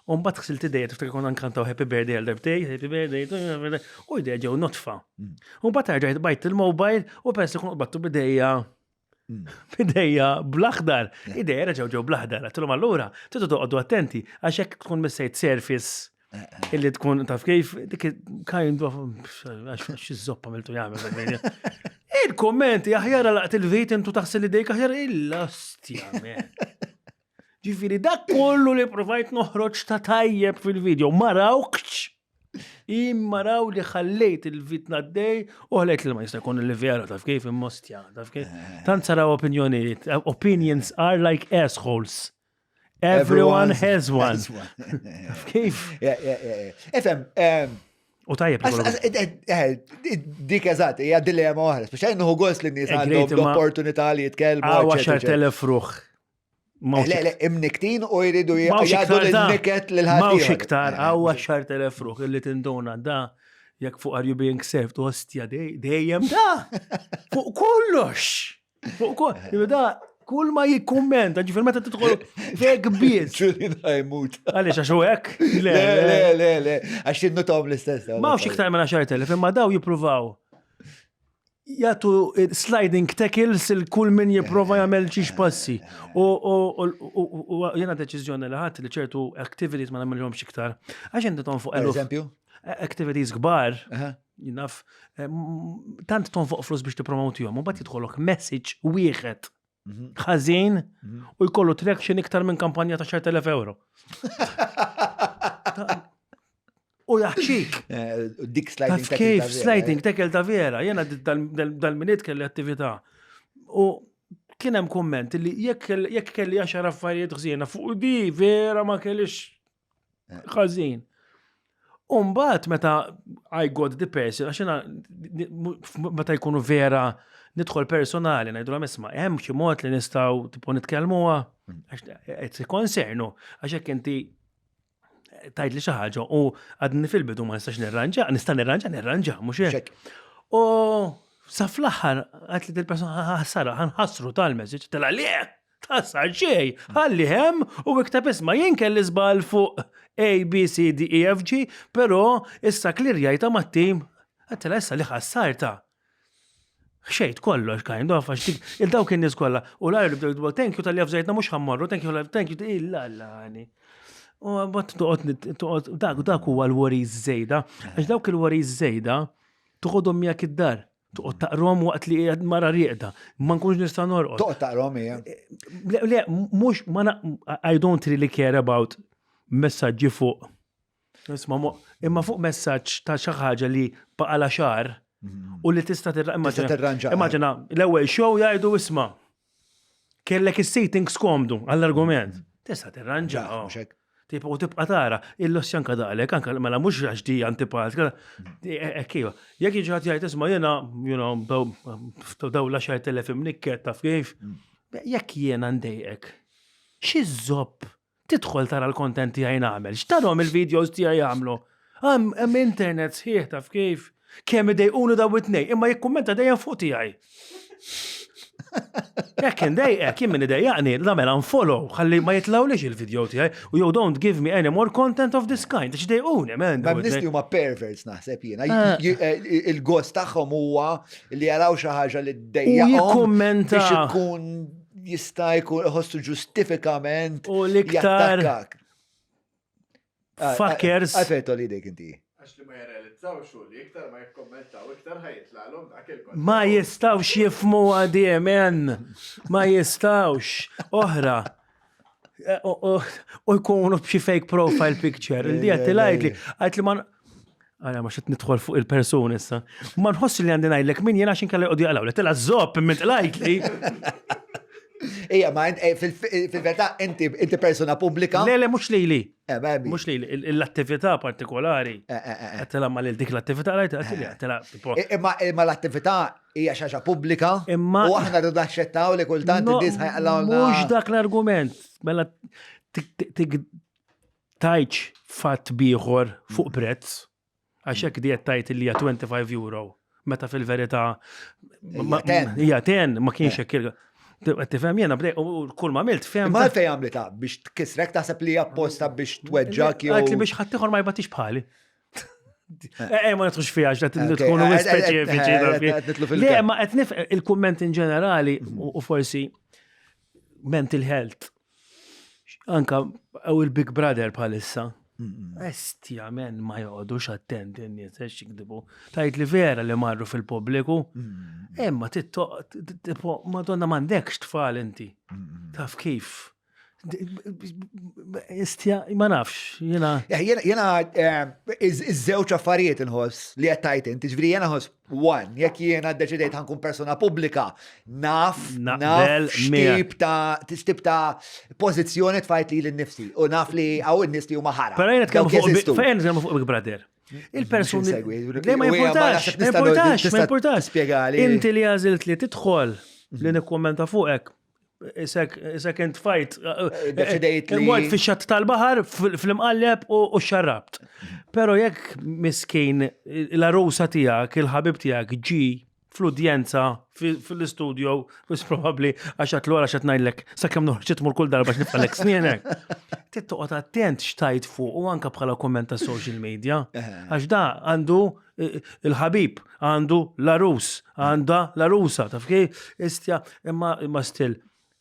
U mbagħad ħsilt idejja tiftakar konna nkantaw Happy Birthday għal darbtej, Happy Birthday, u idejja ġew notfa. Mm. U mbagħad rġajt bajt il-mobile u peress li kont battu bidejja mm. bidejja bl-aħdar, idejja reġgħu ġew bl-aħdar. Għattilhom allura, tridu toqgħodu attenti għax hekk tkun missejt surface eh, eh. illi tkun taf kif dik kind of għax xi zoppa miltu jagħmel. Il-kommenti aħjar laqt il-vit intu taħsel idejk aħjar il-ostja, man. Ġifieri dak kollu li provajt noħroġ ta' tajjeb fil-video ma rawkx. Imma raw li ħallejt il-vit naddej u ħallejt li ma jista' jkun li vera taf kif immostja, taf kif. Eh. Tant saraw opinjonijiet, opinions are like assholes. Everyone has one. Taf kif? Efem, U tajjeb. Eh, eh, dik eżatt, hija dilemma oħra, speċjali nieħu gost li n-nies eh, għandhom l-opportunità li jitkellmu. Għaw 10,000 ruħ. Le, le, imniktin u jridu jgħadu l-niket l-ħadd. Mawx iktar, għaw 10,000 ruħ illi tinduna da jekk fuq are you being served, ostja dejjem da. Fuq kollox. Fuq kollox. Da, kull ma jikkummenta, ġifir meta tidħol fek biss. Ġulin ħajmut. Għaliex għax u hekk? Le, le, le, le, għax jinnutom l-istess. Mawx iktar minn 10,000, imma daw jippruvaw jagħtu sliding tackles il kull min jipprova jagħmel xi passi. U jiena deċiżjoni li ħadd li ċertu activities ma nagħmilhomx iktar. Għax inti tonfoq eluf. Eżempju? Activities kbar. Naf, eh, tant tonfoq flus biex tippromotihom, u mbagħad jidħolok message wieħed mhm. ħażin mhm. u jkollu traction iktar minn kampanja ta' 10,000 euro. U jaħxik. Eh, dik sliding tackle. Kif sliding tackle ta' vera, jena dal-minit kelli attività. U kien hemm kumment li jekk kelli għaxar affarijiet ħżiena fuq di vera ma kellix eh. ħażin. Umbat meta I got the person, għax jena meta jkunu vera nidħol personali, ngħidu l isma' hemm xi mod li nistgħu tipo nitkellmuha, mm. għax it's concernu, għax hekk inti tajt li xi ħaġa u għadni fil-bidu ma nistax nirranġa, nista' nirranġa, nirranġa, mhux hekk. U sa fl-aħħar għat li dil-persuna ħassara, ħanħassru tal-message, tela le, tħassar xej, ħalli hemm u ikteb isma' jien kelli żball fuq A, B, C, D, E, F, G, però issa klirjajta mat-tim, għattela issa li ħassarta. Xejt kollox kind of, għax dik, il-dawk in-nies kollha, u l-għajr li bdew jgħidu, thank you tal-li avżajtna mhux ħammorru, thank you, thank you, illa għani. U għabat toqgħod toqgħod dak dak huwa l-worries żejda, għax dawk il-worries żejda toħodhom miegħek id-dar. Toqgħod taqrom waqt li qiegħed mara rieqda, ma nkunx nista' norqod. Toqgħod taqrom hija. Le, le, mhux ma I don't really care about messaġġi fuq Isma, imma fuq messaġġ ta' xi ħaġa li baqa' xahar mhm. u li tista' tirranġa. Immaġina, l-ewwel show jgħidu isma' kellek is-seating skomdu għall-argument. Mhm. Tista' tirranġa. Oh. Tipo, u tibqa tara, il-loss janka daqlek, anka mela mhux għax di antipatika. E, e, e, kif, jekk jiġi ħadd jgħid isma' jiena, you know, daw l-10 telef imnikket taf kif. Mm. Jekk jiena ndejqek, xi żobb Tidħol tara l-content tiegħi nagħmel. X'tarhom il-videos tiegħi jagħmlu? Hemm internet sħiħ taf kif. Kemm idejquni daw it-tnejn, imma jikkummenta dejjem fuq tiegħi. Jekk indejqek, jien min idejjaqni, nagħmel unfollow, ħalli ma jitlawlix il-video tiegħi u jew don't give me any more content of this kind, għax idejquni, man. Ma nies li huma perverts naħseb jiena. Ah. Eh, il-gost tagħhom huwa li jaraw xi ħaġa li ddejjaqhom. U jikkummenta. Biex ikun jista' jkun iħossu ġustifikament u l-iktar ah, fuckers. Għalfejn tolli dik inti. Għax li ma jirrealizzawx hu li iktar ma jikkommentaw iktar ħajitlaqlhom dak il Ma jistawx jifmu għadi, men. Ma jistawx. Oħra. Eh, u jkunu b'xi fake profile picture. Il-di għatti lajt li għajt li ma Għara, ma xed nidħol fuq il-persuni issa. Ma nħoss li għandi ngħidlek min jiena x'inkella jqogħdu jaqlaw. Tela żopp minn tlajt li. Ija, ma eh, fil-verità inti inti persona pubblika. Le, le, mhux lili. Eh, mhux lili, l-attività partikolari. Eh, Għattela ma lil dik l-attività rajt, għattela. Imma l-attività hija xi ħaġa pubblika u aħna rridu naċċettaw li kultant in-nies ħajqalgħulna. Mhux dak l-argument. Mela tajċ fatt bieħor fuq prezz, għax hekk di tajt li hija 25 euro, meta fil-verità hija 10 ma kienx hekk il Tifhem jiena bdej u kull ma għamilt fem. Ma fejn għamlita biex tkisrek taħseb li apposta biex tweġġak jew. Għajt li biex ħaddieħor ma jbatix bħali. Eh, eh, ma nidħux fiha għax qed tkunu eh, speċifiċi. Le, ma qed nif il-kumment in ġenerali u forsi mental health. Anka u il-Big Brother bħalissa. Estja men ma joqogħdux attenti n-nies għax jikdibu. Tajt li vera li marru fil-pubbliku. Imma tittoq tipo madonna m'għandekx tfal inti. Taf kif. Istja, ma nafx, jena. Eh, jena, eh, iż-żewġ affarijiet inħoss li qed tajt inti, ġifieri jena ħoss one, jekk jiena ddeċidejt ħankun persona pubblika, naf, naf x'tip ta' x'tip ta' pożizzjoni tfajt li l-nifsi u naf li hawn in-nies li huma ħara. Però jena tkellmu fuq Big Brother. Il-persuni. Le ma importax, ma importax, ma importax. Spjegali. Inti li għażilt li tidħol li nikkommenta fuqek. Isek, isek int fajt. Eh, deċidejt li. Mort fi xatt tal-bahar, fl-imqalleb u xarrabt. Pero jekk miskin l-arusa tijak, il-ħabib tijak ġi fl-udjenza, fil-studio, wis probabbli għax għat l għax ngħidlek sakemm noħroġ tmur kull darba x'nifqalek snienek. Trid toqgħod attent x'tajt fuq u anke bħala kumment ta' social media. Għax da għandu eh, il-ħabib, għandu l-arus, għandha l-arusa, taf kif? Istja, imma imma still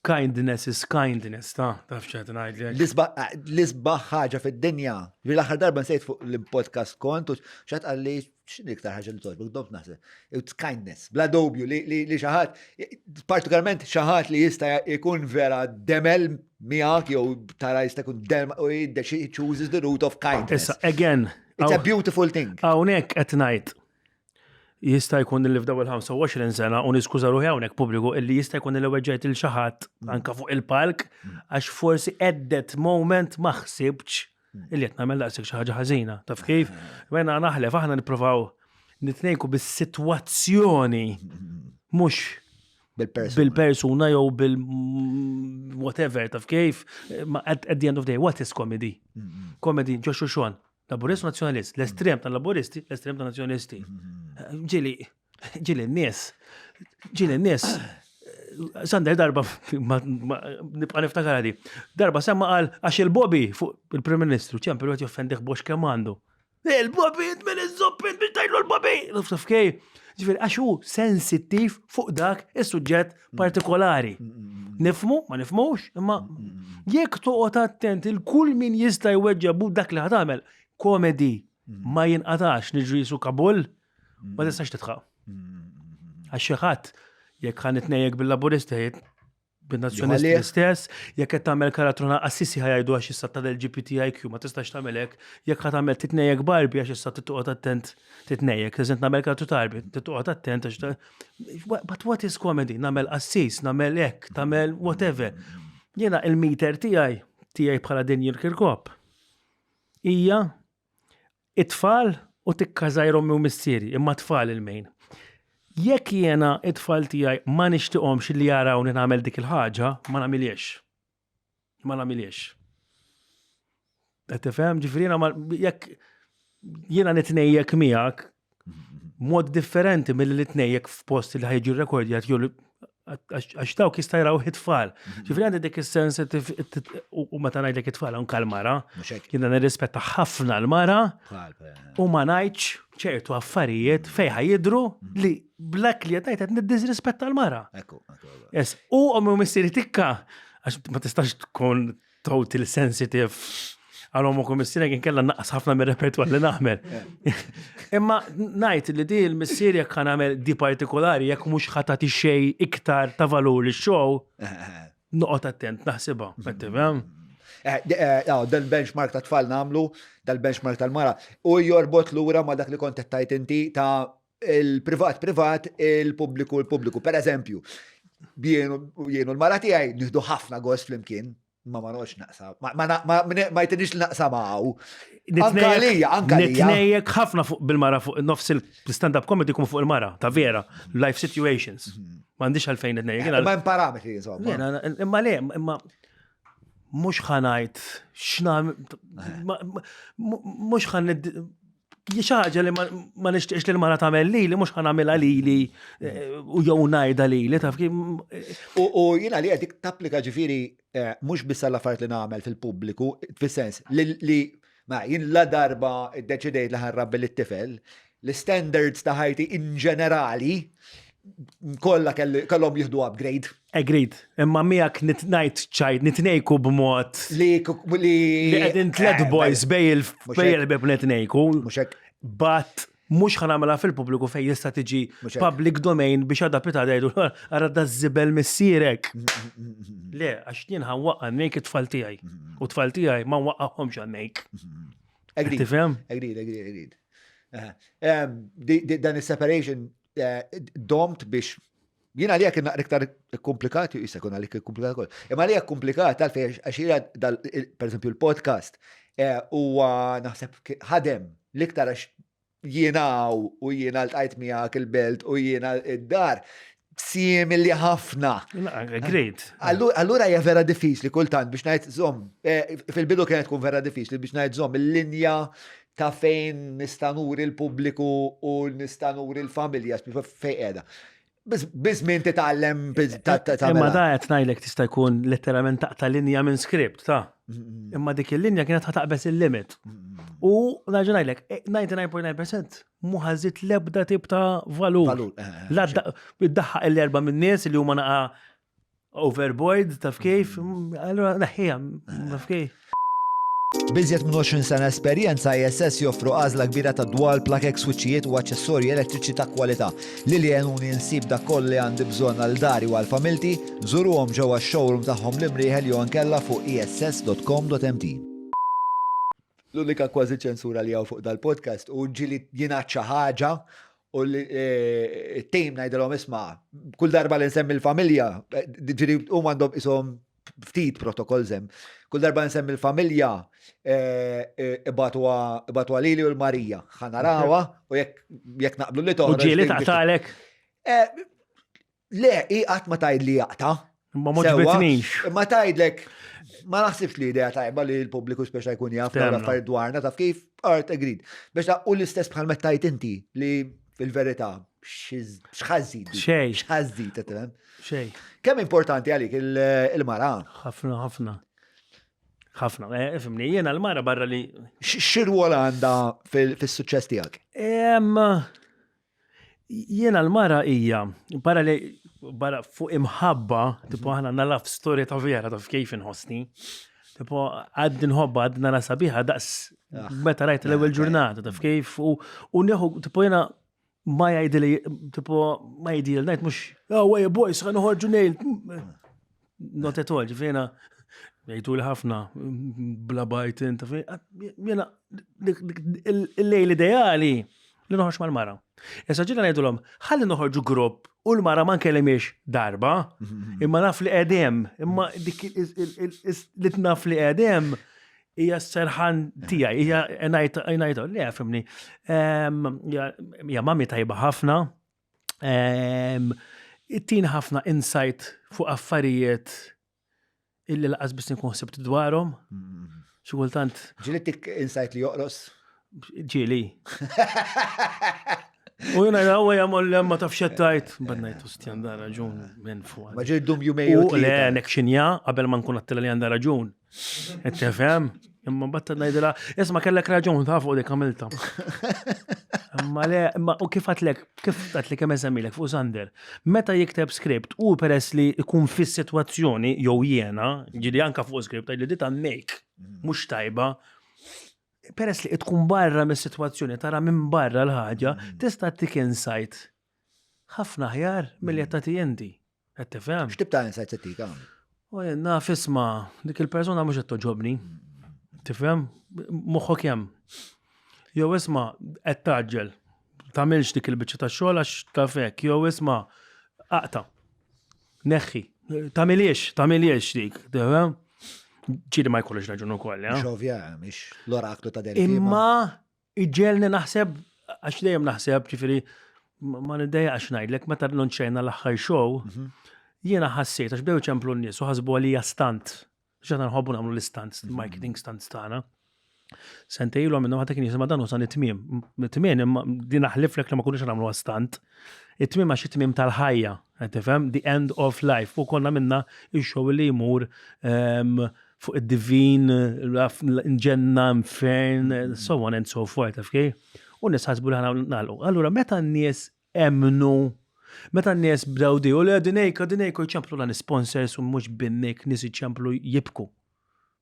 kindness is kindness, ta' taf x'qed ngħidlek. L-isbaħ ħaġa fid-dinja. L-aħħar darba nsejt fuq l-podcast kont u x'għad qalli x'inhi iktar ħaġa li togħġbok, domt naħseb. It's kindness, bla dubju li xi ħadd, partikolarment xi ħadd li jista' jkun vera demel miegħek jew tara jista' jkun demel u he chooses the route of kindness. Issa, again. It's a beautiful thing. Hawnhekk qed ngħid jista' jkun li f'daw il-25 sena u niskuża ruħi hawnhekk pubbliku illi jista' jkun li weġġajt il xi ħadd anka fuq il-palk għax forsi at that moment ma ħsibtx illi qed nagħmel daqshekk xi ħaġa ħażina. Taf kif? Mena naħlef aħna nippruvaw nitnejku bis-sitwazzjoni mhux bil-persuna jew bil whatever taf kif? Ma at, at the end of the day, what is comedy? Comedy ġo xuxon. Laburist u nazzjonalist, l-estrem tal-laburisti, l-estrem tal-nazzjonalisti. Ġili, ġili n-nies, ġili n-nies, Sander darba, nibqa niftakar għadi, darba semma qal għax il-Bobby fuq il-Prim Ministru, ċempel għet joffendih box kemm għandu. Il-Bobby, minn iż-zoppin biex tajlu l-Bobby! Taf kej? Ġifieri għax hu sensittiv fuq dak is-suġġett partikolari. Nifmu, ma nifmux, imma jekk toqgħod attent il kull min jista' jweġġa' bu dak li ħatamel, komedi ma jinqatax niġri jisu Kabul, ma tistax titħaq. Għax xi ħadd jekk ħa nitnejjek bil-Laburisti bin-Nazzjonisti l-istess, jekk qed tagħmel karattru qassisi ħajajdu għax issa tal-LGBTIQ ma tistax tagħmel hekk, jekk ħa tagħmel titnejjek Barbie għax issa tittoqgħod attent titnejjek, eżent nagħmel karattru ta' Barbie, tittoqgħod attent għax But what is comedy? Nagħmel qassis, nagħmel hekk, tagħmel whatever. Jiena il-meter tiegħi tiegħi bħala Daniel Kirkop hija It-tfal u tikka żgħir ommi u missieri, imma tfal il-main. Jekk jiena it-tfal tiegħi ma nixtiqhomx li jarawni nagħmel dik il-ħaġa, ma nagħmilhiex. Ma nagħmilhiex. Qed tifhem? Ġifieri jiena jekk jiena nitnejjek miegħek mod differenti milli li tnejjek f'post li ħajġi rekordjat jew għax dawk jista' jaraw it-tfal. Ġifieri għandi dik is-sensitive u meta ngħidlek it-tfal anke l-mara. Jiena nirrispetta ħafna l-mara u ma ngħidx ċertu affarijiet fejn ħajidru li blak li qed ngħid qed niddisrispetta l-mara. Yes, u ommi u missieri tikka għax ma tistax tkun total sensitive għal omok u missierek inkella naqas ħafna mir-repertwar li naħmel. Imma ngħid li di l-missier jekk ħa nagħmel di partikolari jekk mhux ħa tagħti xejn iktar ta' valur lix-show, noqgħod attent naħsibha, qed tifhem? Eh, eh, ah, dal-benchmark ta' tfal namlu, dal-benchmark tal-mara, u jorbot lura ma dak li kont qed tajt inti ta' il-privat privat, il-pubbliku il-pubbliku. Per eżempju, jienu l-mara tiegħi nieħdu ħafna gost flimkien, ma ma noqgħodx naqsa, ma jtinix li naqsa magħu. Anka għalija, anka għalija. Nitnejjek ħafna fuq bil-mara fuq nofs il-stand-up comedy kum fuq il-mara, ta' vera, life situations. Mhm. M'għandix għalfejn nitnejjek. Ma hemm parametri insomma. Imma le, imma mhux ħanajt x'na mhux ħan xi ħaġa li ma nixtieqx li l-mara tagħmel lili, mhux ħa nagħmilha lili eh, u jew ngħidha lili, taf kif. Eh, u jiena li qed tapplika ġifieri eh, mhux biss għall affarijiet li nagħmel fil-pubbliku, fis-sens li ma jien la darba ddeċidejt li ħarrabbi lit-tifel, l-standards ta' ħajti in ġenerali kollha kellhom jieħdu upgrade. Agreed. Imma miegħek nitnajt ċajt, nitnejku b'mod. Li li li qegħdin tlet eh, boys bej il-beb nitnejku. Mhux hekk. But mhux ħanamela fil-pubbliku fejn jista' tiġi public domain biex għadha pita jgħidu ara da żibel missierek. Le, għax jien ħanwaqqa nejk it-tfal tiegħi. U tfal tiegħi ma nwaqqahomx għan-nejk. Agreed. Tifhem? Agreed, agreed, agreed. Dan is-separation eh, domt biex jien għalija kien naqra iktar komplikat, jista' jkun għalik komplikat ukoll. Imma għalija komplikat għalfejn għax jiena per eżempju l-podcast eh, huwa naħseb ħadem l-iktar għax jiena hawn u jiena ltqajt miegħek il-belt u jiena id-dar simili ħafna. Great. Allura hija vera diffiċli kultant biex ngħid żomm, eh, fil-bidu kienet tkun vera diffiċli biex ngħid żomm il-linja ta' fejn nista' nuri l-pubbliku u nista' nuri l-familja fejn qiegħda. Biż-żmien titgħallem ta' Imma da qed ngħidlek tista' jkun letteralment taqta' linja minn script ta' Imma dik il-linja kienet ħataqbeż il-limit. U nerġa' ngħidlek, 99.9% eh, mhu ħażit l-ebda tip ta' valur. Valur. Eh, eh, Iddaħħaq l-erba' min-nies li huma naqa' Overboard, taf kif, allura neħħija, taf kif. B'iżjed minn 20 sena esperjenza, ISS joffru għażla kbira ta' dwal, plakek, swiċċijiet u aċċessorji elettriċi ta' kwalità. Lili għenuni nsib dak kollu li għandi bżonn għal dari u għal familti, żuruhom ġewwa x-showroom tagħhom l-Imrieħel jew inkella fuq iss.com.mt. L-unika kważi ċensura li hawn fuq dal-podcast hu ġieli jingħad xi ħaġa u l-team eh, ngħidilhom isma' kull darba li nsemmi l-familja, eh, ġieli huma għandhom ishom ftit protokoll żemm. Kull darba nsemmi l-familja eh, ibatu lili u l-Marija. Ħa narawha u jekk naqblu li toħroġ. U ġieli taqtalek? Le, hi qatt ma tgħid li jaqta'. Ma moġbitnix. Ma tgħidlek, ma naħsibx li idea tajba li l-pubbliku speċa jkun jaf dawn l-affarijiet dwarna taf kif art agreed. Biex ta' u l-istess bħal meta tgħid inti li fil-verità x'ħażid. Xejn. X'ħażid, tifhem? Xejn. Kemm importanti għalik il-mara? Ħafna, ħafna. Ħafna, eh, fimni, jiena l-mara barra li. X'irwol għandha fis-suċċess tiegħek? Jiena l-mara hija, barra li barra fuq imħabba, tipo aħna għandna love story ta' vera taf kif inħossni. Tipo għad nħobba għad nara sabiħa daqs ah. meta rajt l-ewwel ġurnata taf kif u nieħu tipo jiena ma jgħidili tipo ma jgħidili ngħid mhux oh way boys ħa noħorġu nejl. Not at all, ġifieri jgħidu li ħafna bla bajtin ta' jiena il-lejl ideali li noħroġ mal-mara. Issa ġiena ngħidulhom, ħalli noħorġu grupp u l-mara ma nkellimiex darba, imma naf li qegħdem, imma dik li tnaf li qegħdem hija s-serħan tiegħi, hija ngħid le fimni. Hija mami tajba ħafna, Ittin ħafna insight fuq affarijiet illi laqas biss nkun ħsibt dwarhom. Mm. Xi kultant. Ġieli tik insight li joqros? Ġieli. U jena għawa jamol ma taf xettajt. Bad najt usti għanda raġun minn fuq. Ma ġirdum jumej u Le, nekxinja, qabel ma nkun għattila li għanda raġun. Qed tifhem? Imma batta ngħidilha, isma' kellek raġun ta' fuq dik għamilta. Imma le, imma u kif għatlek, kif għatlek kemm eżemmilek fuq Sander. Meta jikteb script u peress li jkun fis-sitwazzjoni jew jiena, ġieli anka fuq script li di make mhux tajba, peress li tkun barra mis-sitwazzjoni, tara minn barra l-ħaġa, tista' tik insight ħafna aħjar milli qed tagħti inti. Qed tifhem? X'tip ta' insight se tik hawn? U jien naf isma' dik il-persuna mhux qed toġobni. Tifhem? Moħħok hemm. Jew isma' qed taġġel. Tagħmilx dik il-biċċa ta' xogħol għax taf hekk. Jew isma' aqta. Neħħi. Tagħmiliex, tagħmiliex dik. Tifhem? Ġieli ma jkollux raġun ukoll, eh? Mhux ovvja, mhix l-oraklu ta' Delfi. Imma Iġġegħelni naħseb, għax dejjem naħseb, ġifieri ma niddejjaqx ngħidlek, meta nonċejna l-aħħar show, mhm. jiena ħassejt, għax bdew ċemplu n-nies u ħasbu għalija stunt. Ġana nħobbu nagħmlu l-stunts, mhm. marketing stunts tagħna. Sentejlu għamilna waħda kien jisimha dan u san it-tmiem. It-tmiem imma din aħliflek li ma kunux nagħmlu stunt. It-tmiem għax it-tmiem tal-ħajja, qed tifhem? The end of life. U konna minna ix-show li jmur ehm, fuq id-divin, ġenna, infern, mm. so on and so forth, taf kif? U nies ħasbu li ħana nagħlqu. Allura meta n-nies emnu, meta n-nies bdew di, u le dinejka, dinejka, jċemplu lan sponsors u mhux binnik, nies iċemplu jibku.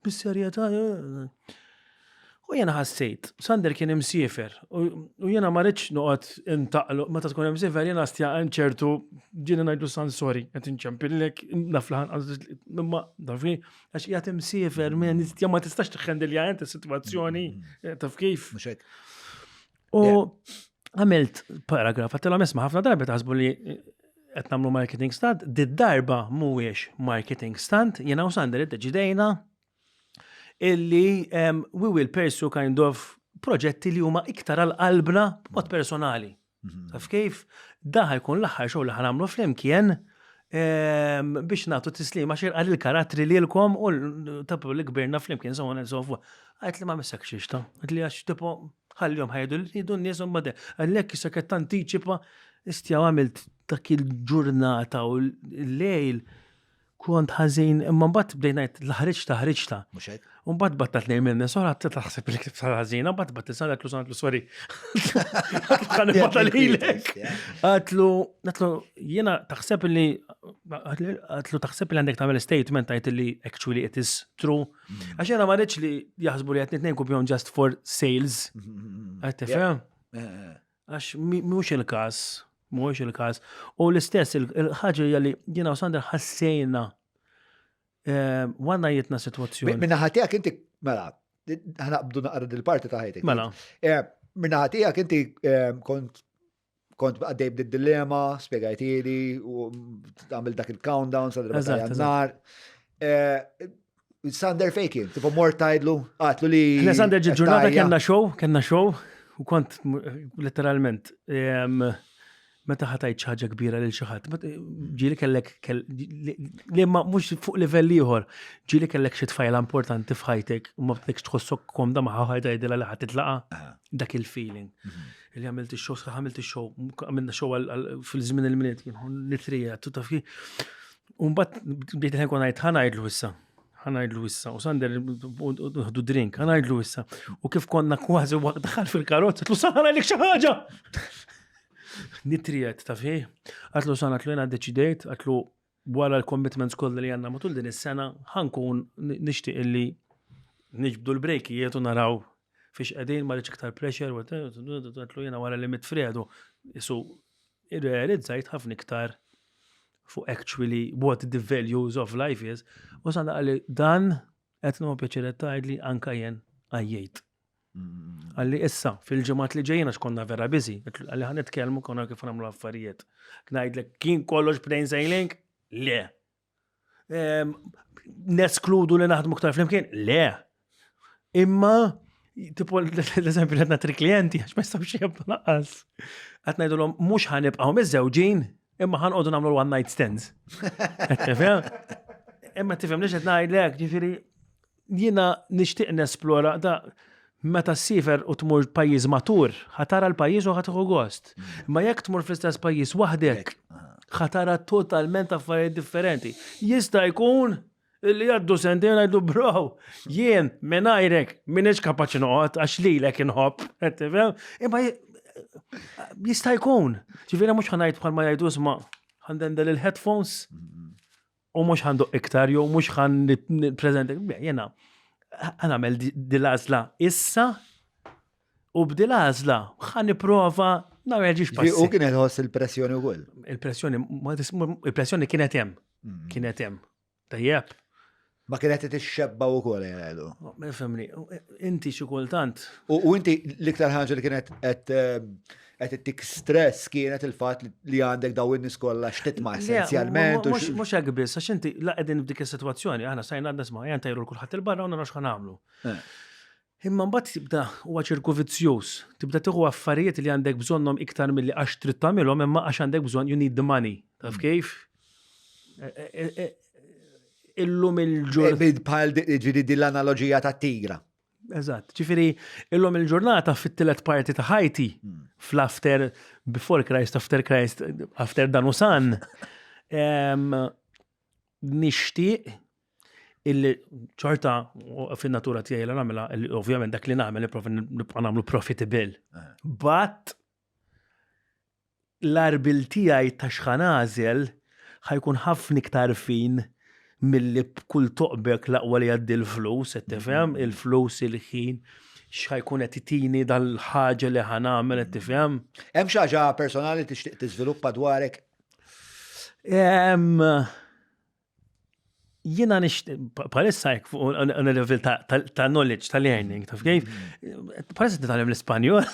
Bis-serjetà, eh. U jena ħassejt, Sander kien imsiefer, u jena ma rridx noqgħod intaqlu, meta tkun imsiefer jena stja ċertu ġieli ngħidlu san sorry, qed inċempillek, naf li imma taf għax qiegħed imsiefer minn istja ma tistax tiħħendilja int is-sitwazzjoni, eh, taf kif. U għamilt paragraf, għattilhom isma' ħafna darbi taħsbu li qed nagħmlu marketing stunt, did-darba mhuwiex marketing stunt, jiena u Sander iddeċidejna illi um, we will pursue kind of proġetti li huma iktar għal qalbna b'mod personali. Taf kif? Da ħajkun l-aħħar show li ħanamlu flimkien ehm, biex nagħtu tislima xirqa lil karattri lilkom u tapu li kbirna flimkien so on and so forth. Għajt li ma missek xixta. Għajt li għax tipo ħallihom ħajdu li jridu n-nies u mbagħad. Għalhekk issa qed tantiċipa istja għamilt dak il-ġurnata u l-lejl Kont ħażin, imma mbagħad bdejt ngħid l-ħriġta ħriġta. Mhux hekk. U mbagħad battat lejn minn sora taħseb li ktibt ħażina, mbagħad battat sara għatlu sara sorry. Għan batta lilek. Għatlu, għatlu jiena taħseb li għatlu taħseb li għandek tagħmel statement għajt li actually it is true. Mm. Għax jiena ma rridx li jaħsbu li qed nitnejn kupjon just for sales. Mm, mm, Qed tifhem? Eh, eh. Għax mhux il-każ, mhuwiex il-każ. U l-istess il-ħaġa hija li jiena u Sander ħassejna eh, għandna jitna sitwazzjoni. Minna ħatijak inti, mela, ħanaqbdu naqra dil-parti ta' ħajtek. Mela. Eh, minna ħatijak inti eh, kont kont għaddej b'did dilema, spiegajtili, u għamil dak il-countdown, sa' darba ta' jannar. Sander fejn kien, tipo mort tajdlu, għatlu li. Le Sander ġi ġurnata kellna show, kellna show, u kont letteralment meta ħatajt xi ħaġa kbira lil xi ħadd, ġieli kellek li ma mhux fuq livell ieħor, ġieli kellek xi tfajla importanti f'ħajtek u ma bdekx tħossok komda ma ħajta jgħidilha li ħadd titlaqa, dak il-feeling. Mhm. Li għamilt ix-show, għamilt ix-show, għamilna show fil-żmien il-milied, kien nitrija, taf U mbagħad bdejt nkun ngħid ħa ngħidlu issa. Ħa ngħidlu issa. U Sander ħdu drink, ħa ngħidlu issa. U kif konna kważi waqt daħal fil-karozza, tlu sa ngħidlek xi ħaġa. Nitrijet taf hi. Għatlu sa għatlu jiena ddeċidejt, għatlu wara l-commitments kollha li għandna matul din is-sena ħankun nixtieq illi niġbdu l-brejkijiet u naraw fiex qegħdin ma rridx iktar pressure u għatlu jiena wara li mitfredu isu irrealizzajt ħafna iktar fuq actually what the values of life is, u sana għalli dan qed nieħu pjaċir qed tgħidli anka jien għajjejt. Għalli issa, fil-ġimgħat li ġejjin għax konna vera busy, għalli ħan nitkellmu konna kif nagħmlu affarijiet. Ngħidlek kien kollox plain sailing? Le. Neskludu li naħdmu ktar flimkien? Le. Imma, tipo l-eżempju li għedna tri klienti, għax ma jistawx jibdu naqqas. Qed ngħidulhom mhux ħanibqgħu miżżewġin, imma ħanqogħdu nagħmlu one night stands. Imma tifhem li qed ngħidlek, ġifieri Jiena nixtieq nesplora da meta ssifer u tmur pajjiż matur, ħatara l-pajjiż u ħatieħu gost. Ma jekk tmur fl-istess pajjiż waħdek, ħatara totalment affarijiet differenti. Jista' jkun illi jgħaddu sentejn ngħidu bro, jien mingħajrek m'iniex kapaċi noqgħod għax lilek inħobb, qed tifhem? Imma jista' jkun. Ġifieri mhux ħa ngħid bħalma jgħidu isma' ħandendel il-headphones u mhux ħanduq iktar jew mhux ħan nippreżenta jiena ħanagħmel dil-għażla issa u b'dil-għażla ħan nipprova nagħmel ġiex passi. U kien ħoss il-pressjoni wkoll. Il-pressjoni il-pressjoni kienet hemm. Mm. Kienet hemm. Tajjeb. Ma kienet tixxebba wkoll jgħidu. Fimni, inti xi kultant. U inti l-iktar ħaġa li kienet qed eh, qed ittik stress kienet il-fatt li għandek daw in-nies kollha x'titma' essenzjalment. Mhux hekk biss, għax inti la qegħdin f'dik is-sitwazzjoni, aħna sajna għandna sma' ejja ntajru kulħadd il-barra u naraw x'ħa nagħmlu. Eh. Imma mbagħad tibda huwa ċirku vizzjuż, tibda tieħu affarijiet li għandek bżonnhom iktar milli għax trid tagħmilhom imma għax għandek bżonn you need the money. Taf mm. kif? Eh, eh, illum il-ġurnata. Bħal ġiri din l-analoġija ta' tigra. Eżatt, ġifieri illum il-ġurnata fit-tielet parti ta' ħajti, hmm. fl-after, before Christ, after Christ, after Danusan, nixtieq illi ċorta fin-natura tiegħi li nagħmilha, ovvjament dak li nagħmel nibqa' nagħmlu profitable. Eh. But l-għarbiel tiegħi ta' x'ħa nagħżel ħa jkun ħafna iktar fin milli b'kull toqbek l-aqwa li jgħaddi l-flus, qed tifhem? Il-flus, il-ħin, x'ħa jkun qed itini dal-ħaġa li ħa nagħmel, qed tifhem? Hemm xi ħaġa personali tixtieq tiżviluppa dwarek? Jiena palissa jek fuq on a level ta' knowledge, ta' learning, taf kif? Palissa titgħallem l-Ispanjol.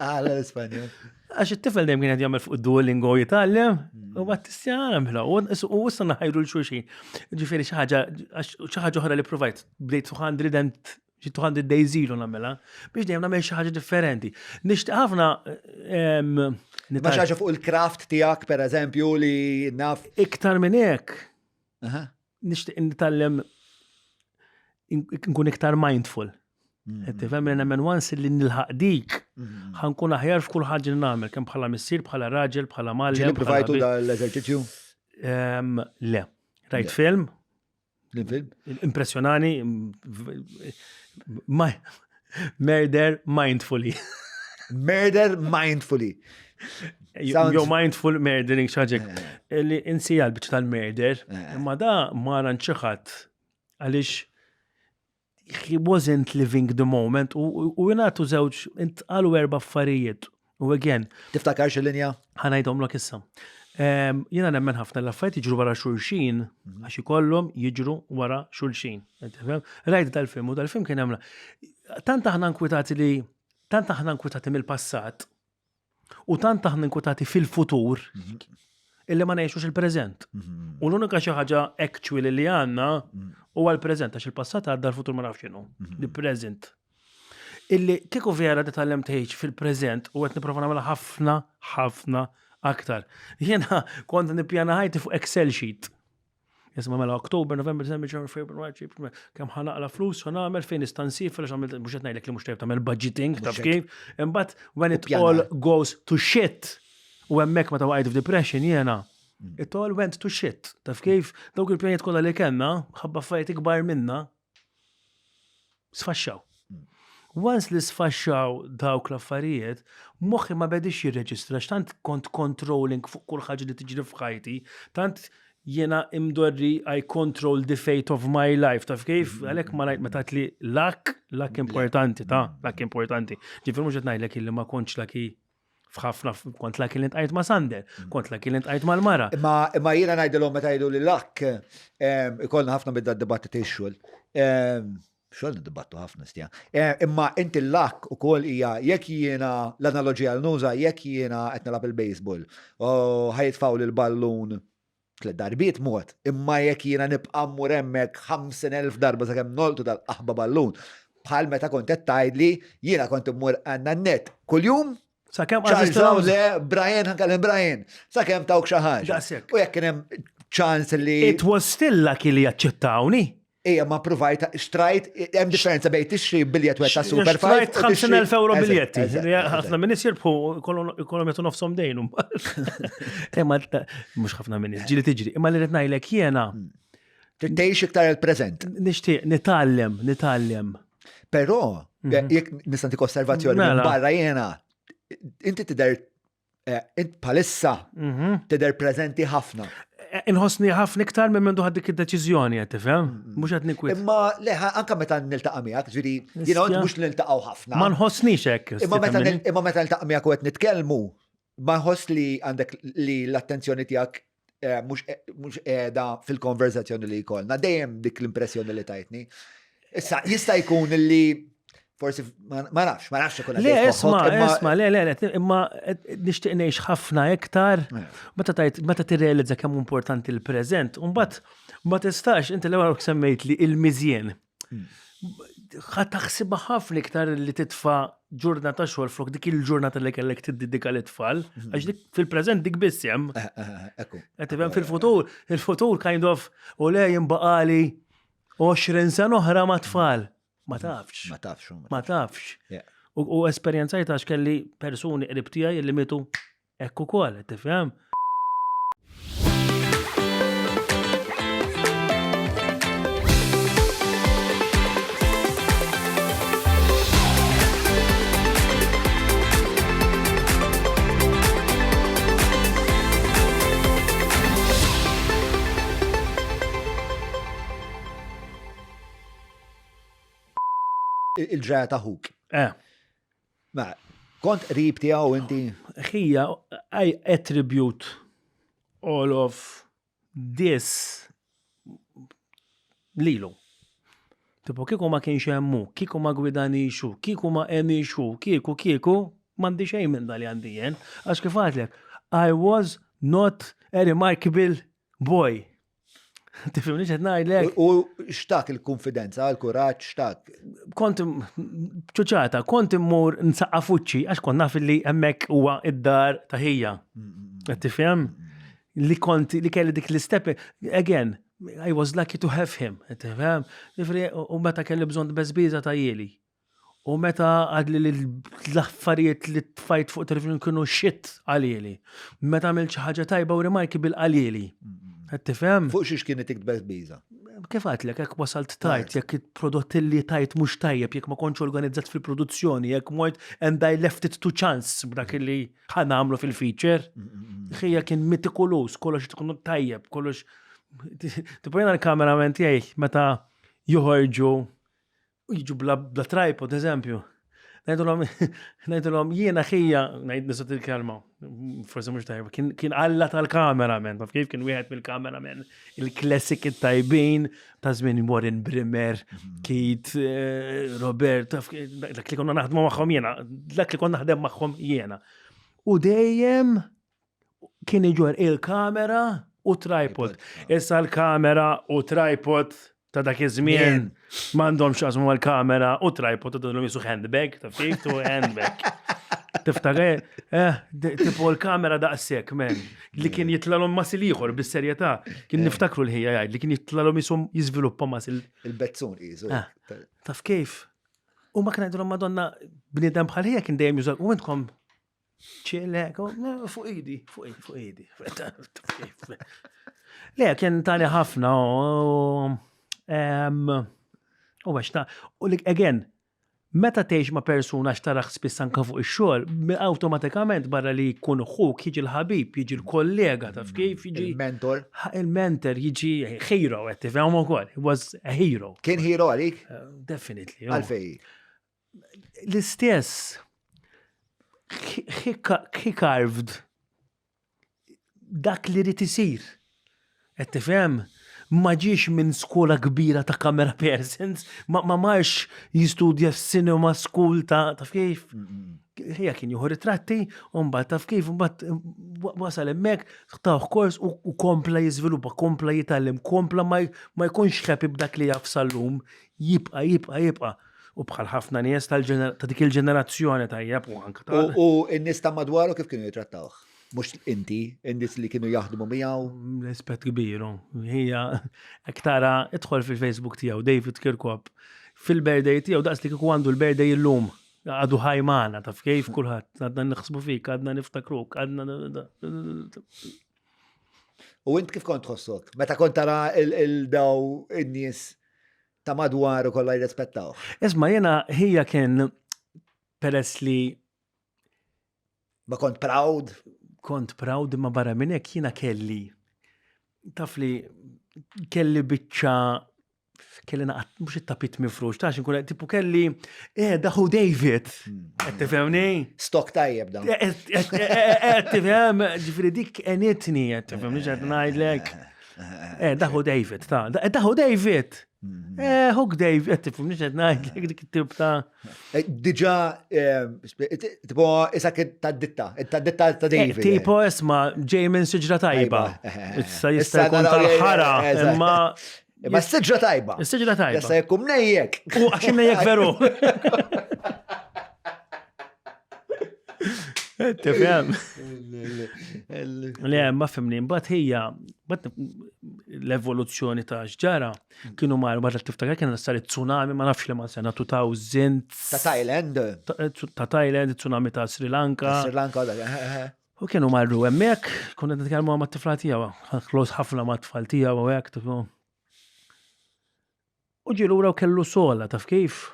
Għala l-Ispanjol. Għax it-tifel dejjem kien qed jagħmel fuq Duolingo jitgħallem, u bat tistja nagħmilha, u issa naħajru l-xulxin. Ġifieri xi ħaġa xi ħaġa oħra li provajt, bdejt 200 and Xi 200 days ilu nagħmilha biex dejjem nagħmel xi ħaġa differenti. Nixtieq ħafna Ma xi ħaġa fuq il-craft tiegħek pereżempju li naf. Iktar minn hekk. Nixtieq nitgħallem nkun iktar mindful. Mm. Qed tifhem li nemmen once li nilħaq dik, mm. ħankun aħjar f'kull ħaġa li nagħmel, kemm bħala missier, bħala raġel, bħala mallem. Ġieli provajtu dal-eżerċizzju? Le. Rajt film, L-film? Impressjonani, murder mindfully. Murder mindfully. Jew mindful murdering xaġek. Eh. Li insija l-biċ tal-murder, eh. imma da ma ċiħat għaliex he wasn't living the moment u jingħatu żewġ intqalu erba' affarijiet. U again. Tiftakar xi linja? Ħa ngħidhomlok issa. Ehm, jiena nemmen ħafna l-affarijiet jiġru wara xulxin mhm. għax ikollhom jiġru wara xulxin. Rajt dal-film u dal-film kien hemm tant aħna nkwitati li tant aħna nkwitati mill-passat U tant aħna inkwetati fil-futur illi ma ngħixux il-preżent. U l-unika xi ħaġa actually li għandna huwa l-preżent għax il-passat għadda l-futur ma nafx x'inhu. The present. Illi kieku vera titgħallem tgħix fil-preżent u qed nipprova nagħmilha ħafna ħafna aktar. Jiena kont nippjana ħajti fuq Excel sheet. Isma' mela Oktober, November, December, January, February, March, April, kemm ħa naqla flus, ħa nagħmel fejn nista' nsiefer għax għamilt mhux qed ngħidlek li mhux tajjeb tagħmel budgeting, taf kif. Imbagħad when it all goes to shit u hemmhekk meta waqajt f'depression jiena, mm. it all went to shit. Taf kif dawk il-pjanijiet kollha li kellna, ħabba affarijiet ikbar minna, Sfaxxaw. Once li sfaxxaw dawk l-affarijiet, moħħi ma bedix jirreġistra x'tant kont controlling fuq kull ħaġa li tiġri f'ħajti, tant jiena imdorri I control the fate of my life, taf kif? Mm-hmm. Għalhekk ma ngħid meta li lak, lak importanti, ta' lak importanti. Ġifier mhux qed ngħidlek illi ma kontx laki f'ħafna kont laki li ntqajt ma' Sander, mm. kont laki li ntqajt mal-mara. Imma imma jiena ngħidilhom meta jgħidu li lak ikollna ħafna bidda dibattiti x-xogħol. Xogħol niddibattu ħafna stja. Imma inti l-lak ukoll hija jekk jiena l-analoġija l nuża jekk jiena qed nilgħab il-baseball u ħajtfaw l-ballun Tlet darbiet mod, imma jekk jiena nibqa' mmur hemmhekk 50,000 darba sakemm nolqtu dal-qaħba ballun, bħal meta kont qed tgħidli jiena kont immur għandna n-net kuljum Sakemm Charles le Brian ħankellem Brian, sakemm tawk xi ħaġa. U jekk kien hemm ċans li. It was still lucky li jaċċettawni. Ija, ma provajt, xtrajt, hemm differenza bejn tixtri biljett wieħed ta' Super 5. Xtrajt 50.000 euro biljetti. Ħafna minn nies jirbħu kollhom jagħtu nofshom dejn. Imma mhux ħafna minn nies, ġieli tiġri. Imma li rid ngħidlek jiena. Hmm. Tgħix iktar il-preżent. Nixtieq nitgħallem, nitgħallem. Però, mhm. jekk nista' ntik osservazzjoni minn mela. barra jiena, inti tidher Eh, int bħalissa mhm. tidher preżenti ħafna. Eh, inħossni ħafna iktar minn mindu dik id-deċiżjoni qed tifhem, mm. mhux qed nikwit. Imma le anke meta niltaqa' miegħek, ġifieri jiena mhux niltaqgħu ħafna. Ma nħossnix hekk. Imma meta imma meta niltaqa' miegħek u qed nitkellmu, ma nħoss li għandek li l-attenzjoni tiegħek eh, mhux qiegħda fil-konverzazzjoni li jkollna, dejjem dik l-impressjoni li tajtni. Issa jista' jkun li forsi ma nafx, ma nafx ikun Le, isma, isma, le, le, le, imma nixtieq ngħix ħafna iktar. Eh. Meta tajt, meta tirrealizza kemm importanti l-preżent, u mbagħad ma tistax inti l-ewwel semmejt li il-miżien. Hmm. Ħa taħsibha ħafna iktar li titfa' ġurnata xogħol flok dik il-ġurnata li kellek tiddedika l-tfal, mhm. għax dik fil-preżent dik biss hemm. Eh, eh, eh, Qed tifhem fil-futur, il-futur kind of u le jinbaqali 20 sena oħra ma' tfal. Ma tafx. Ma tafx. Ma tafx. U esperjenzajt għax kelli persuni qrib tiegħi li mietu hekk ukoll, tifhem? Il-ġraja ta' ħuk. Eh. Ma, kont qrib tiegħu inti? Ħija, I attribute all of this lilu. Tipo, kieku ma kienx hemmu, kieku ma gwidanixu, kieku ma għenixu, kieku, kieku, m'għandi xejn minn dali għandi jien. Għax kif għadlek, I was not a remarkable boy. Tifhimni x'qed ngħidlek? U xtak il-konfidenza, il-kuraġġ, xtak? Kont ċuċata, kont immur nsaqqa fuċċi għax kont naf li hemmhekk huwa id-dar ta' ħija. Qed tifhem? Li kont li kelli dik l-istep, again, I was lucky to have him, qed tifhem? U meta kelli bżonn beżbiża ta' jieli. U meta għadli li l-affarijiet li tfajt fuq telefon kienu shit għalili. Meta għamilt xi ħaġa tajba u rimarki bil-qalili. Qed tifhem? Fuq xiex kienet ikber biża? Kif għadlek, jekk wasalt tard, jekk il-prodott li tajt mhux tajjeb, jekk ma kontx organizzat fil-produzzjoni, jekk mort and I left it to chance b'dak li ħa nagħmlu fil-feature. Ħija kien meticulous, kollox tkun tajjeb, kollox. Tipo jena l-kameraman tiegħi meta joħorġu U jiġu bla, bla tripod, eżempju. Ngħidulhom, ngħidulhom jiena ħija, ngħid nisot il-kelma, forsi mhux tajba, kien, kien alla tal-kameraman, taf kif kien wieħed mill-kameraman, il-classic it-tajbin ta' żmien Warren Brimmer, Keith, eh, Robert, taf kif, dak li konna naħdmu magħhom jiena, dak li konna naħdem magħhom jiena. U dejjem kien iġor il-kamera u tripod. Issa l-kamera u tripod ta' dak iż-żmien m'għandhomx x'jaqsmu mal-kamera u tripod ta' dun jisu handbag, ta' kif tu handbag. Tiftakar, eh, tipo l-kamera daqshekk, men, li kien jitlalhom masil ieħor bis-serjetà, kien eh. niftakru l-ħija jgħid li kien jitlalhom jisum jiżviluppa masil. Il-bezzun qisu. Eh, taf kif? U ma kien jgħidulhom Madonna bniedem bħal ħija kien dejjem juża u intkom ċele, fuq idi, fuq idi, fuq idi. Le, kien tani ħafna u għax ta' u li, again, meta tgħix ma' persuna xtaraħ spiss anka fuq ix-xogħol, awtomatikament barra li jkun ħuk, jiġi l-ħabib, jiġi l-kollega, taf kif jiġi. Il-mentor. Il-mentor jiġi hero, qed tifhem ukoll. He was a hero. Kien hero għalik? Eh, definitely. Għalfej. L-istess he carved dak li rrid isir. Qed tifhem? Ma ġiex minn skola kbira ta' camera persons, ma, ma marx jistudja f'cinema school ta' taf kif. Ħija kien jieħu ritratti, u mbagħad taf kif, mbagħad wasal hemmhekk, tawh kors u kompla jiżviluppa, kompla jitgħallem, kompla ma jkunx happy b'dak li jaf sal-lum, jibqa' jibqa' jibqa'. U bħal ħafna nies ta' dik il-ġenerazzjoni tajjeb u anke ta' U n-nies ta' madwaru kif kienu jitrattawh? Mhux inti, in-nies li kienu jaħdmu miegħu. Rispett kbir, hija hekk tara idħol fil-Facebook tiegħu David Kirkop fil-birthday tiegħu daqs li kieku għandu l-birthday illum. Għadu ħaj magħna taf kif kulħadd għadna naħsbu fik, għadna niftakruk, għadna U int kif kont tħossok? Meta kont tara il-daw in-nies ta' madwaru kollha jirrispettawh. Isma' jiena ħija kien peress li Ma kont proud? Kont proud imma barra minn hekk jiena kelli taf li kelli biċċa kelli naqat mhux it-tapit mifrux, ta' xinkun tipo kelli eh daħu David. Hmm. Qed tifhemni? Stok tajjeb dan. Eh, eh, eh, qed tifhem, ġifieri dik enitni, qed tifhemni x'qed ngħidlek. Eh, daħu David, ta' eh, daħu David. Mhm. Eh, huk David, qed tifhimni x'qed ngħidlek dik it-tip ta' eh, Diġà, tipo, issa ta' ditta, ta' ditta ta' David. Tipo, isma, ġej minn siġra tajba. Issa jista' jkun tal-ħara, imma Imma s-siġra tajba. Is-siġra tajba. Issa jekk mnejjek. U għax mnejjek veru. Tifhem. Le, ma fimni, mbagħad hija l-evoluzzjoni ta' xġara kienu mar mbagħad tiftakar kien sar tsunami ma nafx li ma sena 2000. Ta' Thailand. Ta' Thailand, tsunami ta' Sri Lanka. Sri Lanka, eh, eh, eh. U kienu marru hemmhekk, konna nitkellmu ma' tifla tiegħu, close ħafna ma' tfal tiegħu u hekk, U ġie lura u kellu sola, taf kif?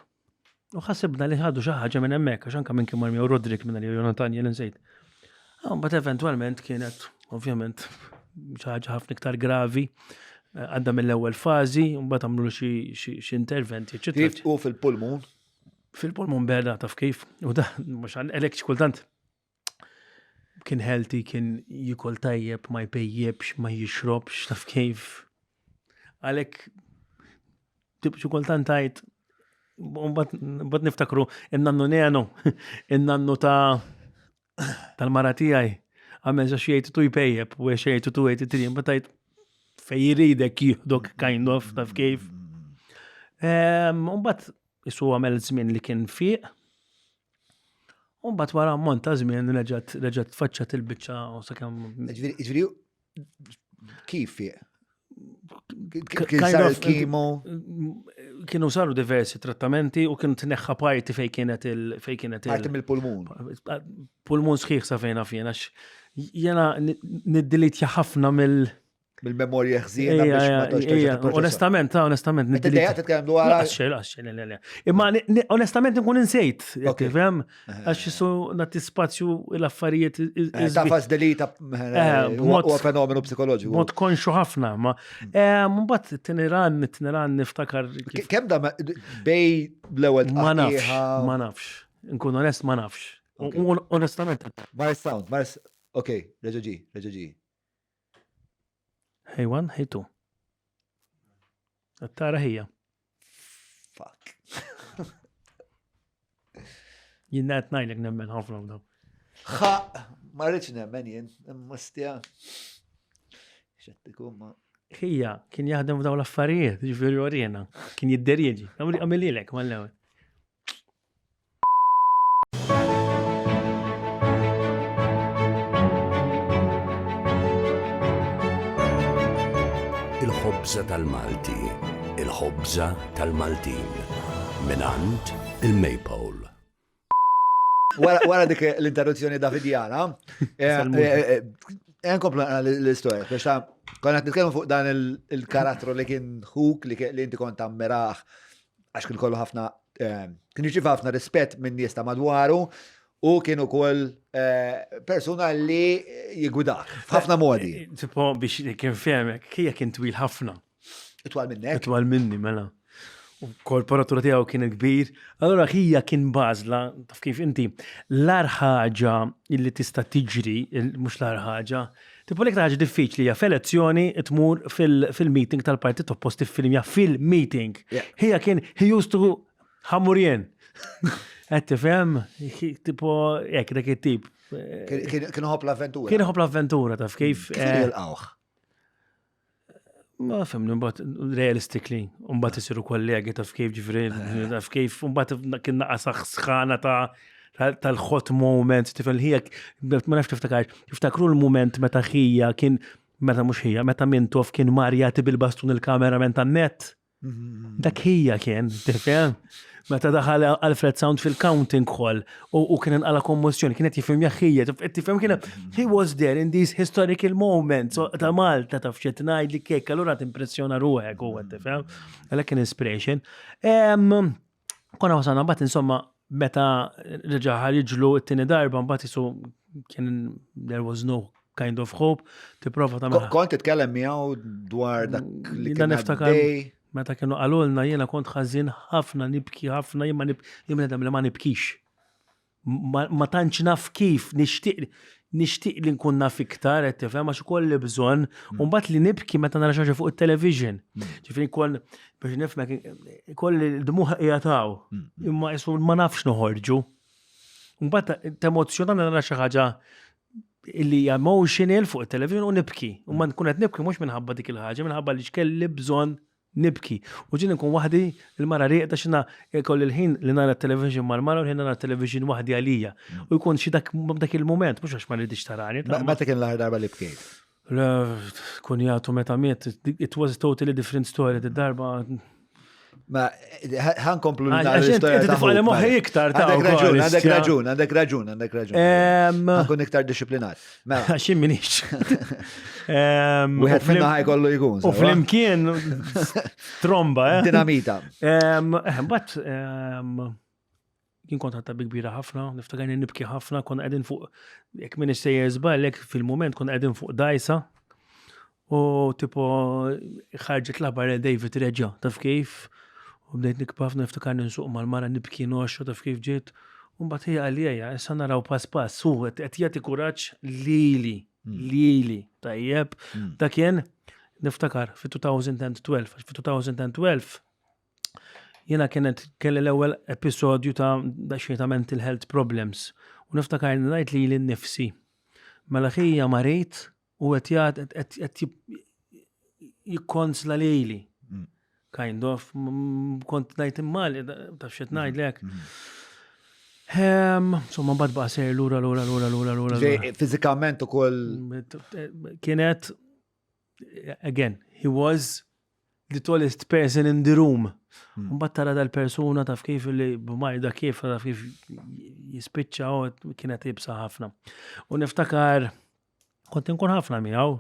U ħasibna li ħadu xi ħaġa minn hemmhekk, għax anke minn kien mar miegħu Roderick minn għalija Jonathan jien insejt. Ah, mbagħad eventwalment kienet, ovvjament, xi ħaġa ħafna iktar gravi, eh, għadda mill-ewwel fażi, mbagħad għamlu xi interventi, eċetera. U fil-pulmun? Fil-pulmun beda, taf kif? U da, mhux għalhekk kultant kien healthy, kien jikol tajjeb, ma jpejjebx, ma jixrobx, taf kif. Għalek, tip xi kultant tajt, mbagħad niftakru in-nannu nenu, in-nannu ta' tal-mara tiegħi, għamel xi jgħid tu jpejjeb u xi jgħid tu jgħid tri, mbagħad tajt. Fej jridek jieħdok kind of, taf kif. Mbagħad isu għamel żmien li kien fiq. U mbagħad wara ammont ta' żmien reġgħet reġgħet tfaċċat il-biċċa u sakemm. Ġifieri kif fiq? Kien sar il-kimo? Kienu saru diversi trattamenti u kienu tneħħa parti fej kienet il fej kienet il Parti mill-pulmun. Pulmun sħiħ sa fejna fjena jena niddilitja ħafna mill Bil-memorja ħżiena biex ma tox Onestament, ta' onestament. Tidejja titkellem dwar. Laqas laqas le, le. Imma onestament nkun insejt, tifhem, għax jisu nagħti spazju l-affarijiet. Eh, Tafas delita eh, huwa fenomenu psikoloġiku. Mod konxu ħafna, ma eh, mbagħad tiniran, tiniran niftakar. Kemm da bej l-ewwel Ma nafx, ma nafx. Nkun onest ma nafx. Onestament. Mar sound, mar Ok, reġa' ġi, reġa' ġi. Hey one, hey two. Tara ħija. Fuck. Jien qed ngħidlek nemmen ħafna f'daw. Ħa, ma rridx nemmen jien, imma stja. X'qed ma. Ħija kien jaħdem f'daw l-affarijiet, ġifieri orjena, kien jidderieġi. Għamililek mal-ewwel. Il-ħobża tal-Malti, il-ħobża tal-Maltin, mingħand il-Maypole. Wara dik l-interruzzjoni Davidjana, eh, eh, eh, nkomplu l-istorja, biex ta' konna nitkellmu fuq dan il-karattru li kien ħuk li inti kont ammiraħ għax kien kollu ħafna, eh, kien jirċievi ħafna rispett minn nies ta' madwaru u kien ukoll eh, persuna li jigwidak f'ħafna modi. Eh, tipo biex kien fehmek, hija kien twil ħafna. Itwal minnek? Itwal minni, mela. U korporatura tiegħu kien kbir. Allora hija kien bażla, taf kif inti, l-ar ħaġa illi tista' tiġri, mhux l-ar ħaġa, Tipo l-iktar ħaġa diffiċli hija f'elezzjoni tmur fil-meeting tal-partit oppost tiffilmja fil-meeting. Hija kien he used to ħamurjen. Qed tifhem? Tipo hekk dak it-tip. Kien ħobb l-avventura. Kien ħobb l-avventura taf kif. Kif eh, jilqawh? Ma fimni, mbagħad realistically, mbagħad isiru kollegi taf kif ġifri, eh. taf kif, mbagħad kien naqas sħana ta' tal-hot moment, tifel ħija, ma nafx tiftakar, tiftakru l-moment meta ħija kien, meta mhux ħija, meta Mintoff kien mar jagħti bil-bastun il-kameraman tan-net. Mm-hmm. Dak ħija kien, tifhem? Meta daħal Alfred Sound fil-counting hall u kien inqala kommozzjoni, kienet jifhem jaħħija, tifhem kien he was there in these historical moments ta' Malta taf xed ngħid li kek, allura timpressjona ruħek u tifhem? Għalhekk kien inspiration. Konna wasalna mbagħad insomma meta reġa' ħariġlu t-tieni darba mbagħad isu kien there was no kind of hope tipprova tagħmel. Kont titkellem miegħu dwar dak li kien niftakar meta kienu qalulna jiena kont ħażin ħafna nibki ħafna jien ma jien li ma nibkix. Ma tantx naf kif nixtieq nixtieq li nkun naf iktar qed tifhem għax ikolli bżonn u mbagħad li nibki meta nara xi ħaġa fuq it-television. Mm. Ġifieri nkun biex nifhmek ikolli l-dmuħ qiegħataw mm. imma isu ma nafx noħorġu. Mbagħad temozzjona nara xi ħaġa illi hija emotional fuq it-television u nibki. U ma nkun qed nibki mhux minħabba dik il-ħaġa, minħabba li xkelli bżonn nibki. U ġieli nkun waħdi, il-mara rieqda xina jkolli l-ħin li nara t-television mal-mara u l-ħin nara t-television waħdi għalija. U jkun xi dak dak il-mument, mhux għax ma rridix tarani. Meta kien l-aħħar darba li bkejt? Le, kun jagħtu meta miet, it was a totally different story, darba Ma ħan komplu l-istorja. Inti tifqali moħħi iktar ta' Għandek raġun, għandek raġun, għandek raġun, għandek raġun. Ħankun iktar disciplinat. Mela. Għax jien minix. Wieħed minna ħajkollu jkun. U flimkien tromba, eh? Dinamita. Eh, mbagħad jien kont ħatta bi kbira ħafna, niftakar nibki ħafna, konna qegħdin fuq jekk minn sejjer żball, jekk fil-mument konna qegħdin fuq dajsa. U tipo ħarġet l-aħbar li David reġa' taf kif? U bdejt nikba ħafna niftakar ninsuq mal-mara nibki noxxa taf kif ġiet. U mbagħad hija qalli ejja issa naraw pass pass. Hu qed jagħti kuraġġ lili, hmm. lili, tajjeb. Hmm. Dak kien niftakar fi 2012, fi 2012 jiena kienet kelli l-ewwel episodju ta' daqsxejn ta' mental health problems. U niftakar ngħid lili nnifsi. Mela ħija marit u qed jgħid qed jikkonsla lili. Kind of, kont ngħid immal, taf x'qed ngħidlek. Insomma, mbagħad baqa' sejjer lura lura lura lura lura. Fiżikament ukoll. Kienet again, he was the tallest person in the room. Hmm. Mbagħad tara dal-persuna taf kif li b'majda kif taf kif jispiċċa u kienet ibsa ħafna. U niftakar kont inkun ħafna miegħu.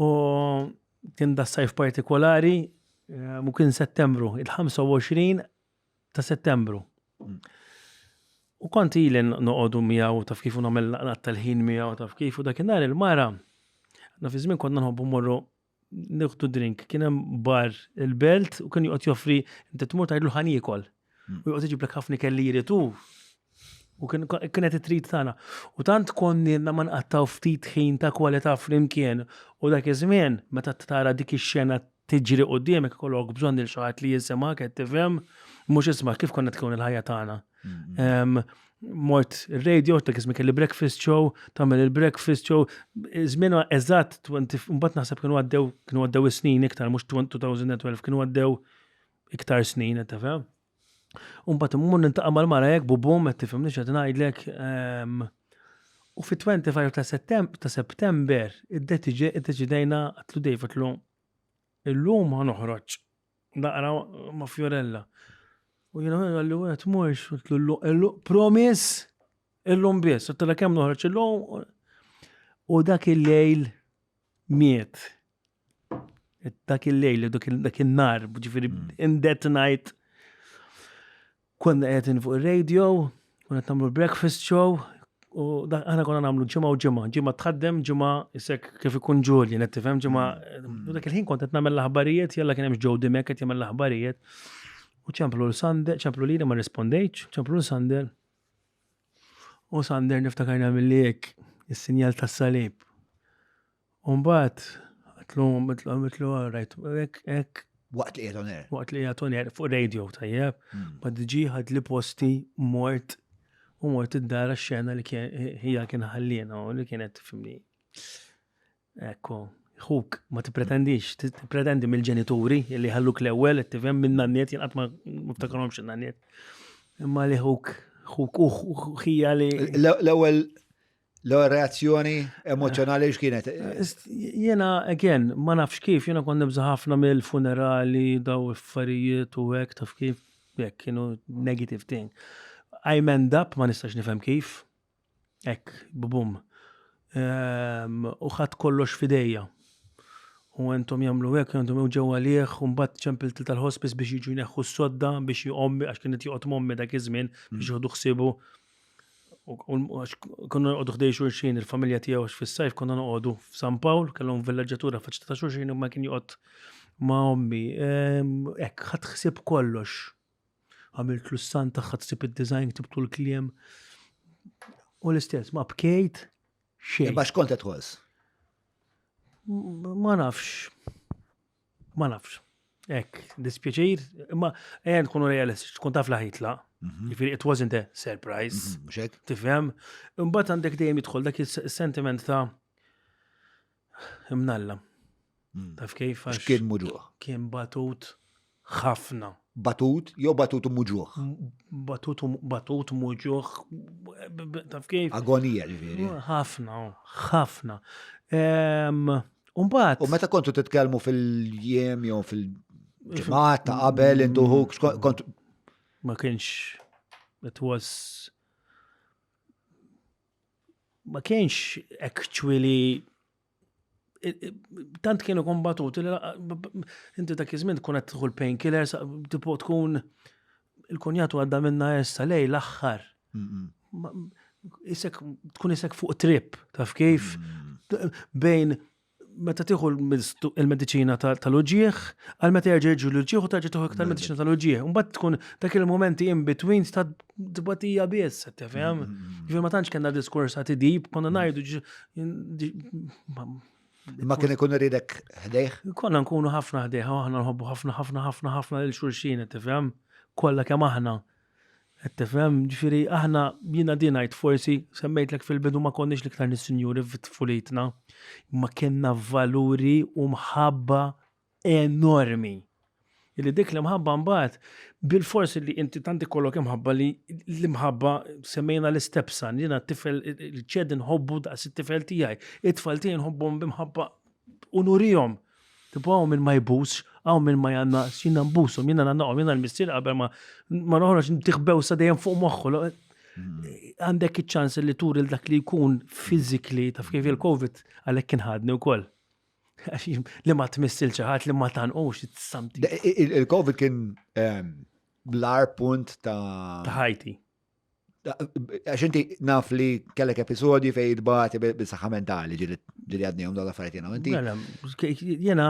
U kien da sajf partikolari, eh, u kien settembru, il-25 ta' settembru. Hmm. U kont ili noqogħdu miegħu taf kif u nagħmel laqgħat tal-ħin miegħu taf kif u dakinhar il-mara na fi żmien konna nħobbu morru nieħdu drink, kien hemm bar il-belt u kien joqgħod joffri inti tmur tgħidlu ħa niekol. Hmm. U joqgħod iġiblek ħafna kelli jrid hu. U kienet it-trid tagħna. U tant konni ma nqattaw ftit ħin ta' kwalità flimkien u dak iż-żmien meta tara dik ix-xena tiġri quddiemek ikollok bżonn lil xi ħadd li jisimgħek qed tifhem, mhux isma' kif konna tkun il-ħajja tagħna. Mort ir-radio, dak iż-żmien kelli breakfast show, tagħmel il-breakfast show, żmien eżatt mbagħad naħseb kienu għaddew kienu għaddew is-snin iktar mhux 2012 kienu għaddew iktar snin qed tifhem. U mbagħad immur nintaqa' mal-mara hekk bubum qed tifhimni x'qed ngħidlek. U fit-25 ta' Settem ta' September iddeċidejna għatlu Dave għatlu illum ħa noħroġ naqra ma' Fiorella. U jiena għalli u tmurx, għatlu illum promise illum biss, għatlu kemm noħroġ illum. U dak il-lejl miet. Dak il-lejl, dak il-nar, ġifiri, mm. in that night, konna qegħdin fuq il-radio, konna qed nagħmlu breakfast show, u aħna konna nagħmlu ġimgħa u ġimgħa, ġimgħa tħaddem, ġimgħa isek kif ikun Julian, qed tifhem ġimgħa. Mm. U dak il-ħin kont qed nagħmel l-aħbarijiet, jalla kien hemm Joe Dimek qed jagħmel l-aħbarijiet. U ċemplu l-Sander, ċemplu lili ma rispondejtx, ċemplu l-Sander. U Sander niftakar nagħmel li hekk is-sinjal tas-salib. U mbagħad għatlu għatlu rajt hekk hekk. Waqt li qiegħed on air. Waqt li qiegħed on air fuq radio tajjeb. Hmm. Ma diġi ħad li posti mort u mort id-dar għax-xena li hija kien ħallina u li kienet fimni. Ekku, ħuk ma tippretendix, tippretendi mill-ġenituri li ħalluk l-ewwel, tifhem minn nanniet, jien qatt ma niftakarhomx in-nanniet. Imma li ħuk, ħuk u ħija li. L-ewwel L-ewwel reazzjoni emozzjonali x'kienet? Jiena again, ma nafx kif, jiena kont nibża' ħafna mill-funerali, daw affarijiet u hekk taf kif, hekk kienu negative thing. I mend up, ma nistax nifhem kif. Hekk, bubum. Ehm, u ħadd kollox f'idejja. U entom jagħmlu hekk, entom jew ġewwa għalih, u mbagħad ċempilt tal-hospice biex jiġu jneħħu s-sodda biex ommi għax kienet joqgħod mommi dak iż-żmien biex jieħdu ħsiebu. U għax konna noqogħdu ħdej xulxin il-familja tiegħu għax fis-sajf konna noqogħdu f'San Pawl, kellhom villaġġatura faċċata ta' xulxin imma kien joqgħod ma' ommi. Ehm, hekk, ħadd ħsieb kollox. Għamiltlu s-santa, ħadd ħsieb id-design, ktibtu l-kliem. U l-istess, ma bkejt xejn. Imma x'kont qed tħoss? Ma nafx. Ma nafx. Ek, dispjaċir, imma ejja nkunu realistiċi, tkun taf la ħitla. Mhm. Jiġifieri it wasn't a surprise. Mhm, Tifhem? Imbagħad għandek dejjem jidħol dak is-sentiment ta' imnalla. Mm. Taf kif? Kien muġuħ. Kien batut ħafna. Batut jew batut u muġuħ? Batut batut muġuħ, taf kif? Agonija ġifieri. Ħafna, ħafna. Umbagħad. U meta kontu titkellmu fil-jiem jew fil-ġimgħat ta' qabel intu kont. Ma kienx it was ma kienx actually tant kienu kombatuti li inti dak iż-żmien tkun qed tieħu l-painkillers, tipo tkun il-kunjatu għadda minna issa lej l-aħħar. Isek tkun isek fuq trip, taf kif? Mm. Bejn meta tieħu l-mediċina tal-uġieħ, għal meta jerġa' jiġu l-uġieħ u terġa' tieħu iktar mediċina tal-uġieħ. Mbagħad tkun dak il-momenti in between ta' tbatija biss, tifhem? Ġifieri ma tantx kellna diskors ta' tidib, konna ngħidu Ma kien ikun iridek ħdejh? Konna nkunu ħafna ħdejh, aħna nħobbu ħafna ħafna ħafna ħafna lil xulxin, tifhem? Kollha kemm aħna. Qed tifhem, ġifieri aħna jiena din ngħid forsi semmejtlek fil-bidu ma konniex l-iktar nies sinjuri fit-tfulitna, imma kellna valuri u mħabba enormi. Illi dik l-imħabba mbagħad bil-fors li inti tant ikollok imħabba li l-imħabba semmejna l-istepsan, jiena t-tifel il-ċed nħobbu daqs it-tifel tiegħi, it-tfal tiegħi nħobbhom b'imħabba u nurihom. Tipo hawn min ma jbusx, hawn min ma jgħannaqx, jiena nbushom, jiena ngħannaqhom, jiena l-missier qabel ma ma noħroġ ntih bewsa dejjem fuq moħħu. Għandek iċ-ċans li turi dak li jkun physically taf kif il-COVID għalhekk kien ħadni wkoll. Li ma tmissil xi ħadd li ma tanqux it's something. Il-COVID kien ehm, l-ar punt ta' Ta' ħajti. Għax inti naf li kellek episodji fej tbati bis-saħħa mentali ġili għadnihom dawn l-affarijiet jiena. Inti Mela, jiena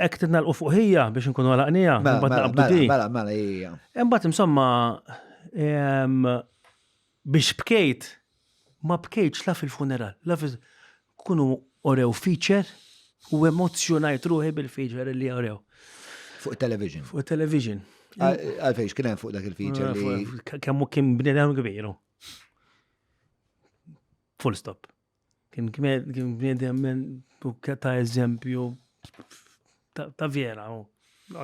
hekk titnalqu fuq ħija biex nkunu għalaqnija, Mela, mbagħad mela, naqbdu mela, di. mela, mela, hija. Imbagħad insomma em, biex bkejt ma bkejtx la fil-funeral, la fil kunu orew feature u emozjonajt ruħi bil-feature li orew Fuq television. fuq television. Għalfejn, x'kien hemm fuq dak il-feature li. Kemm kien bniedem kbiru. Full stop. Kien bniedem minn ta' eżempju ta' vera,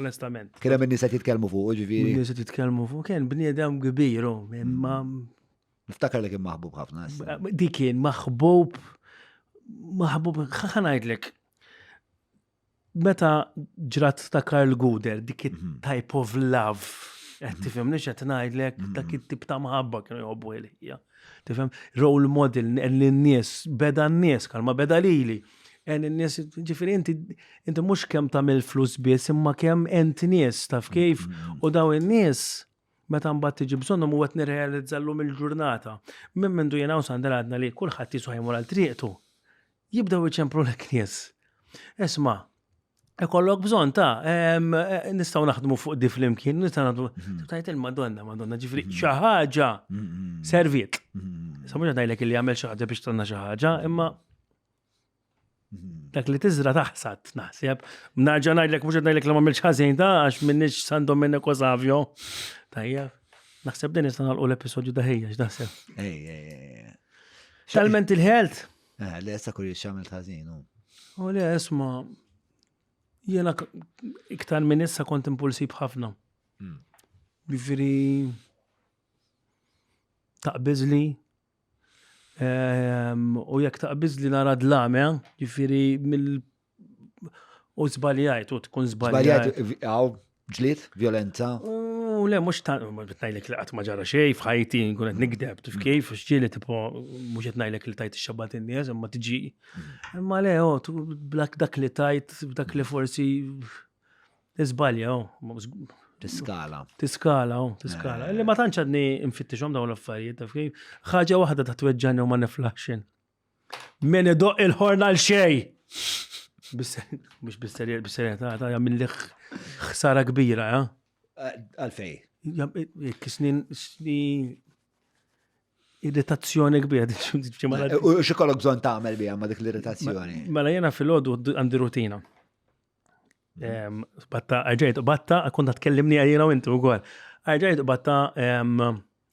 onestament. Kien hemm in-nies qed jitkellmu fuq, ġifieri. Nies qed jitkellmu fuq, kien bniedem kbir, imma. Niftakar li kien maħbub ħafna. Di kien maħbub, maħbub, ħa ngħidlek. Meta ġrat ta' Karl Guder, dik mhm. type of love, qed mhm. tifhem qed ngħidlek mhm. dak it-tip ta' mħabba kienu jħobbu il-ħija. Tifhem role model lin-nies, beda n-nies, kalma beda lili. En n-nies, ġifieri inti inti mhux kemm tagħmel flus biss, imma kemm ent nies taf kif u daw in-nies meta mbagħad tiġi bżonnhom u qed nirrealizza llum il-ġurnata. Minn mindu jiena u Sandra għadna li kulħadd jisu ħajmur għal triqtu. Jibdew iċemprulek nies. Isma', ikollok bżonn ta' eh, nistgħu naħdmu fuq di flimkien, nistgħu naħdmu. Mhm. Tajt il-Madonna, Madonna, ġifri mhm. xi ħaġa mhm. serviet. Sa mhux ngħidlek li jagħmel xi ħaġa biex tanna xi ħaġa, imma dak li tiżra taħsad, naħseb. Narġa' ngħidlek mhux qed ngħidlek li m'għamilx ħażin ta' għax minniex San Domenico Savio. Tajjeb. Naħseb din nista' nagħlqu l-episodju da ħejja, x'naħseb. Ej, ej, ej. Tal-mental health. Eh, le, issa kurju x'għamilt ħażin. U le, isma' jiena iktar minn issa kont impulsib ħafna. Hmm. Ġifieri taqbiżli ehm, u jekk taqbiżli nara dlame, eh, ġifieri mill U żbaljajt, u tkun żbaljajt. Żbaljajt, għaw, ġlied, violenza. U le, mux ta' ngħidlek li qatt ma ġara xejn f'ħajti, nkun qed nikdeb, tif kif, xġieli tipo mhux qed ngħidlek li tajt ix-xabat in-nies, imma tiġi. Imma le, oh, blak dak li tajt, dak li forsi iżbalja, oh. Tiskala. Tiskala, oh, tiskala. Li ma tantx għadni nfittixhom dawn l-affarijiet, taf kif. Ħaġa waħda ta' tweġġani u ma niflaħxin. Min idoq il-ħorn għal xej! Mux bis-serjetà, ta' jagħmel ħsara kbira, eh? eh għalfej. Kisni irritazzjoni kbira. Eh, u xikollok bżon tagħmel biha ma dik l-irritazzjoni? Mela jiena fil-ħodu għandi rutina. Batta, ġejt, batta, konta tkellimni għajjena u inti u għol. Ġejt, batta,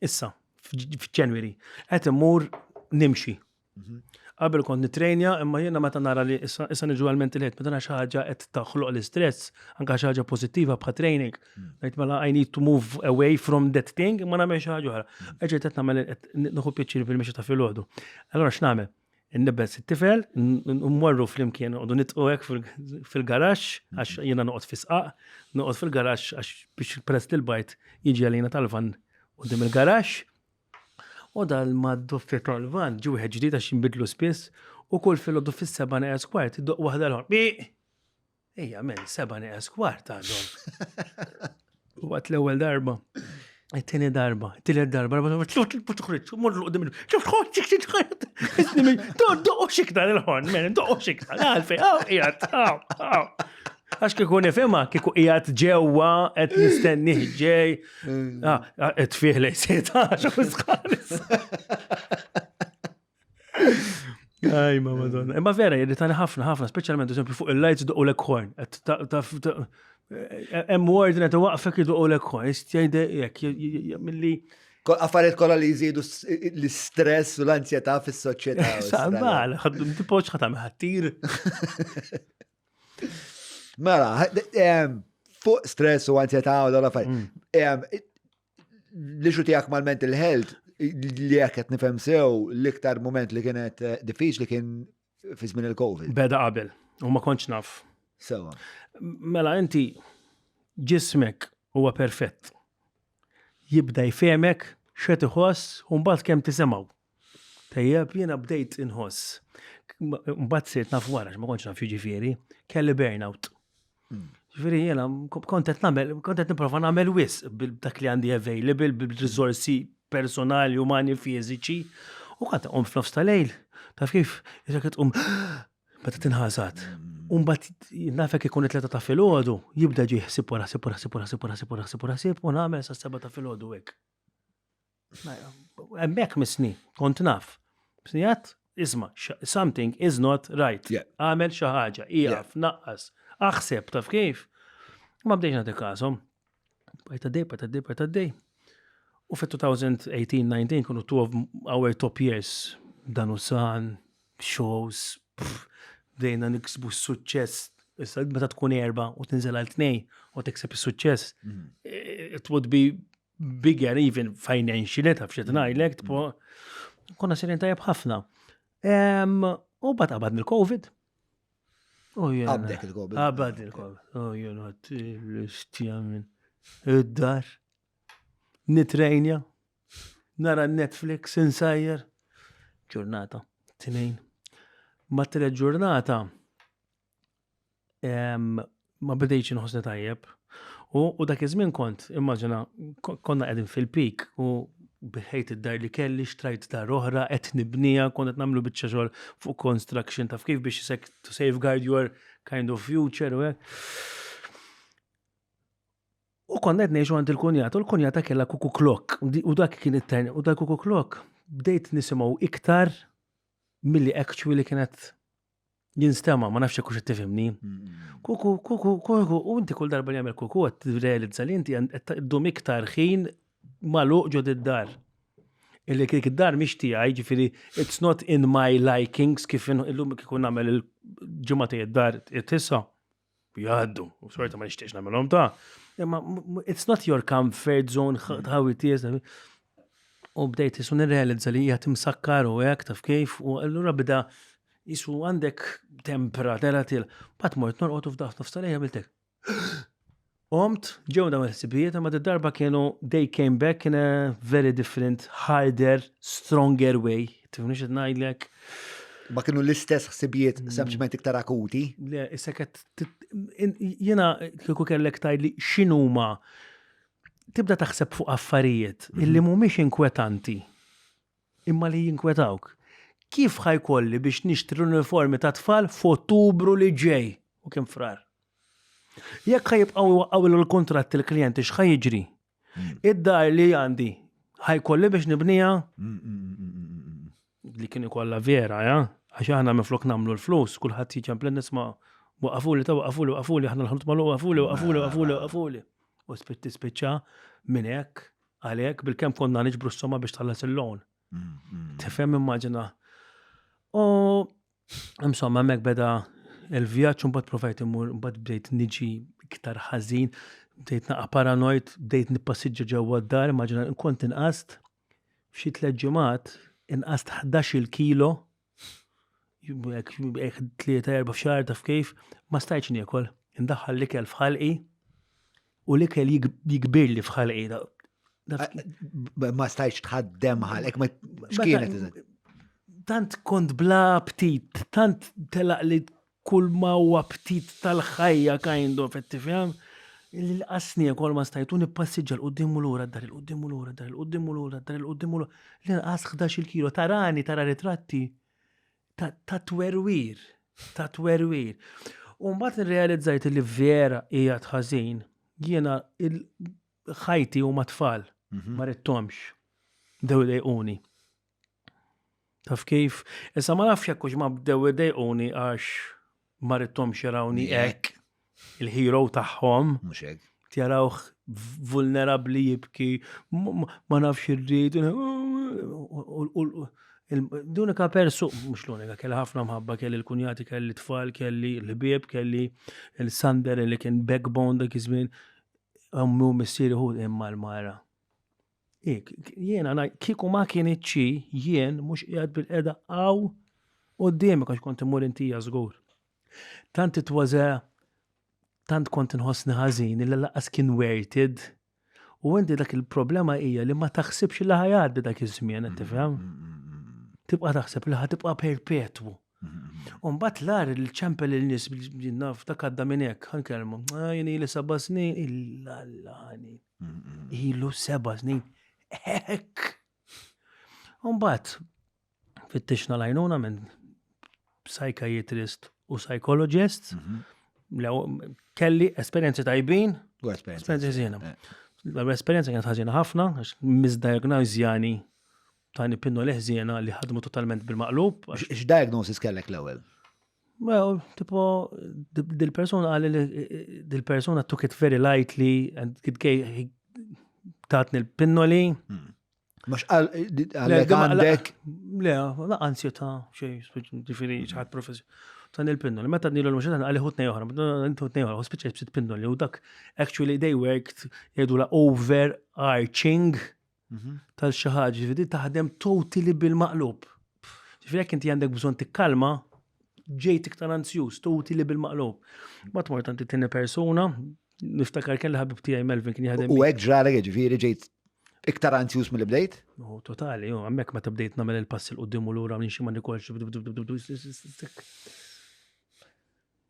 issa, f'Ġenwiri, qed immur nimxi. Mhm. Qabel kont nitrejnja, imma jiena meta nara li issa issa niġu għal mental health, meta nara xi ħaġa qed taħloq l-istress, anke xi ħaġa pożittiva bħal training, mm. ngħid mela I need to move away from that thing, ma nagħmel xi ħaġa oħra. Mm. Eġejt qed nagħmel qed nieħu pjaċir bil-mixi ta' filgħodu. Allura x'nagħmel? Nnibbes it-tifel, nmorru flimkien noqogħdu nitqu hekk fil-garaxx għax mm. jiena noqgħod fisqaq, noqgħod fil-garaxx għax biex press l-bajt jiġi għalina tal-van quddiem il-garaxx. U dal mad-doffi tal-van ġi wieħed ġdid għax jinbidlu spiss u kull filgħodu fis-seba' neqes kwart iddoq waħda l-ħor. Ejja, men, seba' neqes kwart għadhom. Waqt l-ewwel darba. It-tieni darba, it-tielet darba, tluq mur luq dimil, doqqo xiktar il-ħon, men, doqqo xiktar, għalfej, għaw, qiegħed, għaw, għaw. Għax kieku nifhimha, kieku qiegħed ġewwa qed nistennih ġej. Ah, qed fih lej seta għax sħares. Aj, ma madonna. Imma vera, jirritani ħafna, ħafna, speċjalment eżempju fuq il-lights doqqu l horn. Hemm ward qed iwaqfek iduqulek ħoss, jgħidek milli Affarijiet kollha li jżidu l-istress u l-anzjetà fis-soċjetà. Mela, tipoġ ħadd tagħmel ħattir. Mela, fuq stress u anzjetà u dawn l-affarijiet. L-issue tiegħek mal-mental health li jekk qed nifhem sew l-iktar moment li kienet eh, diffiċli kien fi żmien il-Covid. Beda qabel, u ma kontx naf. Sewa. Mela inti ġismek huwa perfett. Jibda jfehmek x'qed iħoss u mbagħad kemm tisimgħu. Tajjeb, jiena bdejt inħoss. Mbagħad sirt naf wara, ma kontx naf jiġifieri, kelli burnout. Ġifieri jiena kont qed nagħmel, kont qed nipprova nagħmel wisq bil-dak li għandi available, bil-riżorsi personali, umani, fiżiċi, u kont qom f'nofs tal-lejl. Taf kif, issa qed tqum meta tinħasad. U mbagħad nafek ikun it-tlieta ta' filgħodu, jibda ġie ħsieb wara ħsieb wara ħsieb wara ħsieb wara ħsieb wara ħsieb wara ħsieb u nagħmel sa' seba' ta' filgħodu hekk. Hemmhekk misni, kont naf. Misni għat, isma, something is not right. Għamel xi ħaġa, ieqaf, naqqas, aħseb taf kif. Ma bdejx nagħti każhom. Bajta dej, bajta dej, bajta dej. U fit-2018-19 kienu two of our top years. Dan u san, shows, bdejna niksbu s-suċċess. Issa meta tkun erba u tinżel għal tnej u tikseb is-suċċess, it would be bigger even financially, taf xi ngħidlek, tipo konna serin tajjeb ħafna. U bat qabad mill-Covid. Oh, Qabdek il-Covid. Qabad il-Covid. Oh, jena l-istja minn id-dar. Nitrejnja. Nara Netflix, insajjer. Ġurnata, tnejn. Ma tret ġurnata, ma bdejtx inħossni tajjeb. U dak iż-żmien kont, immaġina, konna qegħdin fil-pik u biħejt id-dar li kelli, xtrajt dar oħra, qed nibnija, kont qed nagħmlu biċċa xogħol fuq construction taf kif biex isek to safeguard your kind of future u hekk. U konna qed ngħixu għand il-kunjata, u l-kunjata kellha kuku clock, u dak kien it-turn, u dak kuku clock bdejt nisimgħu iktar milli actually kienet jinstema, ma nafx hekk tifhimni. Kuku, kuku, kuku, u inti kull darba li jagħmel kuku qed tirrealizza li inti qed iddum iktar ħin magħluq ġo id-dar. Illi kik id-dar mhix tiegħi, ġifieri it's not in my likings kif illum kieku nagħmel il-ġimgħa tiegħi id-dar tissa jgħaddu, u xorta ma nixtieqx nagħmelhom ta' imma it's not your comfort zone how it is. U bdejt jisu nirrealizza li hija timsakkar u hekk taf kif, u allura bida jisu għandek tempra tela til. Bat mort norqod u f'daqs nofs tal għamiltek. Qomt, ġew dawn il-ħsibijiet, imma darba kienu they came back in a very different, harder, stronger way. Tifhimni x'qed ngħidlek? Ma kienu l-istess ħsibijiet mm. sempliċement iktar akuti? Le, issa qed jiena kieku kellek tgħidli x'inhuma tibda taħseb fuq affarijiet mhm. illi mhumiex inkwetanti imma li jinkwetawk. Kif ħajkolli biex nixtri l-uniformi ta' tfal f'Ottubru li ġej u kien frar? Jekk ħajibqgħu jwaqqgħu l-kuntratt il-klijenti x'ħa jiġri? Mm. Id-dar li għandi ħajkolli biex nibnija mm, mm, li kien ikollha vera, ja? Għax aħna minflok nagħmlu l-flus, kulħadd jiċempel nisma' waqafuli ta' waqafuli, waqafuli, aħna l-ħanut magħluq waqafuli, waqafuli, waqafuli, waqafuli. U spiċċa minn hekk għalhekk bilkemm konna niġbru s-somma biex tħallas il-loan. Tifhem immaġina. U Insomma, hemmhekk beda il-vjaġġ u mbagħad provajt immur, mbagħad bdejt niġi iktar ħażin, bdejt naqa' paranoid, bdejt nippassiġġa ġewwa d-dar, immaġina kont inqast f'xi tliet ġimgħat inqast 11-il kilo hekk tlieta erba' f'xahar taf kif, ma stajtx niekol, indaħħal l-ikel f'ħalqi u l-ikel jikbirli f'ħalqi. Ma stajtx tħaddem ħalqek, ma x'kienet Tant kont bla aptit, tant telaq li kull ma huwa aptit tal-ħajja kind of, qed tifhem? Li l-qasni kol ma stajtu nippassiġġa l-qudiem u lura d-dar, il-qudiem u lura d-dar, il-qudiem u lura d-dar, il-qudiem u lura. Li nqas 11 kilo, tarani, tara ritratti ta' twerwir, ta' twerwir. U mbagħad nirrealizzajt li vera qiegħed ħażin, jiena ħajti huma tfal, mhm. ma ridthomx. Bdew idejquni. Taf kif? Issa ma nafx jekk ma bdew idejquni għax ma ridthomx jarawni hekk. il-hero tagħhom. Mhux hekk. Jarawh vulnerabbli jibki, ma nafx irrid. L-unika persu, mhux l-unika, kelli ħafna mħabba, kelli l-kunjati, kelli t-tfal, kelli l-ħbieb, kelli l-Sander li kien backbone dak iż-żmien, ommi u missieri hu imma l-mara. Jiena kieku ma kinitx jien mhux qiegħed bil-qeda hawn quddiemek għax kont immur intija żgur. Tant it was a tant kont inħossni ħażin illi laqas kien worth it. U inti dak il-problema hija li ma taħsibx li ħa jgħaddi dak iż-żmien, qed tifhem? Tibqa' taħseb li ħa tibqa' perpetwu. U mbagħad l-ar li ċempel il-nies naf dak għadda minn hekk, ħa nkellmu. Ah, jien ili seba' snin, illa ħanin. Ilu seba' snin. Hekk. U mbagħad fittixna l-għajnuna minn psychiatrist u psychologist. Mhm. Kelli esperjenzi tajbin, u esperjenzi ħżiena. Eh. L-esperjenza kienet ħażina ħafna, għax misdiagnosjani tani pinnoli ħżiena li ħadmu totalment bil-maqlub. X'diagnosis kellek l-ewwel? Well, tipo, dil-persona għalli li dil-persona took it very lightly and it gave tatni l-pinnoli. Hmm. Mux għalek għandek. Le, la ansjeta, xej, ġifiri, ċaħat professjon. Tan il-pinnoli, meta nilu l-muxet għalli ħutna joħra, inti ħutna joħra, u spiċċa bsit pinnoli, u dak, actually they worked, jgħidu la overarching mhm. tal xi ħaġa, ġifiri taħdem totally bil-maqlub. Ġifiri jekk inti għandek bżonn tikkalma, ġejt iktar anzjuż, totally bil-maqlub. Ma tmort għandi tieni persuna, Niftakar kelli ħabib tiegħi Melvin kien jaħdem. U hekk ġralek ġifieri ġejt iktar anzjuż mill bdejt? Oh, totali, jo, hemmhekk meta bdejt nagħmel il-pass il qudiem u lura minn xi ma nikolx.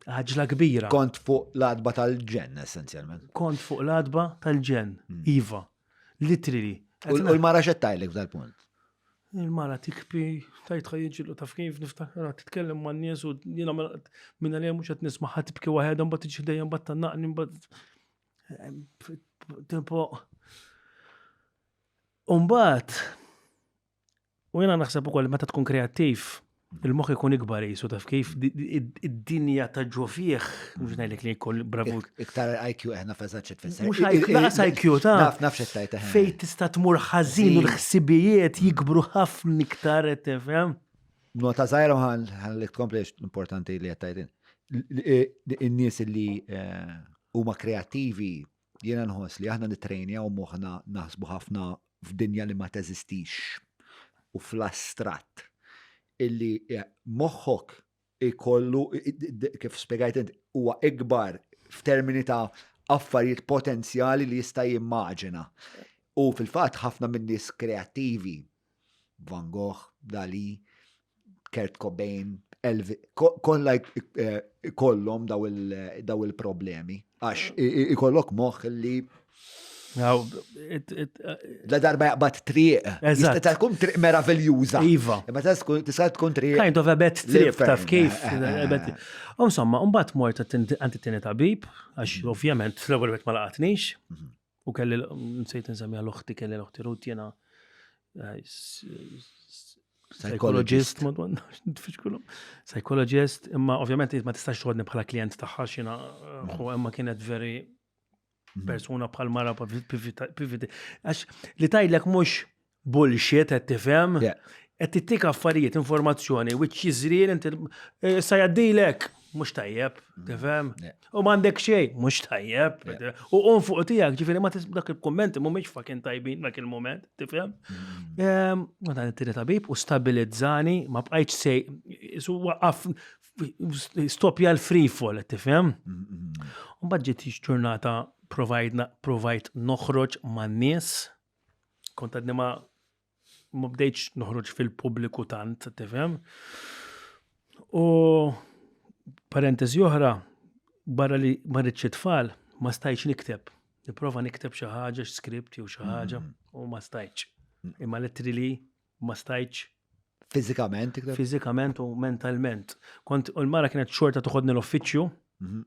Ħaġla kbira. Kont fuq l-adba tal-ġen essenzjalment. Kont fuq l-adba tal-ġen, hmm. Iva. Literally. U l-mara xettajlek f'dal-punt? Il-mara tikbi, tajt ħajġilu taf kif niftakar titkellem man nies u jiena minn għalija mhux qed nisma' ħadd tibki waħedha mbagħad tiġi dejjem mbagħad tannaqni mbagħad tipo. Umbagħad u jiena naħseb ukoll meta tkun kreattiv, Il-moħħ ikun ikbar jisu taf kif id-dinja ta' ġo fih, mhux ngħidlek li jkun bravu. Iktar IQ eħna eh, feżat xi tfisser. Mhux IQ, laqas IQ ta' Naf naf xi tajt eh. Fejn tista' tmur ħażin u l-ħsibijiet jikbru ħafna iktar qed tifhem. Nota żgħira ħallik tkompli importanti li qed tgħid. In-nies li eh, huma kreattivi jiena nħoss li aħna nittrejnjaw moħħna naħsbu ħafna f'dinja li ma teżistix u fl-astratt illi eh, moħħok ikollu kif spjegajt int huwa ikbar f'termini ta' affarijiet potenzjali li jista' jimmaġina. U fil-fatt ħafna minn nies kreattivi Van Gogh, Dali, Kurt Cobain, Elvis, kollha eh, kollhom daw il-problemi. Għax ikollok moħħ li La darba jaqbad triq. Jista' tkun triq meraviljuża. Iva. Imma tista' tkun triq. Kind of a bad trip, taf kif. Eh, eh, insomma, mbagħad mort għand it-tieni tabib, għax mm. ovvjament l-ewwel ma laqatnix. Mhm. U kelli, nsejt nsemmiha l-oħti, kelli l-oħti Ruth jena eh, psychologist, madonna, nitfix Psychologist, imma ovvjament ma tistax toħodni bħala klient tagħha xina, eh, imma kienet very mhm. persuna bħal mara piviti. Għax li tajlek mhux bullshit qed tifhem. Qed tittik affarijiet, informazzjoni, which is real, inti eh, sa jgħaddilek, mhux tajjeb, mm. tifhem? U m'għandek xejn, mhux tajjeb. U qum fuq tiegħek, ġifieri ma dak il-kummenti mhumiex fucking tajbin dak il-moment, tifhem? Mm. Ehm, ma dan it-tieni tabib u stabilizzani, ma bqajtx sej, su waqaf stopja l-free fall, tifhem? Mm, u mbagħad ġiet ġurnata provajt noħroġ man-nies Kont għadni ma ma bdejtx noħroġ fil-pubbliku tant, tifhem? U parentesi oħra, barra li ma rridx tfal, ma stajtx nikteb. Nipprova nikteb xi ħaġa, script jew xi ħaġa, mm. u ma stajtx. Mm. Imma literally ma stajtx. Fiżikament? Fiżikament u mentalment. Kont u l-mara kienet xorta toħodni l-uffiċċju. Mhm.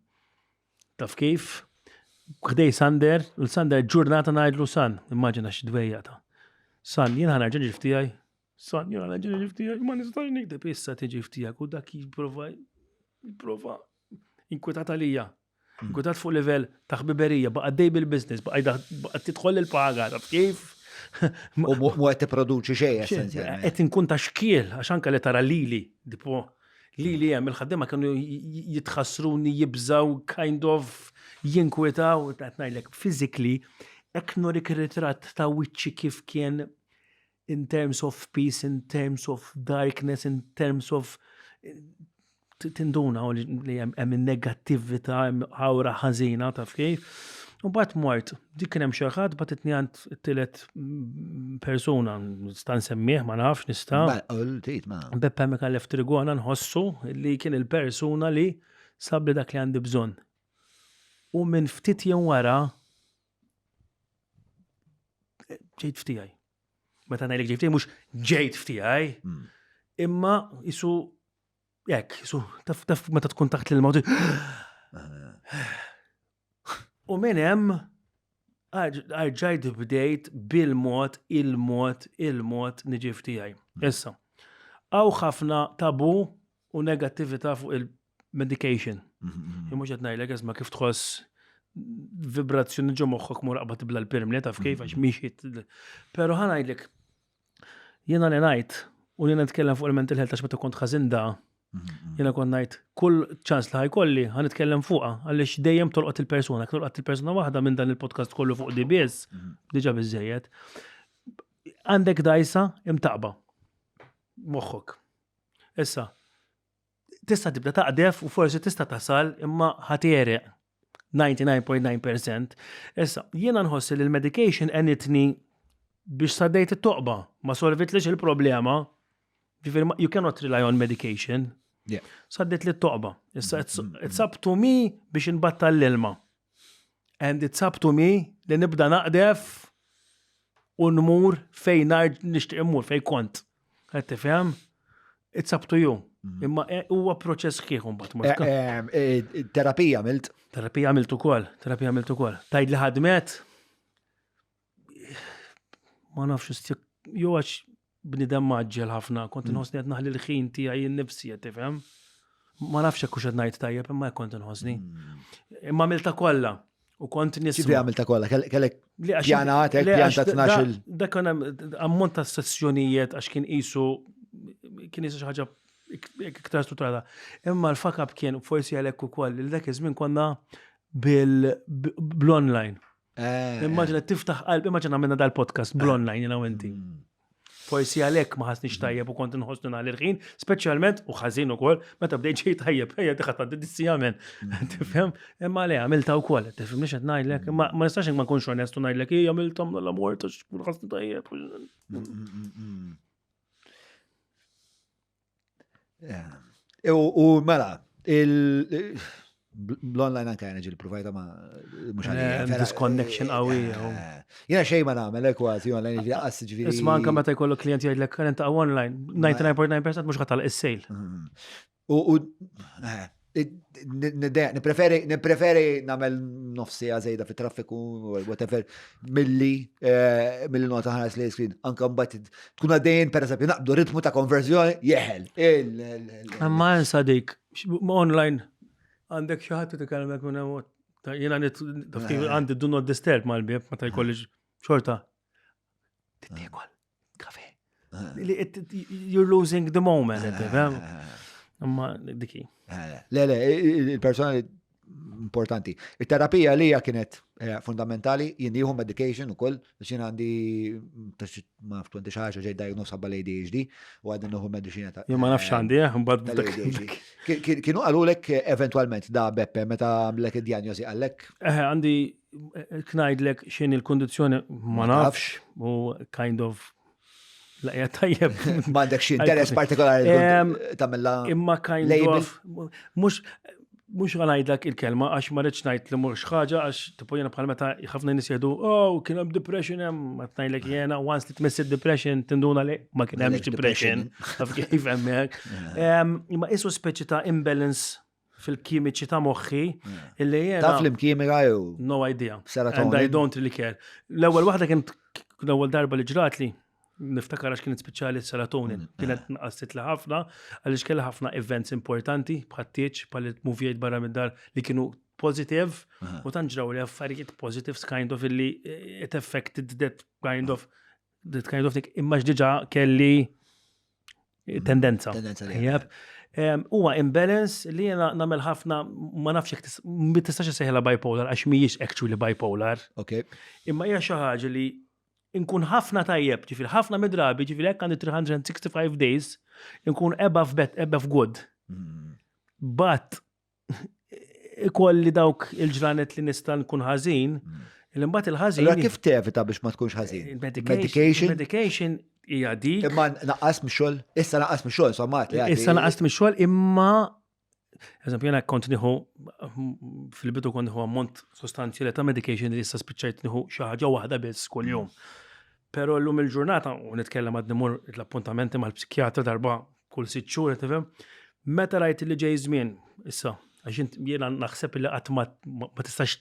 Taf kif? Ħdej Sander, u Sander ġurnata ngħidlu San, immaġina x'dwejja ta'. San, jien ħa nerġa' niġi f'tiegħi. San, jien ħa nerġa' niġi f'tiegħi, ma nistax nikdeb issa tiġi f'tiegħek u dak jipprova jipprova inkwetat għalija. Inkwetat fuq livell ta' ħbiberija, baqa' dej bil-business, baqa' tidħol il-paga, taf kif? U mu qed tipproduċi xejn essenzjalment. Qed inkun ta' xkiel, għax anke li tara lili, tipo, lili hemm il-ħaddiema kienu jitħassruni, jibżaw, kind of jinkwetaw, qed ngħidlek physically, hekk norik ritratt ta' wiċċi kif kien in terms of peace, in terms of darkness, in terms of tinduna li hemm negattività, hemm awra ħażina taf kif. U bat mort, dik kien hemm xi ħadd batitni għand tielet persuna, nista' nsemmih, ma nafx nista'. Beppe Micallef Trigona nħossu li kien il-persuna li sabli dak li għandi bżonn. U minn ftit jiem wara ġejt f'tiegħi. Meta ngħidlek ġejt f'tiegħi mhux ġejt f'tiegħi, hmm. imma jisu hekk, jisu taf taf meta tkun taħt l-ilma U minn hemm arġajt bdejt bil-mod, il-mod, il-mod niġi f'tiegħi. Hmm. Issa, hawn ħafna tabu u negattività fuq il-medication. Mm-hmm. Mhux qed ngħidlek isma' kif tħoss vibrazzjoni ġo moħħok mur qabad tibla l-pirmli taf kif għax mhix. Però ħa ngħidlek jiena li ngħid u jiena nitkellem fuq il-mental health għax meta kont ħażin da, mm-hmm. jiena kont ngħid kull ċans li ħajkolli ħa nitkellem fuqha għaliex dejjem tolqot il-persuna, tolqot il-persuna waħda minn dan il-podcast kollu fuq DBS, mm-hmm. diġà biżejjed. Għandek dajsa imtaqba moħħok. Issa, tista' tibda taqdef u forsi tista' tasal imma ħatereq 99.9%. Issa, jiena nħossi li l-medication għenitni biex saddejt it-toqba, ma solvitlix il-problema. Ġifieri, you cannot rely on medication. Yeah. Saddejt li t-toqba. Issa, it's, mm, mm, it's up to me biex nbattal l-ilma. And it's up to me li nibda naqdef u nmur fejn nixtieq immur, fejn kont. Qed tifhem? It's up to you. Mm. Imma eh, huwa proċess kieħ mbagħad. Eh, eh, terapija għamilt. Terapija għamilt ukoll, terapija għamilt ukoll. Tajd li ħadmet ma nafx jew għax bnidem maġġel ħafna, kont mm. inħossni qed naħli l-ħin tiegħi nnifsi qed tifhem. Ma nafx hekk hux qed ngħid tajjeb imma hekk kont inħossni. Mm. Imma għamilta kollha u kont nisma'. Ġifieri għamilta kollha, kellek pjanat hekk pjan ta' 12 Dak kien ammont ta' sessjonijiet għax kien qisu kien qisu xi ħaġa iktar strutturata. Imma l-fakab kien forsi għalhekk ukoll li dak iż-żmien konna bil-online. Eh. Immaġina tiftaħ qalb, immaġina għamilna dal-podcast bl-online jena u inti. Mm. Forsi għalhekk ma ħasnix tajjeb u kont inħossni nhar il-ħin, speċjalment u ħażin ukoll meta bdejt ġej tajjeb, ejja diħa tgħaddi dis-sijamen. Mm. Tifhem? Imma le għamilta wkoll, tifhem qed ngħidlek, imma ma nistax ma nkunx onest u ngħidlek ejja għamilta l-amor ta' ħasni tajjeb. Mm, U mela, l-online anka jena ġil provajta ma mux għalija. Eh, disconnection qawwi. Eh, jena xej ma nagħmel eh, kważi online ġifieri qas ġifieri. Isma' anka meta jkollok klient jgħidlek current online, 99.9% mhux ħatal is-sale. Mm. U Nipreferi, nipreferi namel nofsija zejda fit traffiku whatever, milli eh, milli nota ħares li screen. Anka mbagħad tkun għaddejjin per eżempju naqbdu ritmu ta' konverżjoni jeħel. Ma nsa dik, online għandek xi ħadd titkellmek minn hemm jiena eh. għandi do not disturb mal-bieb meta jkollix xorta. Tittiekol. Kafe. You're losing the moment, tifhem? Imma diki. Le, le, il-persona importanti. Il-terapija li hija kienet eh, fundamentali, jien jieħu medication ukoll, biex jien għandi ma nafx 20 xi ħaġa ġej diagnosed ħabba l-ADHD u għadni nieħu medicina ta' Jien ma nafx għandi, eh, mbagħad. Kienu qalulek eh, eventwalment da Beppe meta għamlek id-diagnosi għallek? Eh, għandi Knajdlek x'inhi l-kundizzjoni ma nafx u kind of laqja tajjeb. M'għandek xi interess partikolari tagħmilha. Imma kind of mhux mhux ngħidlek il-kelma għax ma rridx ngħid li mhux ħaġa għax tipo jiena bħal meta ħafna nies jgħidu oh kien hemm depression hemm ma tgħidlek jiena once li tmiss depression tinduna li ma kien hemmx depression. Taf kif hemmhekk. Imma isu speċi ta' imbalance fil-kimiċi ta' moħħi illi jiena. Taf li mkimika jew? No idea. And I don't really care. L-ewwel waħda kien l-ewwel darba li ġratli, niftakar għax kienet speċjali serotonin, mm. kienet nqassit li ħafna, għaliex kellha ħafna events importanti, bħat-tieġ, bħal movijajt barra mid-dar li kienu positive u tant ġraw li affarijiet positives kind of illi it affected that kind of that kind of thing imma x'diġà kelli tendenza. Tendenza li. Yep. Huwa imbalance li jena nagħmel ħafna ma nafx jekk ma tistax issejħilha bipolar għax mhijiex actually bipolar. Ok. Imma hija xi ħaġa li nkun ħafna tajjeb, ġifieri ħafna mid-drabi, ġifieri hekk għandi 365 days, nkun above bet, above good. But ikolli dawk il-ġranet li nista' nkun ħażin, mm. il-imbagħad il-ħażin. Allura kif tevita biex ma tkunx ħażin? Medication. Medication hija dik. Imma naqqas mix-xogħol, issa naqqas mix-xogħol, somma. Issa naqqas mix-xogħol imma Eżempju, jena kont nieħu fil-bidu kont nieħu ammont sostanzjali ta' medication li issa spiċċajt nieħu xi ħaġa waħda biss kuljum. Mm. Però llum il-ġurnata, u nitkellem għad nimur l-appuntamenti mal-psikjatra darba kull sitt xhur, tifhem? Meta rajt li ġej żmien, issa, għax jiena naħseb li qatt ma tistax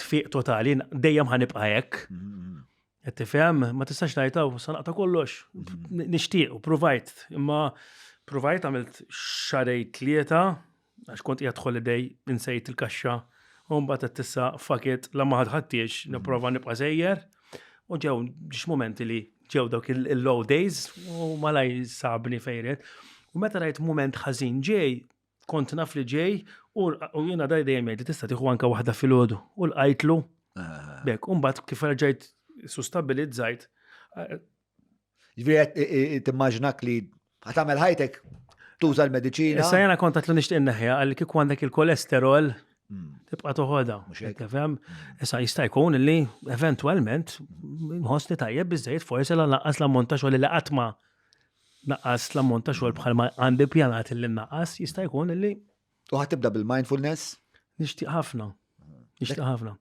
tfiq totali, dejjem ħanibqa' hekk. Mm-hmm. Qed tifhem, ma tistax ngħid hawn sa naqta' kollox. Mm-hmm. Nixtieq u provajt, imma provajt għamilt xarej tlieta għax kont qiegħed holiday insejt il-kaxxa u mbagħad qed tissa fuck it la ma ħadħattiex nipprova nibqa' sejjer u ġew ġiex momenti li ġew dawk il-low days u malaj sabni fejret. U meta rajt moment ħażin ġej, kont naf li ġej u jiena daj dejjem jgħid li tista' tieħu anke waħda filgħodu u lqajtlu. Ah. Bek, u mbagħad kif rġajt sustabilizzajt. Eh, Ġifieri timmaġinak li ħatamel ħajtek tuża l-mediċina. Issa jena kont għatlu nixtieq neħja għalli kieku għandek il-kolesterol hmm. tibqa' toħodha. Tifhem? Hmm. Issa jista' jkun li eventwalment nħossni tajjeb biżejjed forsi la naqqas l-ammont ta' xogħol li qatt ma naqqas l-ammont ta' xogħol bħalma għandi pjanat li naqqas jista' jkun li U ħad tibda bil-mindfulness? Nixtieq ħafna. Nixtieq ħafna.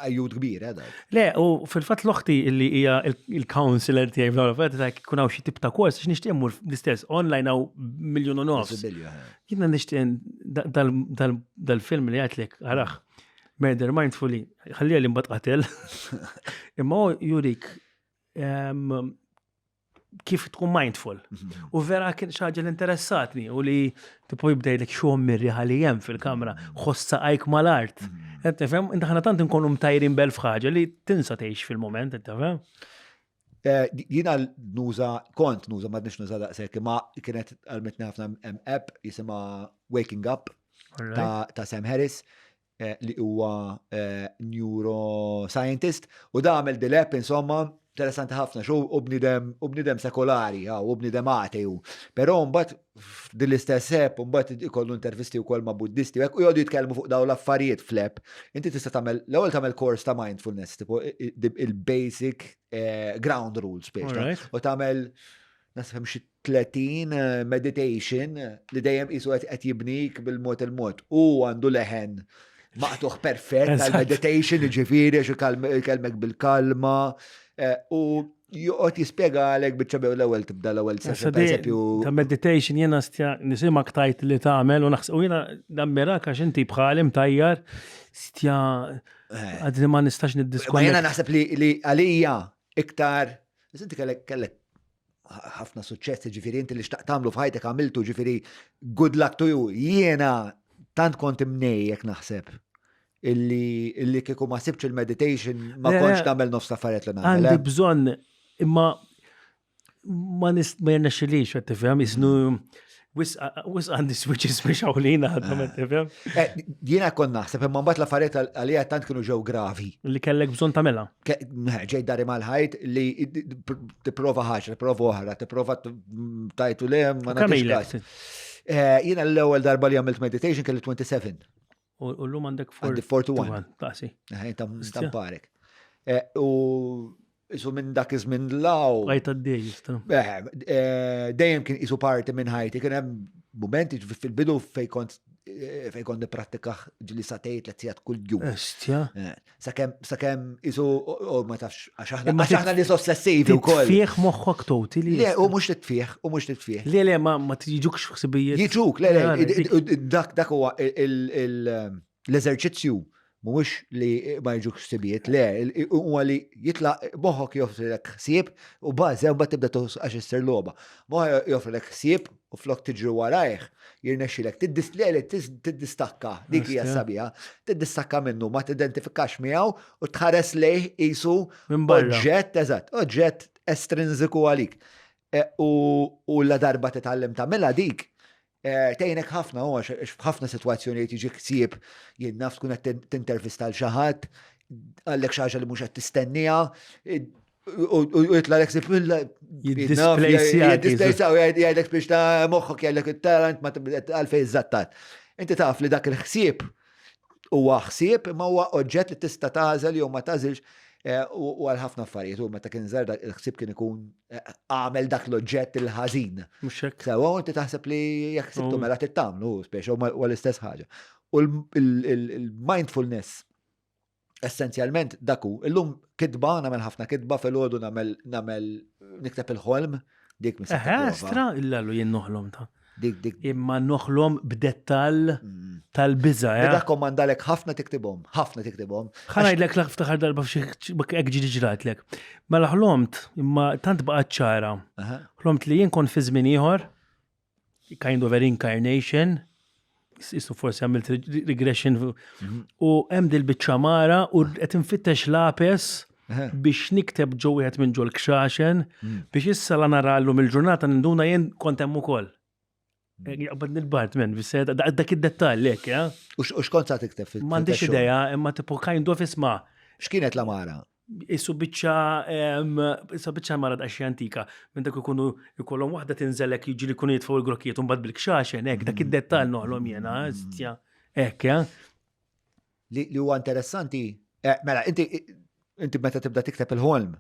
Ajjud kbir, eh, dak. Le, u fil-fatt l-oħti li hija il-counselor tiegħi fl affarijiet ta' jkun hawn xi tip ta' kors għax nixtieq mmur l-istess online hawn miljun u nofs. Eh. Jiena nixtieq dal-film li għedtlek araħ Murder Mindfully, ħallija li mbagħad qatel. Imma jurik kif tkun mindful. Mhm. U vera kien xaġa li interessatni u li tipo jibdejlek xogħol mirri ħalli hemm fil-kamra, ħoss saqajk mal-art. Mhm. Qed tifhem, inta ħana tant inkunu mtajrin bel f'ħaġa li tinsa tgħix fil-moment, qed tifhem? Eh, jiena nuża, kont nuża, ma nix nuża daqshekk, imma kienet għalmitni ħafna hemm app jisimha Waking Up ta' Sam Harris Eh, li huwa eh, neuroscientist u da għamel dil-app insomma interessanti ħafna xu u bnidem u bnidem sekolari u bnidem ateju. Però mbagħad din l-istess app mbagħad ikollu intervisti wkoll ma' buddisti u hekk u jgħodu jitkellmu fuq dawn l-affarijiet fl-app. Inti tista' tagħmel l-ewwel tagħmel kors ta' mindfulness tipo il-basic eh, ground rules biex u tagħmel Naħseb hemm xi 30 eh, meditation li dejjem qisu qed jibnik bil-mod il-mod. U għandu leħen maqtuħ perfett tal-meditation, ġifieri għax ikellmek bil-kalma. Eh, u joqgħod jispjega għalek biċċa bew l-ewwel tibda l-ewwel session pereżempju. Ta' meditation jiena stja nisimak tajt li tagħmel u naħseb u jiena nammirak għax inti bħali mtajjar stja eh. għadni ma nistax niddiskonnet. Ma jiena naħseb li għalija iktar, inti kellek kellek ħafna suċċess, ġifieri inti li xtaqt tagħmlu f'ħajtek għamiltu, ġifieri good luck to you. Jiena tant kont imnejjek naħseb illi illi kieku ma sibx il-meditation ma kontx nagħmel nofs affarijiet li nagħmel. Għandi eh? bżonn imma ma nist ma jirnexxilix qed tifhem isnu Wis għandi switches biex għawlina għadhom, eh. tifhem? Eh, jiena kon naħseb, imma mbagħad l-affarijiet għalija tant kienu ġew gravi. Li kellek bżonn tagħmilha. Ġej dari mal-ħajt li tipprova ħaġa, tipprova oħra, tipprova tajtu le ma nagħtix eh, Jiena l-ewwel darba li għamilt meditation kelli 27. U l-lum għandek 41. Taqsi. Tamparek. Eh, u isu minn dak iż-żmien law. Għajt għaddej, jista. Eh, eh, dejjem kien isu parti minn ħajti, kien hemm momenti fil-bidu fej kont fej kont niprattika ġili satejt li sigħat kull jum. Estja. Sakemm sakemm isu u ma tafx għax aħna għax aħna nies ossessivi wkoll. Tfieħ moħħok totally. Le, u mhux titfieħ, u mhux titfieħ. Le, le, ma tiġukx ħsibijiet. Jiġuk, le, le, dak dak huwa l-eżerċizzju. Mhuwiex li ma jiġukx ħsibijiet, le, huwa li jitla' moħħok joffrilek ħsieb u bażi mbagħad tibda toħs għax issir logħba. Moħħok joffrilek ħsieb u flok tiġri warajh, jirnexxilek tiddistakka, dik hija sabiħa, tiddistakka minnu, ma tidentifikax miegħu u tħares lejh qisu oġġett, eżatt, oġġett estrinsiku għalik. E, u la darba titgħallem tagħmilha dik, Eh, tgħinek ħafna u għax f'ħafna sitwazzjonijiet jiġi ħsieb jien naf tkun qed tintervista l xi ħadd, għallek xi ħaġa li mhux qed tistenniha, u jitla l Jiddisplejsja u jgħidlek biex ta' moħħok jgħidlek it-talent ma għalfej iżattat. Inti taf li dak il-ħsieb huwa ħsieb imma huwa oġġett li tista' tagħżel jew ma tagħżilx eh, u għal ħafna affarijiet u meta kien żgħar il-ħsieb kien ikun eh, għamel dak l-oġġett il-ħażin. Mhux hekk. Sewa inti taħseb li jekk sibtu mela tittamlu, speċi huwa l-istess ħaġa. U l-mindfulness essenzjalment daku, illum kitba, nagħmel ħafna kitba fil-għodu nagħmel nagħmel nikteb il-ħolm, dik mis Eħe, stra illallu jien noħlom ta' Dik dik. Imma noħlom b'dettall mm. tal-biża. Eh? Dak komandalek ħafna tiktibhom, ħafna tiktibhom. Ħa ngħidlek l ftaħar darba f'xi hekk ġiġi ġratlek. Mela ħlomt, imma tant baqgħet ċara. Ħlomt li jien kont fi żmien ieħor, kind of a reincarnation, Isu forsi għamilt regression mhm. u hemm dil-biċċa mara u qed infittex lapes biex nikteb ġo wieħed minn ġol kxaxen mm. biex issa la nara llum il-ġurnata ninduna jien kont hemm ukoll. Mm. Eh, jaqbad nil-bart men, dak id-dettall lek, ja? U xkont sa tikteb fil M'għandix idea, imma tipo kind of isma'. X'kienet la mara? Isu biċċa isu biċċa mara daqsxejn antika, minn dak ikunu ikollhom waħda tinżelek jiġi li jkunu jitfgħu l-grokkijiet u mbagħad bil-kxaxen hekk dak id-dettall noħlom jiena, stja, hekk, ja. Li huwa interessanti, eh, mela inti inti meta tibda tikteb il-ħolm.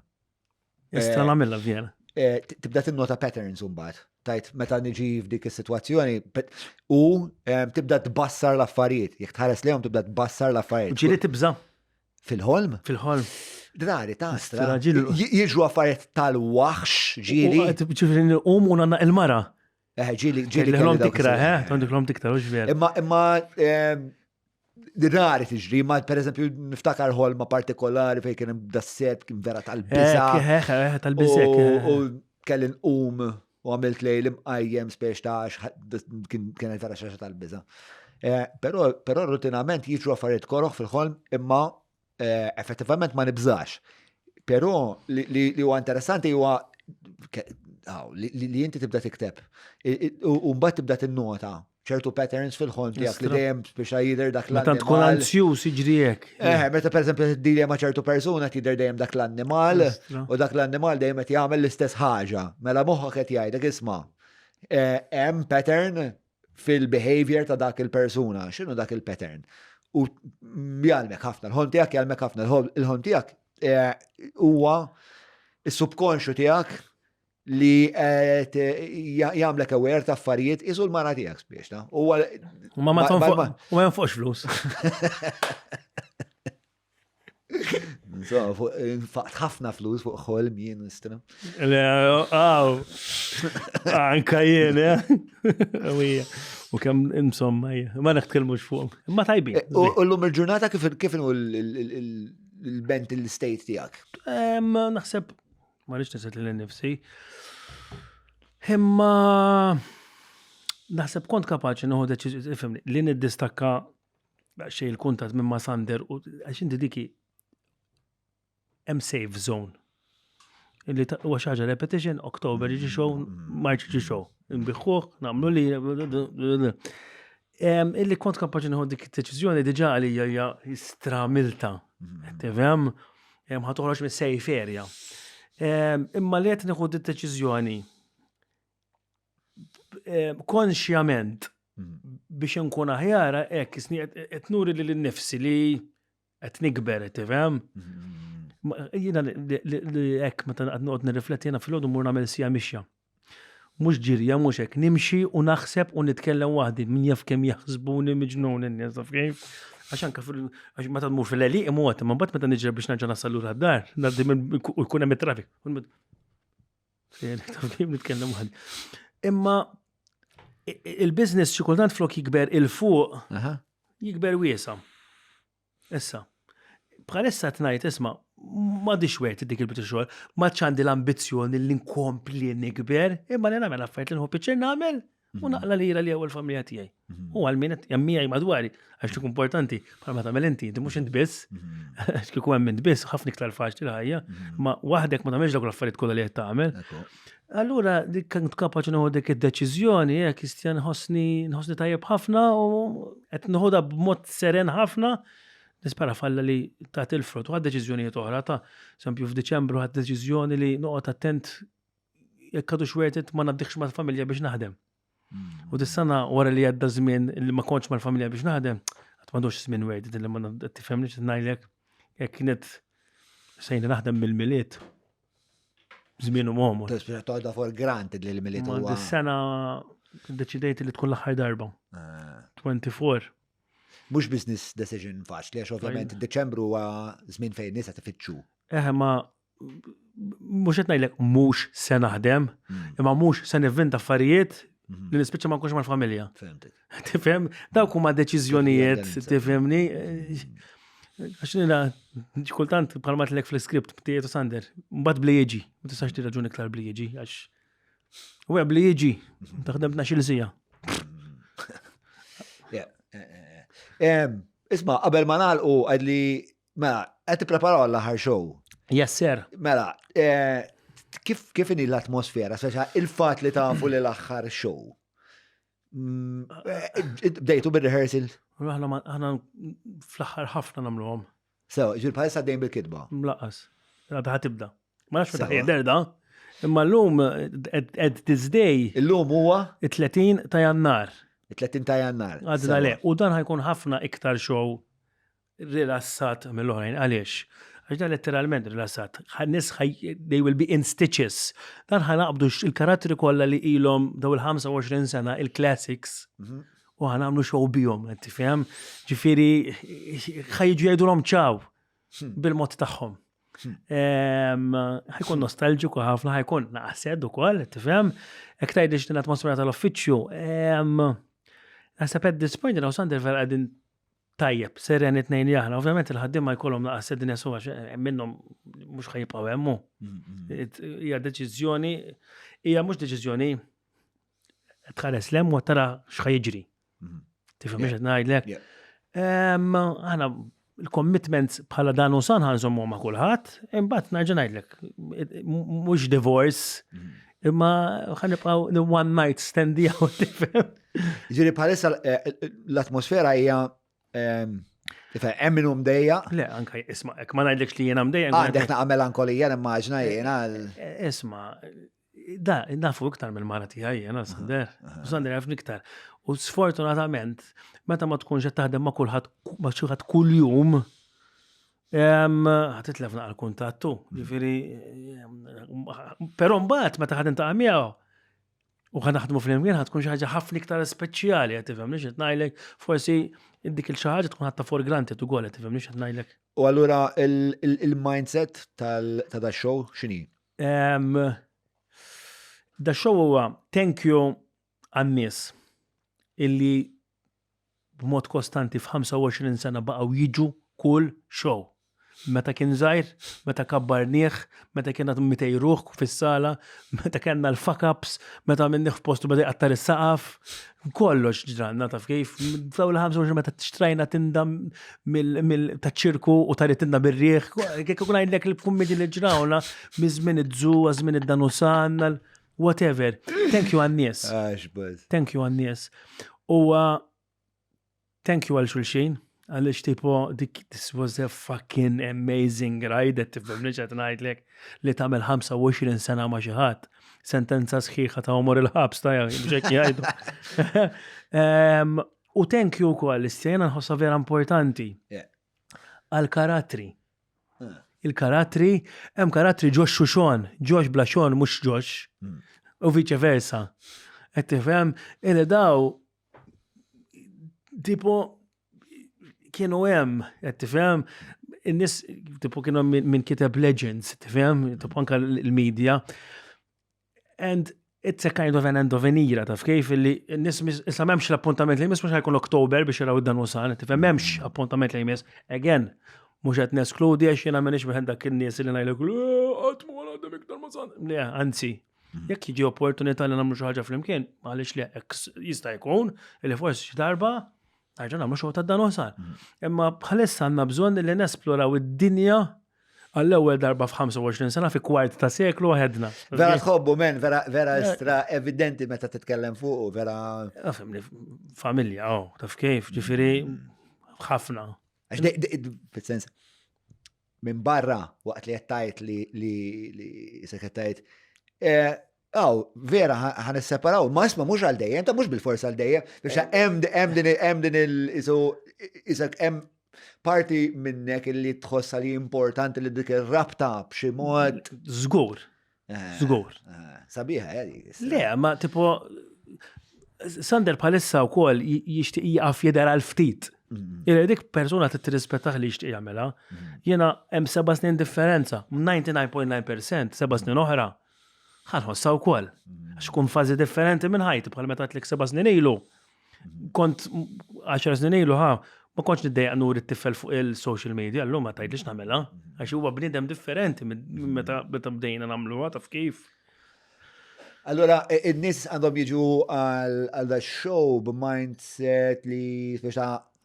Issa eh, nagħmilha vjena. Eh, tibda tinnota patterns imbagħad. Tajt meta niġi f'dik is-sitwazzjoni u tibda tbassar l-affarijiet. Jekk tħares lejhom tibda tbassar l-affarijiet. Ġieli tibża'. Fil-ħolm? Fil-ħolm. Rari ta' stra. Jiġu affarijiet tal-waħx, ġieli. Ġifieri nqum u nanna il-mara. Eh, ġieli, ġieli. Ħlom tikra, eh, għandek ħlom tikra, u ġver. Imma, imma, ehm, rari tiġri, ma per eżempju niftakar ħolma partikolari fejn kien dasset kien vera tal-biża. Eh, eh, eh, tal-biża. U kelli nqum u għamilt lejl imqajjem spiex ta' kienet vera xaxa tal-biża. Eh, però però rutinament jiġru affarijiet koroħ fil-ħolm imma eh, effettivament ma nibżax. Però li huwa interessanti huwa li inti tibda tikteb u mbagħad tibda tinnota ċertu patterns fil-ħolm tiegħek li dejjem biex jidher dak l-annimal. Meta tkun anzjuż jiġri hekk. Eh, meta pereżempju tiddilja ma' ċertu persuna tidher dejjem dak l-annimal u dak l-annimal dejjem qed jagħmel l-istess ħaġa. Mela moħħok qed jgħidlek isma' eh, hemm pattern fil-behavior ta' dak il-persuna. X'inhu dak il-pattern? U jgħalmek ħafna, l-ħolm tiegħek jgħalmek ħafna, il-ħolm tiegħek eh, huwa is-subkonxju tiegħek li qed jagħmlek aware ta' affarijiet isu l-mara tiegħek spiex ta' U ma ma ma jonfoqx flus. Insomma, infaqt ħafna flus fuq ħolm jien nistra. Aw, anka jien, eh? U kemm insomma, ma nitkellmux fuq. Ma tajbin. Eh, u llum il-ġurnata kif kif il-mental state tiegħek? Naħseb Ma rridx niset lil nifsi. Imma naħseb kont kapaċi nieħu deċiżjoni, ifhimni, li niddistakka xejn il-kuntatt minn ma' Sander u għax inti diki hemm safe zone. Illi huwa xi ħaġa repetition, October jiġi show, March jiġi show. Nbiħħuh, nagħmlu li. Illi kont kapaċi nieħu dik id-deċiżjoni diġà għalija hija stramilta. Mm. Tifhem? Ħa toħroġ minn safe area. Imma li qed nieħu dik deċiżjoni konxjament mm. biex inkun aħjar hekk qed nuri lil nifsi li Qed nikber, qed tifhem? Jiena li hekk meta qed noqgħod nirrifletti jiena filgħodu mmur nagħmel sija mixja. Mhux ġirja, mhux hekk, nimxi u naħseb u nitkellem waħdi, min jaf kemm jaħsbuni miġnun in-nies taf kif. Għax anke għax meta tmur fil-għelieq imut, imma mbagħad meta niġri biex nerġa' nasal lura d-dar, ngħaddi u jkun hemm it-traffic. Taf kif nitkellem waħdi. Imma il-business xi kultant flok jikber il-fuq, jikber wiesa'. Issa, bħalissa tnajt isma' ma diċ worth dik il-biċċa xogħol, ma għandi l-ambizzjoni li nkompli nikber, imma li nagħmel affarijiet li nħobb pjaċir nagħmel u naqla lira li ewwel familja tiegħi. U għal min qed miegħi madwari, għax dik importanti, bħal ma tagħmel inti, inti mhux int biss, għax kieku hemm int biss, ħafna iktar faċli l-ħajja, ma waħdek ma tagħmilx dawk l-affarijiet kollha li qed tagħmel. Allura dik kont kapaċi nieħu dik id-deċiżjoni, hekk Kristjan nħossni nħossni tajjeb ħafna u qed nieħudha b'mod seren ħafna. Nispera falla li tagħti l-frott u ħadt deċiżjonijiet oħra ta' eżempju f'Diċembru ħadt deċiżjoni li noqgħod attent jekk għadux worth it ma ngħaddihx mal-familja biex naħdem. U dis-sena wara li għadda żmien li ma kontx mal-familja biex naħdem, għad m'għadux żmien worth it li ma tifhemni ngħidlek jekk kienet sejna naħdem mill-Milied. Żmien u momu. Tispiċċa toħodha for granted li l-Milied huwa. Dis-sena deċidejt li tkun l-aħħar darba. 24. Mhux business decision faċli, għax ovvjament Deċembru huwa żmien fejn nisa tifittxu. Eħe ma mhux qed ngħidlek mhux se naħdem, imma mhux se nivvinta affarijiet li nispiċċa ma nkunx mal-familja. Fehmtek. Tifhem? Dawk huma deċiżjonijiet, tifhimni? Għax nina, kultant bħalma tlek fl-iskript btijiet u Sander, mbagħad bli jiġi, ma tistax tirraġuni iktar bli jiġi, għax u bli jiġi, taħdem 12 sija. Isma, qabel ma nagħlqu għadli Mela, qed tippreparaw għall-aħħar show. Yes, sir. Mela, eh, kif kif inhi l-atmosfera, speċa il-fatt li tafu li l-aħħar show. Eh, bdejtu bil-rehearsal? Aħna aħna fl-aħħar ħafna nagħmluhom. Sew, ġil bħalissa dejjem bil-kitba. Mlaqqas. Għadha ħatibda. Ma nafx meta jidher da. Imma llum at this day. Illum huwa? It-30 ta' Jannar. It-30 ta' Jannar. Għadna le. U dan ħajkun ħafna iktar show rilassat mill-oħrajn. Għaliex? Għax dan letteralment rilassat. Nies they will be in stitches. Dan ħa naqbdu il-karattri kollha li ilhom daw il-25 sena, il-classics, u ħa nagħmlu show bihom, qed tifhem? Ġifieri ħa jiġu jgħidulhom ċaw bil-mod tagħhom. Ħajkun nostalġiku ħafna, ħajkun naqsed ukoll, tifhem? Hekk tgħidli x'din l-atmosfera tal-uffiċċju. Naħseb at this point, you know, Sander vera qegħdin Tajjeb, sereni it-tnejn li aħna. Ovvjament il-ħaddiema jkollhom naqas sedin jesu għax eh, minnhom mhux ħa jibqgħu hemm hu. Hija deċiżjoni, hija mhux deċiżjoni tħares lem u tara x'ħa jiġri. Tifhem mhux qed ngħidlek. Aħna il-commitments bħala dan u san ħanżommu ma' kulħadd, imbagħad nerġa' ngħidlek mhux divorce, imma ħanibqgħu one night stand jew tifhem. Ġifieri bħalissa eh, l-atmosfera hija ehm, hemm min hu mdejja. Le, anka isma' hekk ma ngħidlekx li jiena mdejja. Għandek naqa' melankolija nimmaġna jiena. Eh, isma' da nafu iktar mill-mara tiegħi jiena Sander. Sander jaf iktar. U sfortunatament, meta ma tkunx qed taħdem ma' kulħadd ma' xi ħadd kuljum, ħatitlef naqra kuntattu, ġifieri, però mbagħad meta ħad intaqa' miegħu, U ħa naħdmu flimkien ħa tkun xi ħaġa ħafna iktar speċjali, qed tifhem li qed ngħidlek, forsi dik il xi ħaġa tkun ħatta for granted ukoll qed tifhem li qed ngħidlek. U allura il-mindset ta' da show x'inhi? Da show huwa thank you għan-nies illi b'mod kostanti f'25 sena baqgħu jiġu kull show. Meta kien żgħir, meta kabbarnieh, meta kien għad 200 ruħ fis-sala, meta kellna l-fuck-ups, meta għamilnieh f'postu beda jqattar is-saqaf, kollox ġralna taf kif. F'dawn il-25 meta xtrajna tinda taċ-ċirku u taritilna bir-riħ, kieku ngħidlek il-kummedi li ġrawna miż-żmien iż-żu, żmien id-Danusan, whatever. Thank you għan-nies. Thank you għan-nies. U thank you għal xulxin, għaliex tipo dik this was a fucking amazing ride, qed tifhimni x'qed ngħidlek li tagħmel 25 sena ma' xi ħadd. Sentenza sħiħa ta' umor il-ħabs ta' biex hekk jgħidu. U thank you wkoll, istjena nħossha vera importanti. Għal karattri. Ah. Il-karattri, hemm karattri ġox u xon, ġox bla xon mhux ġox. U vice versa. Qed tifhem, ili daw tipo kienu hemm, qed tifhem, in-nies tipo kienu minn kiteb legends, tifhem, tipo anka l-media. And It's a kind of an end of an era, taf kif illi n-nies issa m'hemmx l-appuntament li jmiss mhux ħajkun Oktober biex jaraw id-dan usan, tifhem m'hemmx appuntament li jmiss. Again, mhux qed neskludi għax jiena m'iniex wieħed dak in-nies li ngħidlek qatt ma għandhom iktar ma san. Le, anzi, jekk jiġi opportunità li nagħmlu xi ħaġa flimkien, għaliex le jista' jkun li forsi xi darba Nerġa' nagħmlu xogħol ta' dan usan. Imma bħalissa għandna bżonn li nesploraw id-dinja għall-ewwel darba f'25 sena fi kwart ta' seklu waħedna. Vera tħobbu men, vera vera estra evidenti meta titkellem fuq, vera. Fimni, familja, oh, taf kif, ġifieri ħafna. Għax fis-sens minn barra waqt li qed tgħid li li li se qed tgħid eh, Aw, vera ħan nisseparaw, ma isma mhux għal dejjem, ta' mhux bil-forsa għal dejjem, biex hemm hemm din hemm din il isu isek hemm parti minnek illi tħossa li importanti li dik ir-rabta b'xi mod. Żgur. Eh, Żgur. Eh, sabiħa, eh, Le, ma tipo Sander bħalissa wkoll jixtieq jaqaf jidher għal ftit. Mm. Ira dik persuna tirrispettaħ li jixtieq jagħmilha. Mm. Jiena hemm seba' snin differenza, 99.9% seba' snin oħra. Ħa nħossha wkoll. Għax kun fażi differenti minn ħajti bħal meta tlik seba' snin ilu. Kont 10 snin ilu ħa, ma kontx niddejjaq nuri t-tifel fuq il-social media, llum ma tgħidlix nagħmilha, għax huwa bniedem differenti minn meta meta bdejna nagħmluha taf kif. Allora, in-nies għandhom jiġu għal da show b'mindset li biex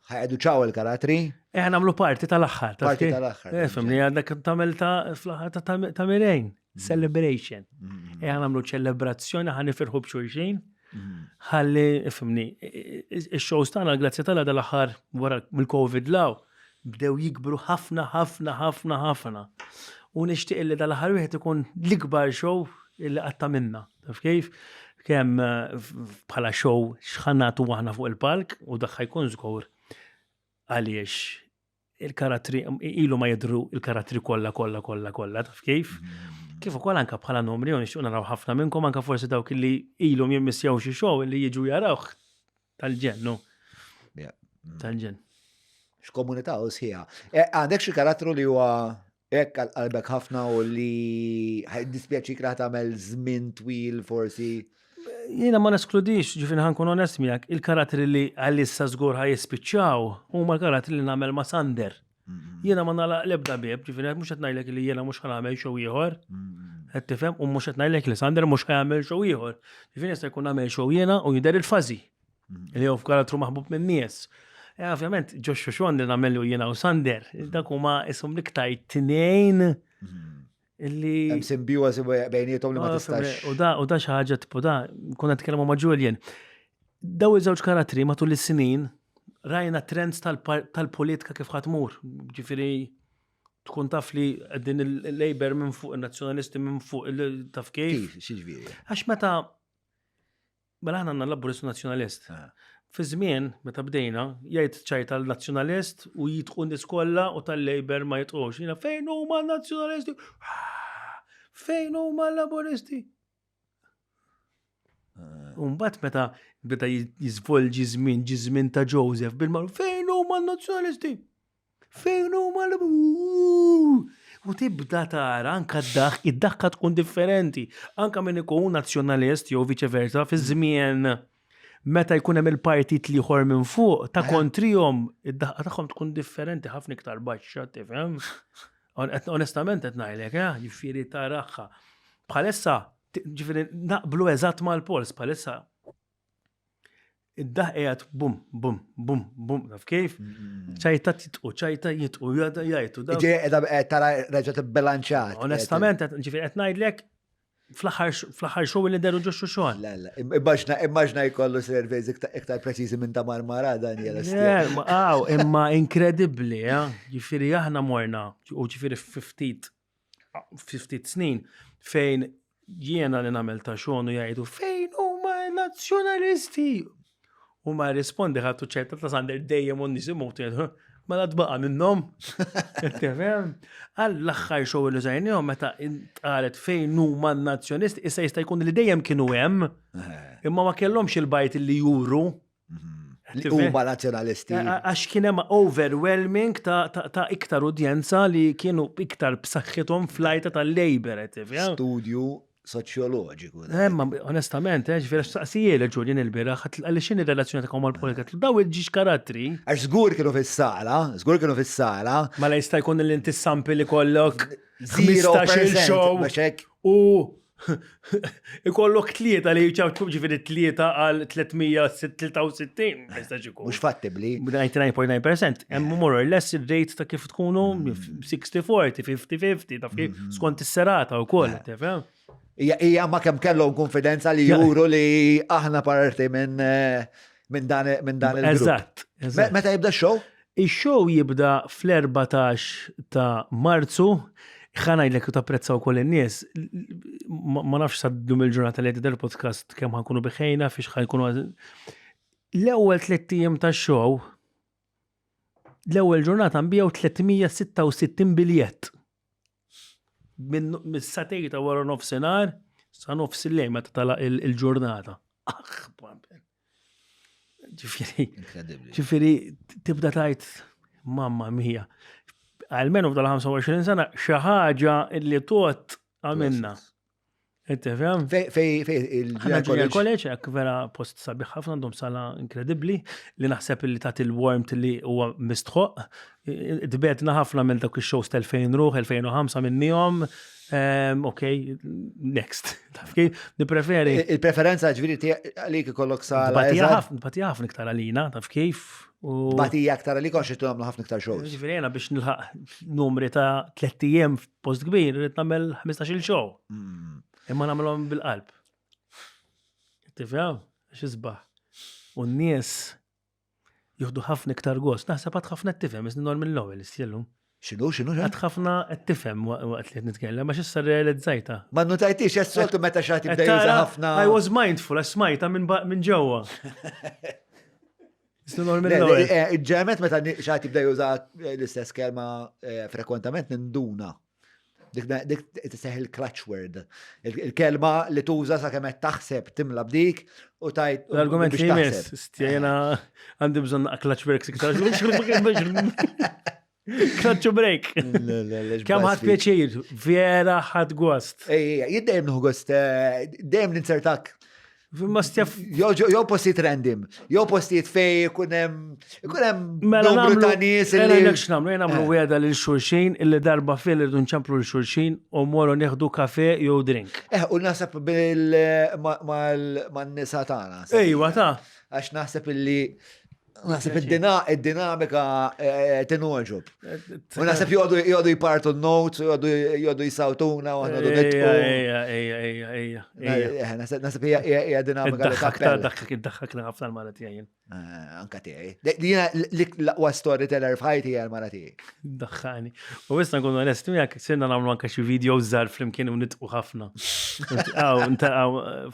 ħajdu ċaw il-karattri. Eh, nagħmlu parti tal-aħħar. Parti tal-aħħar. Eh, fimni għandek tagħmel ta' fl-aħħar ta' mirejn. Mm. Celebration. Mm. Eh, nagħmlu ċelebrazzjoni ħa nifirħu b'xulxin. Mm. Ħalli, fimni, ix-shows tagħna grazzi tal dal-aħħar wara mill-Covid law bdew jikbru ħafna ħafna ħafna ħafna. U nixtieq li dal-aħħar wieħed ikun l-ikbar show illi qatta minna. Taf kif? Kemm eh, bħala show x'ħanatu aħna fuq il-palk u daħħa jkun żgur għaliex il-karattri ilu ma jidru il-karattri kollha kollha kollha kollha taf kif? Mm. Kif ukoll anka bħala numri u nixtieq naraw ħafna minnkom anka forsi dawk li ilhom jimmissjaw xi show li jiġu jarawh tal-ġenn. Mm. Tal-ġenn. X'komunità u sħiħa. Eh, għandek xi karattru li huwa Hekk għal qalbek ħafna u li dispjaċik li tagħmel żmien twil forsi. Jiena ma neskludix, ġifieri ħankun onest miegħek, il-karattri li għalissa żgur ħaj jispiċċaw huma l-karattri li nagħmel ma' Sander. Jiena ma nagħlaq l-ebda bieb, ġifieri mhux qed ngħidlek li jiena mhux ħanagħmel show ieħor. Qed tifhem u mhux qed ngħidlek li Sander mhux ħajamel show ieħor. Ġifieri jista' jkun nagħmel show jiena u jidher il-fażi. Li hu f'karattru maħbub minn nies. Eh, ovvjament, Joshua Xon li nagħmelu jiena u Sander, dak huma ishom l-iktar tnejn illi. Hemm simbjożi bejniethom li ma ah, tistax. U da u da xi ħaġa tipo da, konna nitkellmu ma' Julian. Daw iż-żewġ karattri matul is-snin rajna trends tal-politika kif ħatmur. Ġifieri tkun taf li din il-Labor minn fuq, il-Nazzjonalisti minn fuq, taf kif. Kif, xiġifieri? Għax meta Mela aħna għandna Laburist u Nazzjonalist. Ah. Fi żmien meta bdejna, jgħid ċaj tal-Nazzjonalist u jitqu nies kollha u tal-Labor ma jitqux. Jiena fejn huma n-Nazzjonalisti? Ah, fejn huma l-Laburisti? Ah. Umbat meta beda jiżvolġi żmien, ġi żmien ta' Joseph bil-mar, fejn huma n-Nazzjonalisti? Fejn huma l U tibda tara anka d-daħk, id-daħka tkun differenti. Anka min ikun nazzjonalist jew viċe versa fi żmien meta jkun hemm il-partit l-ieħor minn fuq ta' kontrihom id-daħqa tagħhom tkun differenti ħafna iktar baxxa, tifhem? Onestament qed ngħidlek, eh, ġifieri taraħħa. Bħalissa, ġifieri naqblu eżatt mal-pols, bħalissa Id-daħ qiegħed bum, bum, bum, bum, taf kif? Ċajta titqu, ċajta jitqu, jgħajtu. Ġej qiegħda eh, tara reġa' tibbilanċat. Onestament, ġifieri qed ngħidlek fl-aħħar show li deru ġo xogħol. Le, le, immaġna immaġna jkollu surveys iktar preċiżi minn ta' Marmara Daniel. Le, imma inkredibbli, eh? ġifieri aħna morna, u ġifieri ftit fi ftit snin fejn jiena li nagħmel ta' xogħol u jgħidu fejn huma nazzjonalisti. U ma rispondi ħattu ċerta ta' Sander dejjem u nies imutu jgħidu mela tbaqa' minnhom. Tifhem? Għall-aħħar show li żajnihom meta intqalet fejn huma n-nazzjonisti, issa jista' jkun li dejjem kienu hemm, eh. imma ma kellhomx il-bajt li juru Li huma nazzjonalisti. Għax kien hemm overwhelming ta' iktar udjenza li kienu iktar b'saħħithom flajta tal-Labor, Studju. soċjoloġiku. Eh, ma onestament, eh, ġifieri staqsijieli Julian il-bieraħ, għalli x'inhi relazzjoni tagħkom mal-politika, daw il-ġiex karattri. Għax żgur kienu fis-sala, żgur kienu fis-sala. Mela jista' jkun li inti sampi li kollok 15 show u ikollok tlieta li jċawċu ġifieri tlieta għal 363, ma jistax ikun. Mhux fattibbli. 99.9% hemm more or less ir-rate ta' kif tkunu 60-40, 50-50, taf kif mm-hmm. skont is-serata wkoll, eh. tifhem? Ija ma kemm kellhom konfidenza li juru li aħna parti minn eh, minn dan minn dan il-grupp. Eżatt. Meta jibda x-show? Ix-show jibda fl-14 ta' Marzu, ħa ngħidlek u tapprezza wkoll in-nies, ma nafx sa llum il-ġurnata li qed podcast kemm ħa nkunu biħejna fiex ħa nkunu L-ewwel tlett ijiem tax-show, l-ewwel ġurnata nbiegħu 366 biljett. Minn mis-satej ta' wara nofsinhar sa nofs il-lejl meta tala il-ġurnata. Aħ, Ġifieri. Ġifieri tibda tajt mamma mia. Almenu f'dal 25 sena xi ħaġa li tot għamilna. Inti fem? Fej fej il-Junior College, hekk vera post sabiħ ħafna għandhom sala inkredibbli li naħseb li tagħti il-warmth li huwa mistħoq. Tbedna ħafna minn dawk ix-shows tal-2000 ruħ, 2005 minnihom. Ehm, ok, next. Taf kif? Nipreferi. Il-preferenza ġviri għalik ikollok sala. Batija ħafna iktar għalina, taf kif? Batija aktar għalik għax tagħmlu ħafna iktar shows. Ġifieri jiena biex nilħaq numri ta' tlett ijiem f'post kbir, irrid nagħmel 15-il show. Mm. Imma nagħmilhom bil-qalb. Tifhem? Għax isbaħ. U n-nies jieħdu ħafna iktar gost. Naħseb għad ħafna qed tifhem, iżni nor mill-ewwel istjellum. X'inhu, x'inhu, Għad ħafna qed tifhem waqt li qed nitkellem, għax issa realizzajta. Ma notajtix, għax soltu meta xi ħadd jibda juża ħafna. I was mindful, għax smajta minn ġewwa. Iżni nor mill-ewwel. Eh, ġemet meta xi ħadd jibda juża l-istess kelma eh, frekwentament ninduna. Dik tiseħ il-clutch word. Il-kelma li tuża sa kemm qed taħseb timla b'dik u tajt. L-argument li jmiss, stjena għandi bżonn clutch breaks iktar. Clutch break. Kemm ħadd pjaċir, vera ħadd gost. Ejja, jien dejjem nieħu gost, eh, dejjem ninzertak Ma stjaf. Jew postijiet random, jew postijiet fej ikun hemm ikun hemm mela numru ta' nies li. Mela x'nagħmlu, jien nagħmlu eh. wegħda lil xulxin illi darba fil irdu nċamplu lil xulxin u morru nieħdu kafe jew drink. Eh, u naħseb bil man-nisa tagħna. Ejwa ta' Għax naħseb illi Naħseb id-dinamika eh, tinogħġob. U naħseb jgħodu jpartu n-notes, jgħodu jisawtuna, u għandu nitqu. Ejja, ejja, ejja, ejja. Eh, naħseb hija dinamika li tappella. Daħħak, daħħakna ħafna l-mara tiegħi. Eh, anka tiegħi. Jiena l-aqwa storyteller f'ħajti hija l-mara tiegħi. Daħħani. U issa nkunu onest miegħek, sirna nagħmlu anke xi video żgħar flimkien u nitqu ħafna.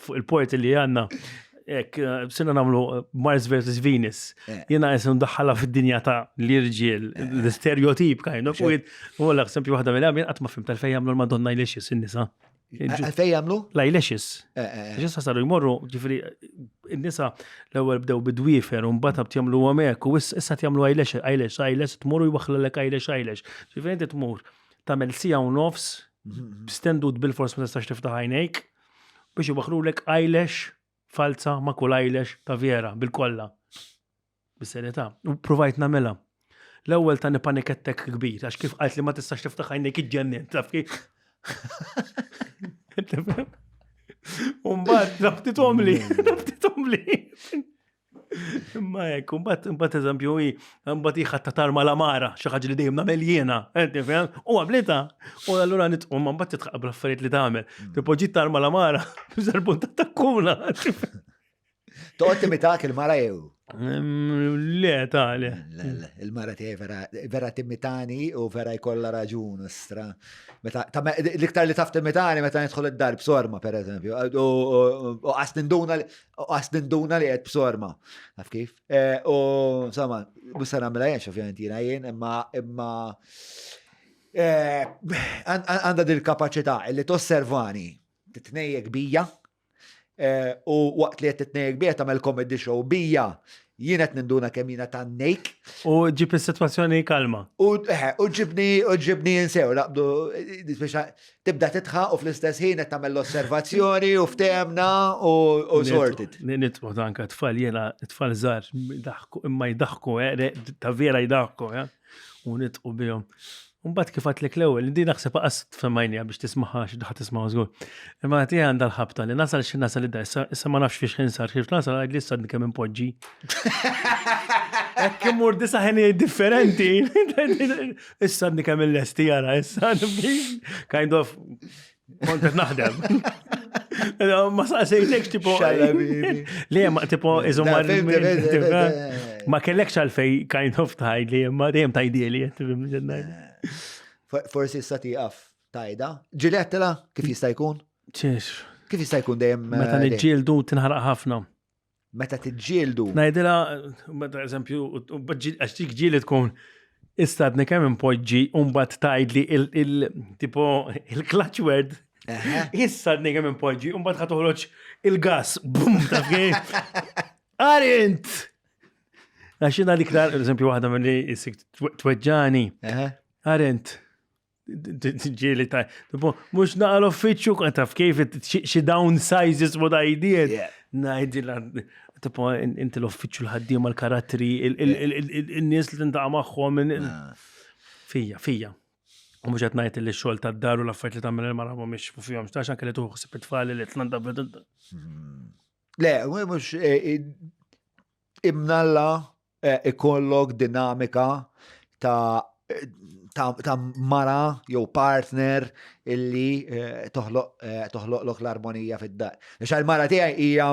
Fuq il-port li għandna Ek, eh, sirna namlu eh, Mars versus Venus. Eh. Jena jessu ndaħħala fid-dinja ta' l-irġiel, l-stereotip kind of. U għalla, esempio, waħda mill għamil għatma fim tal-fej jamlu l-Madonna eyelashes, in-nisa. Għalfej jamlu? L-eyelashes. Ġessa saru jmorru, ġifri, n-nisa l-ewel bdew bidwifer, un bata btjamlu għamek, u issa tjamlu eyelash, eyelash, eyelash, tmorru jwaħħlek eyelash, eyelash. Ġifri, inti tmur, tamel sija u nofs, stendut bil-fors ma tistax tiftaħ għajnejk, biex iwaħħlulek eyelash falza ma' kull eyelash ta' vera bil-kolla. Bis-serjetà. U provajt nagħmilha. L-ewwel tani panic attack kbir, għax kif qalt li ma tistax tiftaħ għajnejk iġġennin, taf kif? Umbagħad rabtitom li, rabtitom li. Imma hekk, imbagħad imbagħad eżempju hi, imbagħad hi ħadd tarma l-amara, xi ħaġa li dejjem nagħmel jiena, qed tifhem? U għamlitha. U allura nitqum ma mbagħad titħaq bl-affarijiet li tagħmel. Mm. Tipo ġiet tarma l-amara, biżarbun ta' takkuna. Toqgħod timitak il-mara jew? Mm, le, ta' le. Il-mara tiegħi vera, vera timitani u vera jkollha raġun istra. Meta l-iktar li taf timitani meta nidħol id-dar b'sorma pereżempju, u qas ninduna U qas ninduna li qed b'sorma. Taf kif? Eh, u insomma, mhux se nagħmilha jien ovvjament jiena jien, imma imma eh, għandha dil kapaċità li tosservani, titnejjek bija. U waqt li qed titnejjek bija tagħmel comedy show bija, jien qed ninduna kemm jiena ta' nejk. U ġib is-sitwazzjoni kalma. U ġibni u ġibni jinsew, naqbdu biex tibda titħaq u fl-istess ħin qed tagħmel l-osservazzjoni u ftehemna u sorted. Nitqu anka tfal jiena tfal żgħar imma jdaħku, eh, ta' vera jdaħku, eh, u nitqu bihom. Mbagħad kif għatlek l-ewwel, di naħseb qas tfemmajnija biex tismaħħa xi ħadd tismaħ żgur. Imma għati għandha l-ħabta li nasal xi nasal id issa issa ma nafx fiex ħin sar kif nasal għajd li issa kemm impoġġi. Hekk imur disa ħinijiet differenti. Issa għadni kemm il-lesti jara, issa kind of kont qed naħdem. Ma saqsejtekx tipo. Le, ma tipo, iżom ma kellekx għalfej kind of tgħid li ma dejjem tgħidili. Forsi issa tieqaf tajda. Ġilettela kif jista' jkun? Ċiex. Kif jista' jkun dejjem? Meta eh, niġġieldu tinħaraq ħafna. Meta tiġġieldu. Ngħidilha, meta eżempju, għax dik ġieli tkun istadni kemm impoġġi u mbagħad tgħidli il-tipo il-clutch word. Issa għadni kemm impoġġi u mbagħad ħa toħroġ il-gas. Bum, taf kif? Arint! Għax jiena l-iktar, eżempju, waħda mill-li jissik tweġġani. Arint! Ġieli ta' tipo, mux naqa l-uffiċċju, taf kif xi downsizes what I did. Ngħidilha, tipo, inti l-uffiċċju l-ħaddiema l-karattri, il-nies li tintaqa' magħhom. Ah. Fija, fija. U mhux qed ngħid li x-xogħol tad-dar u l-affarijiet li tagħmel il-mara mhumiex fihom x'tax anke li tuħu ħsieb it-tfal li tlanda. Le, mhux eh, eh, imnalla eh, ikollok dinamika ta' ta', ta mara jew partner illi eh, toħloq eh, toħloqlok l-armonija fid-dar. Għax il-mara tiegħi hija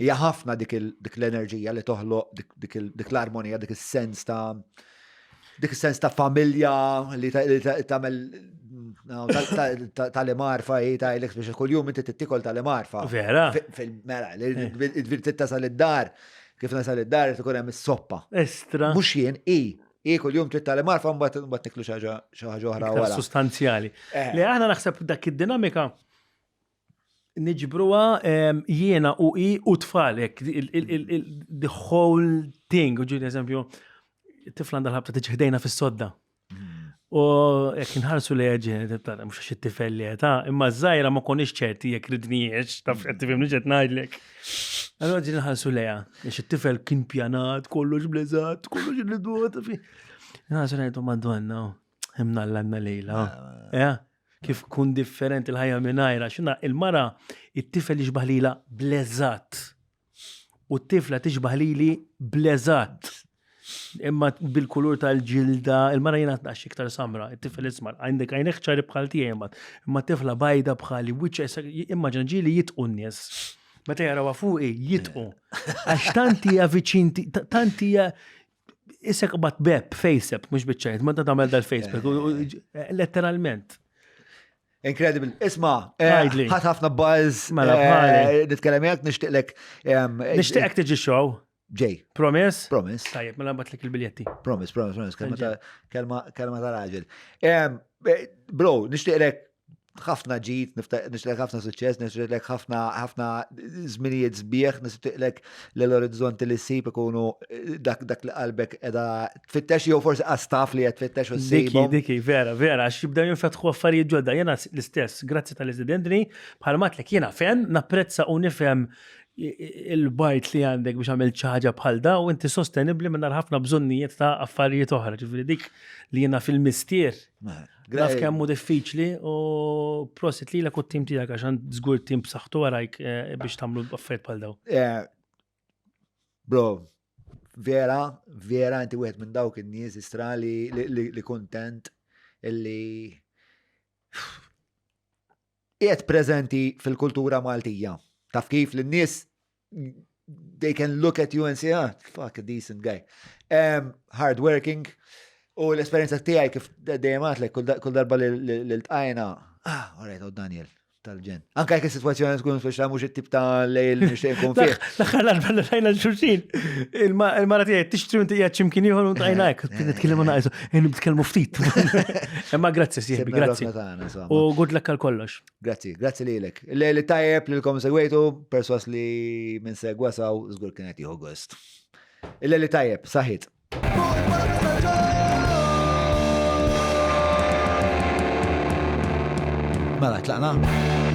hija ħafna dik l-enerġija li toħloq dik, dik l-armonija, dik is-sens ta' dik is-sens ta' familja li tagħmel tal-imarfa hi tajlek biex kuljum inti tittikol tal-imarfa. Vera? Mela, li tasal id-dar. Kif nasal id-dar ikun hemm is-soppa. Estra. Mhux jien, i. I kuljum trid tagħlim għarfa mbagħad mbagħad niklu xi ħaġa oħra wara. Sustanzjali. Eh. Li aħna naħseb dak id-dinamika niġbruha jiena u i u tfal hekk the whole thing, u ġiri eżempju, tifla għandha l-ħabta tiġi ħdejna fis-sodda. U jekk inħarsu li ġenet, mhux għax it-tifel li ta' imma żgħira ma konniex ċerti jekk ridniex, taf qed tifhimni x'qed ngħidlek. Allura ġieli nħarsu lejha, għax it-tifel kien pjanat, kollox bleżat, kollox irridu, taf. Nħarsu ngħidu Madonna, imnalla għandna lejla. Eh? Kif kun differenti l-ħajja mingħajra, x'inha il-mara it-tifel jixbaħ lilha bleżat. U t-tifla tixbaħ lili bl-eżatt. Imma bil-kulur tal-ġilda, il-mara jiena tnax iktar samra, it-tifel ismar, għandek għajnek ċari bħal tiegħi imbagħad. Imma t-tifla bajda bħali, wiċċ immaġina ġieli jitqu n-nies. Meta jarawha fuqi jitqu. Għax tant hija viċin, tant hija Isek bat beb, facep, mux bitċajt, ma ta' tagħmel dal-Facebook, letteralment. Incredible. Isma, eh, ħadd ħafna buzz. Mela, eh, nitkellem jekk nixtieqlek. Nixtieqek tiġi show. Ġej. Promise? Promise. Tajjeb, mela batlek il-biljetti. Promise, promise, promise. Kelma kelma ta' raġel. Eh, bro, nixtieqlek ħafna ġid, nixtieqlek ħafna suċċess, nixtieqlek ħafna ħafna żminijiet sbieħ, nixtieqlek l-orizzonti li ssib ikunu eh, dak dak li qalbek edha tfittex jew forsi qastaf li qed tfittex u ssibhom. Diki, diki, vera, vera, għax jibdew jinfetħu affarijiet ġodda. Jiena l-istess, grazzi tal-istudentni, bħal matlek jiena fen, napprezza u nifhem il-bajt li għandek biex għamil ħaġa bħal da u inti sostenibli minn ħafna bżonnijiet ta' affarijiet oħra. Ġifieri dik li jiena fil-mistier. Naf kemm hu diffiċli u prosit lilek u t-tim tiegħek għax għand żgur tim b'saħħtu warajk eh, biex tagħmlu affarijiet bħal daw. Eh, bro, vera, vera inti wieħed minn dawk in-nies istra li li kuntent illi qiegħed preżenti fil-kultura Maltija. Taf kif lin-nies they can look at you and say, ah, fuck, a decent guy. Um, hard working. U l-esperienza tiegħi kif dejjem għatlek kull darba li ltqajna, ah, all right, oh Daniel. Tal-ġenn. Anka jekk is-sitwazzjoni tkun speċa mhux it-tip ta' lejl nixtieq nkun fih. L-aħħar darba li rajna l-xulxin, il-mara tiegħi tixtri inti qiegħed x'imkien ieħor u ntajna hekk, nitkellmu naqsu, nitkellmu ftit. Imma grazzi sieħbi, grazzi. U good luck għal kollox. Grazzi, grazzi lilek. Lejl tajjeb lilkom segwejtu, perswas li minn segwa saw żgur kienet jieħu gost. Il-lejl tajjeb, saħit. Mela, tlaqna?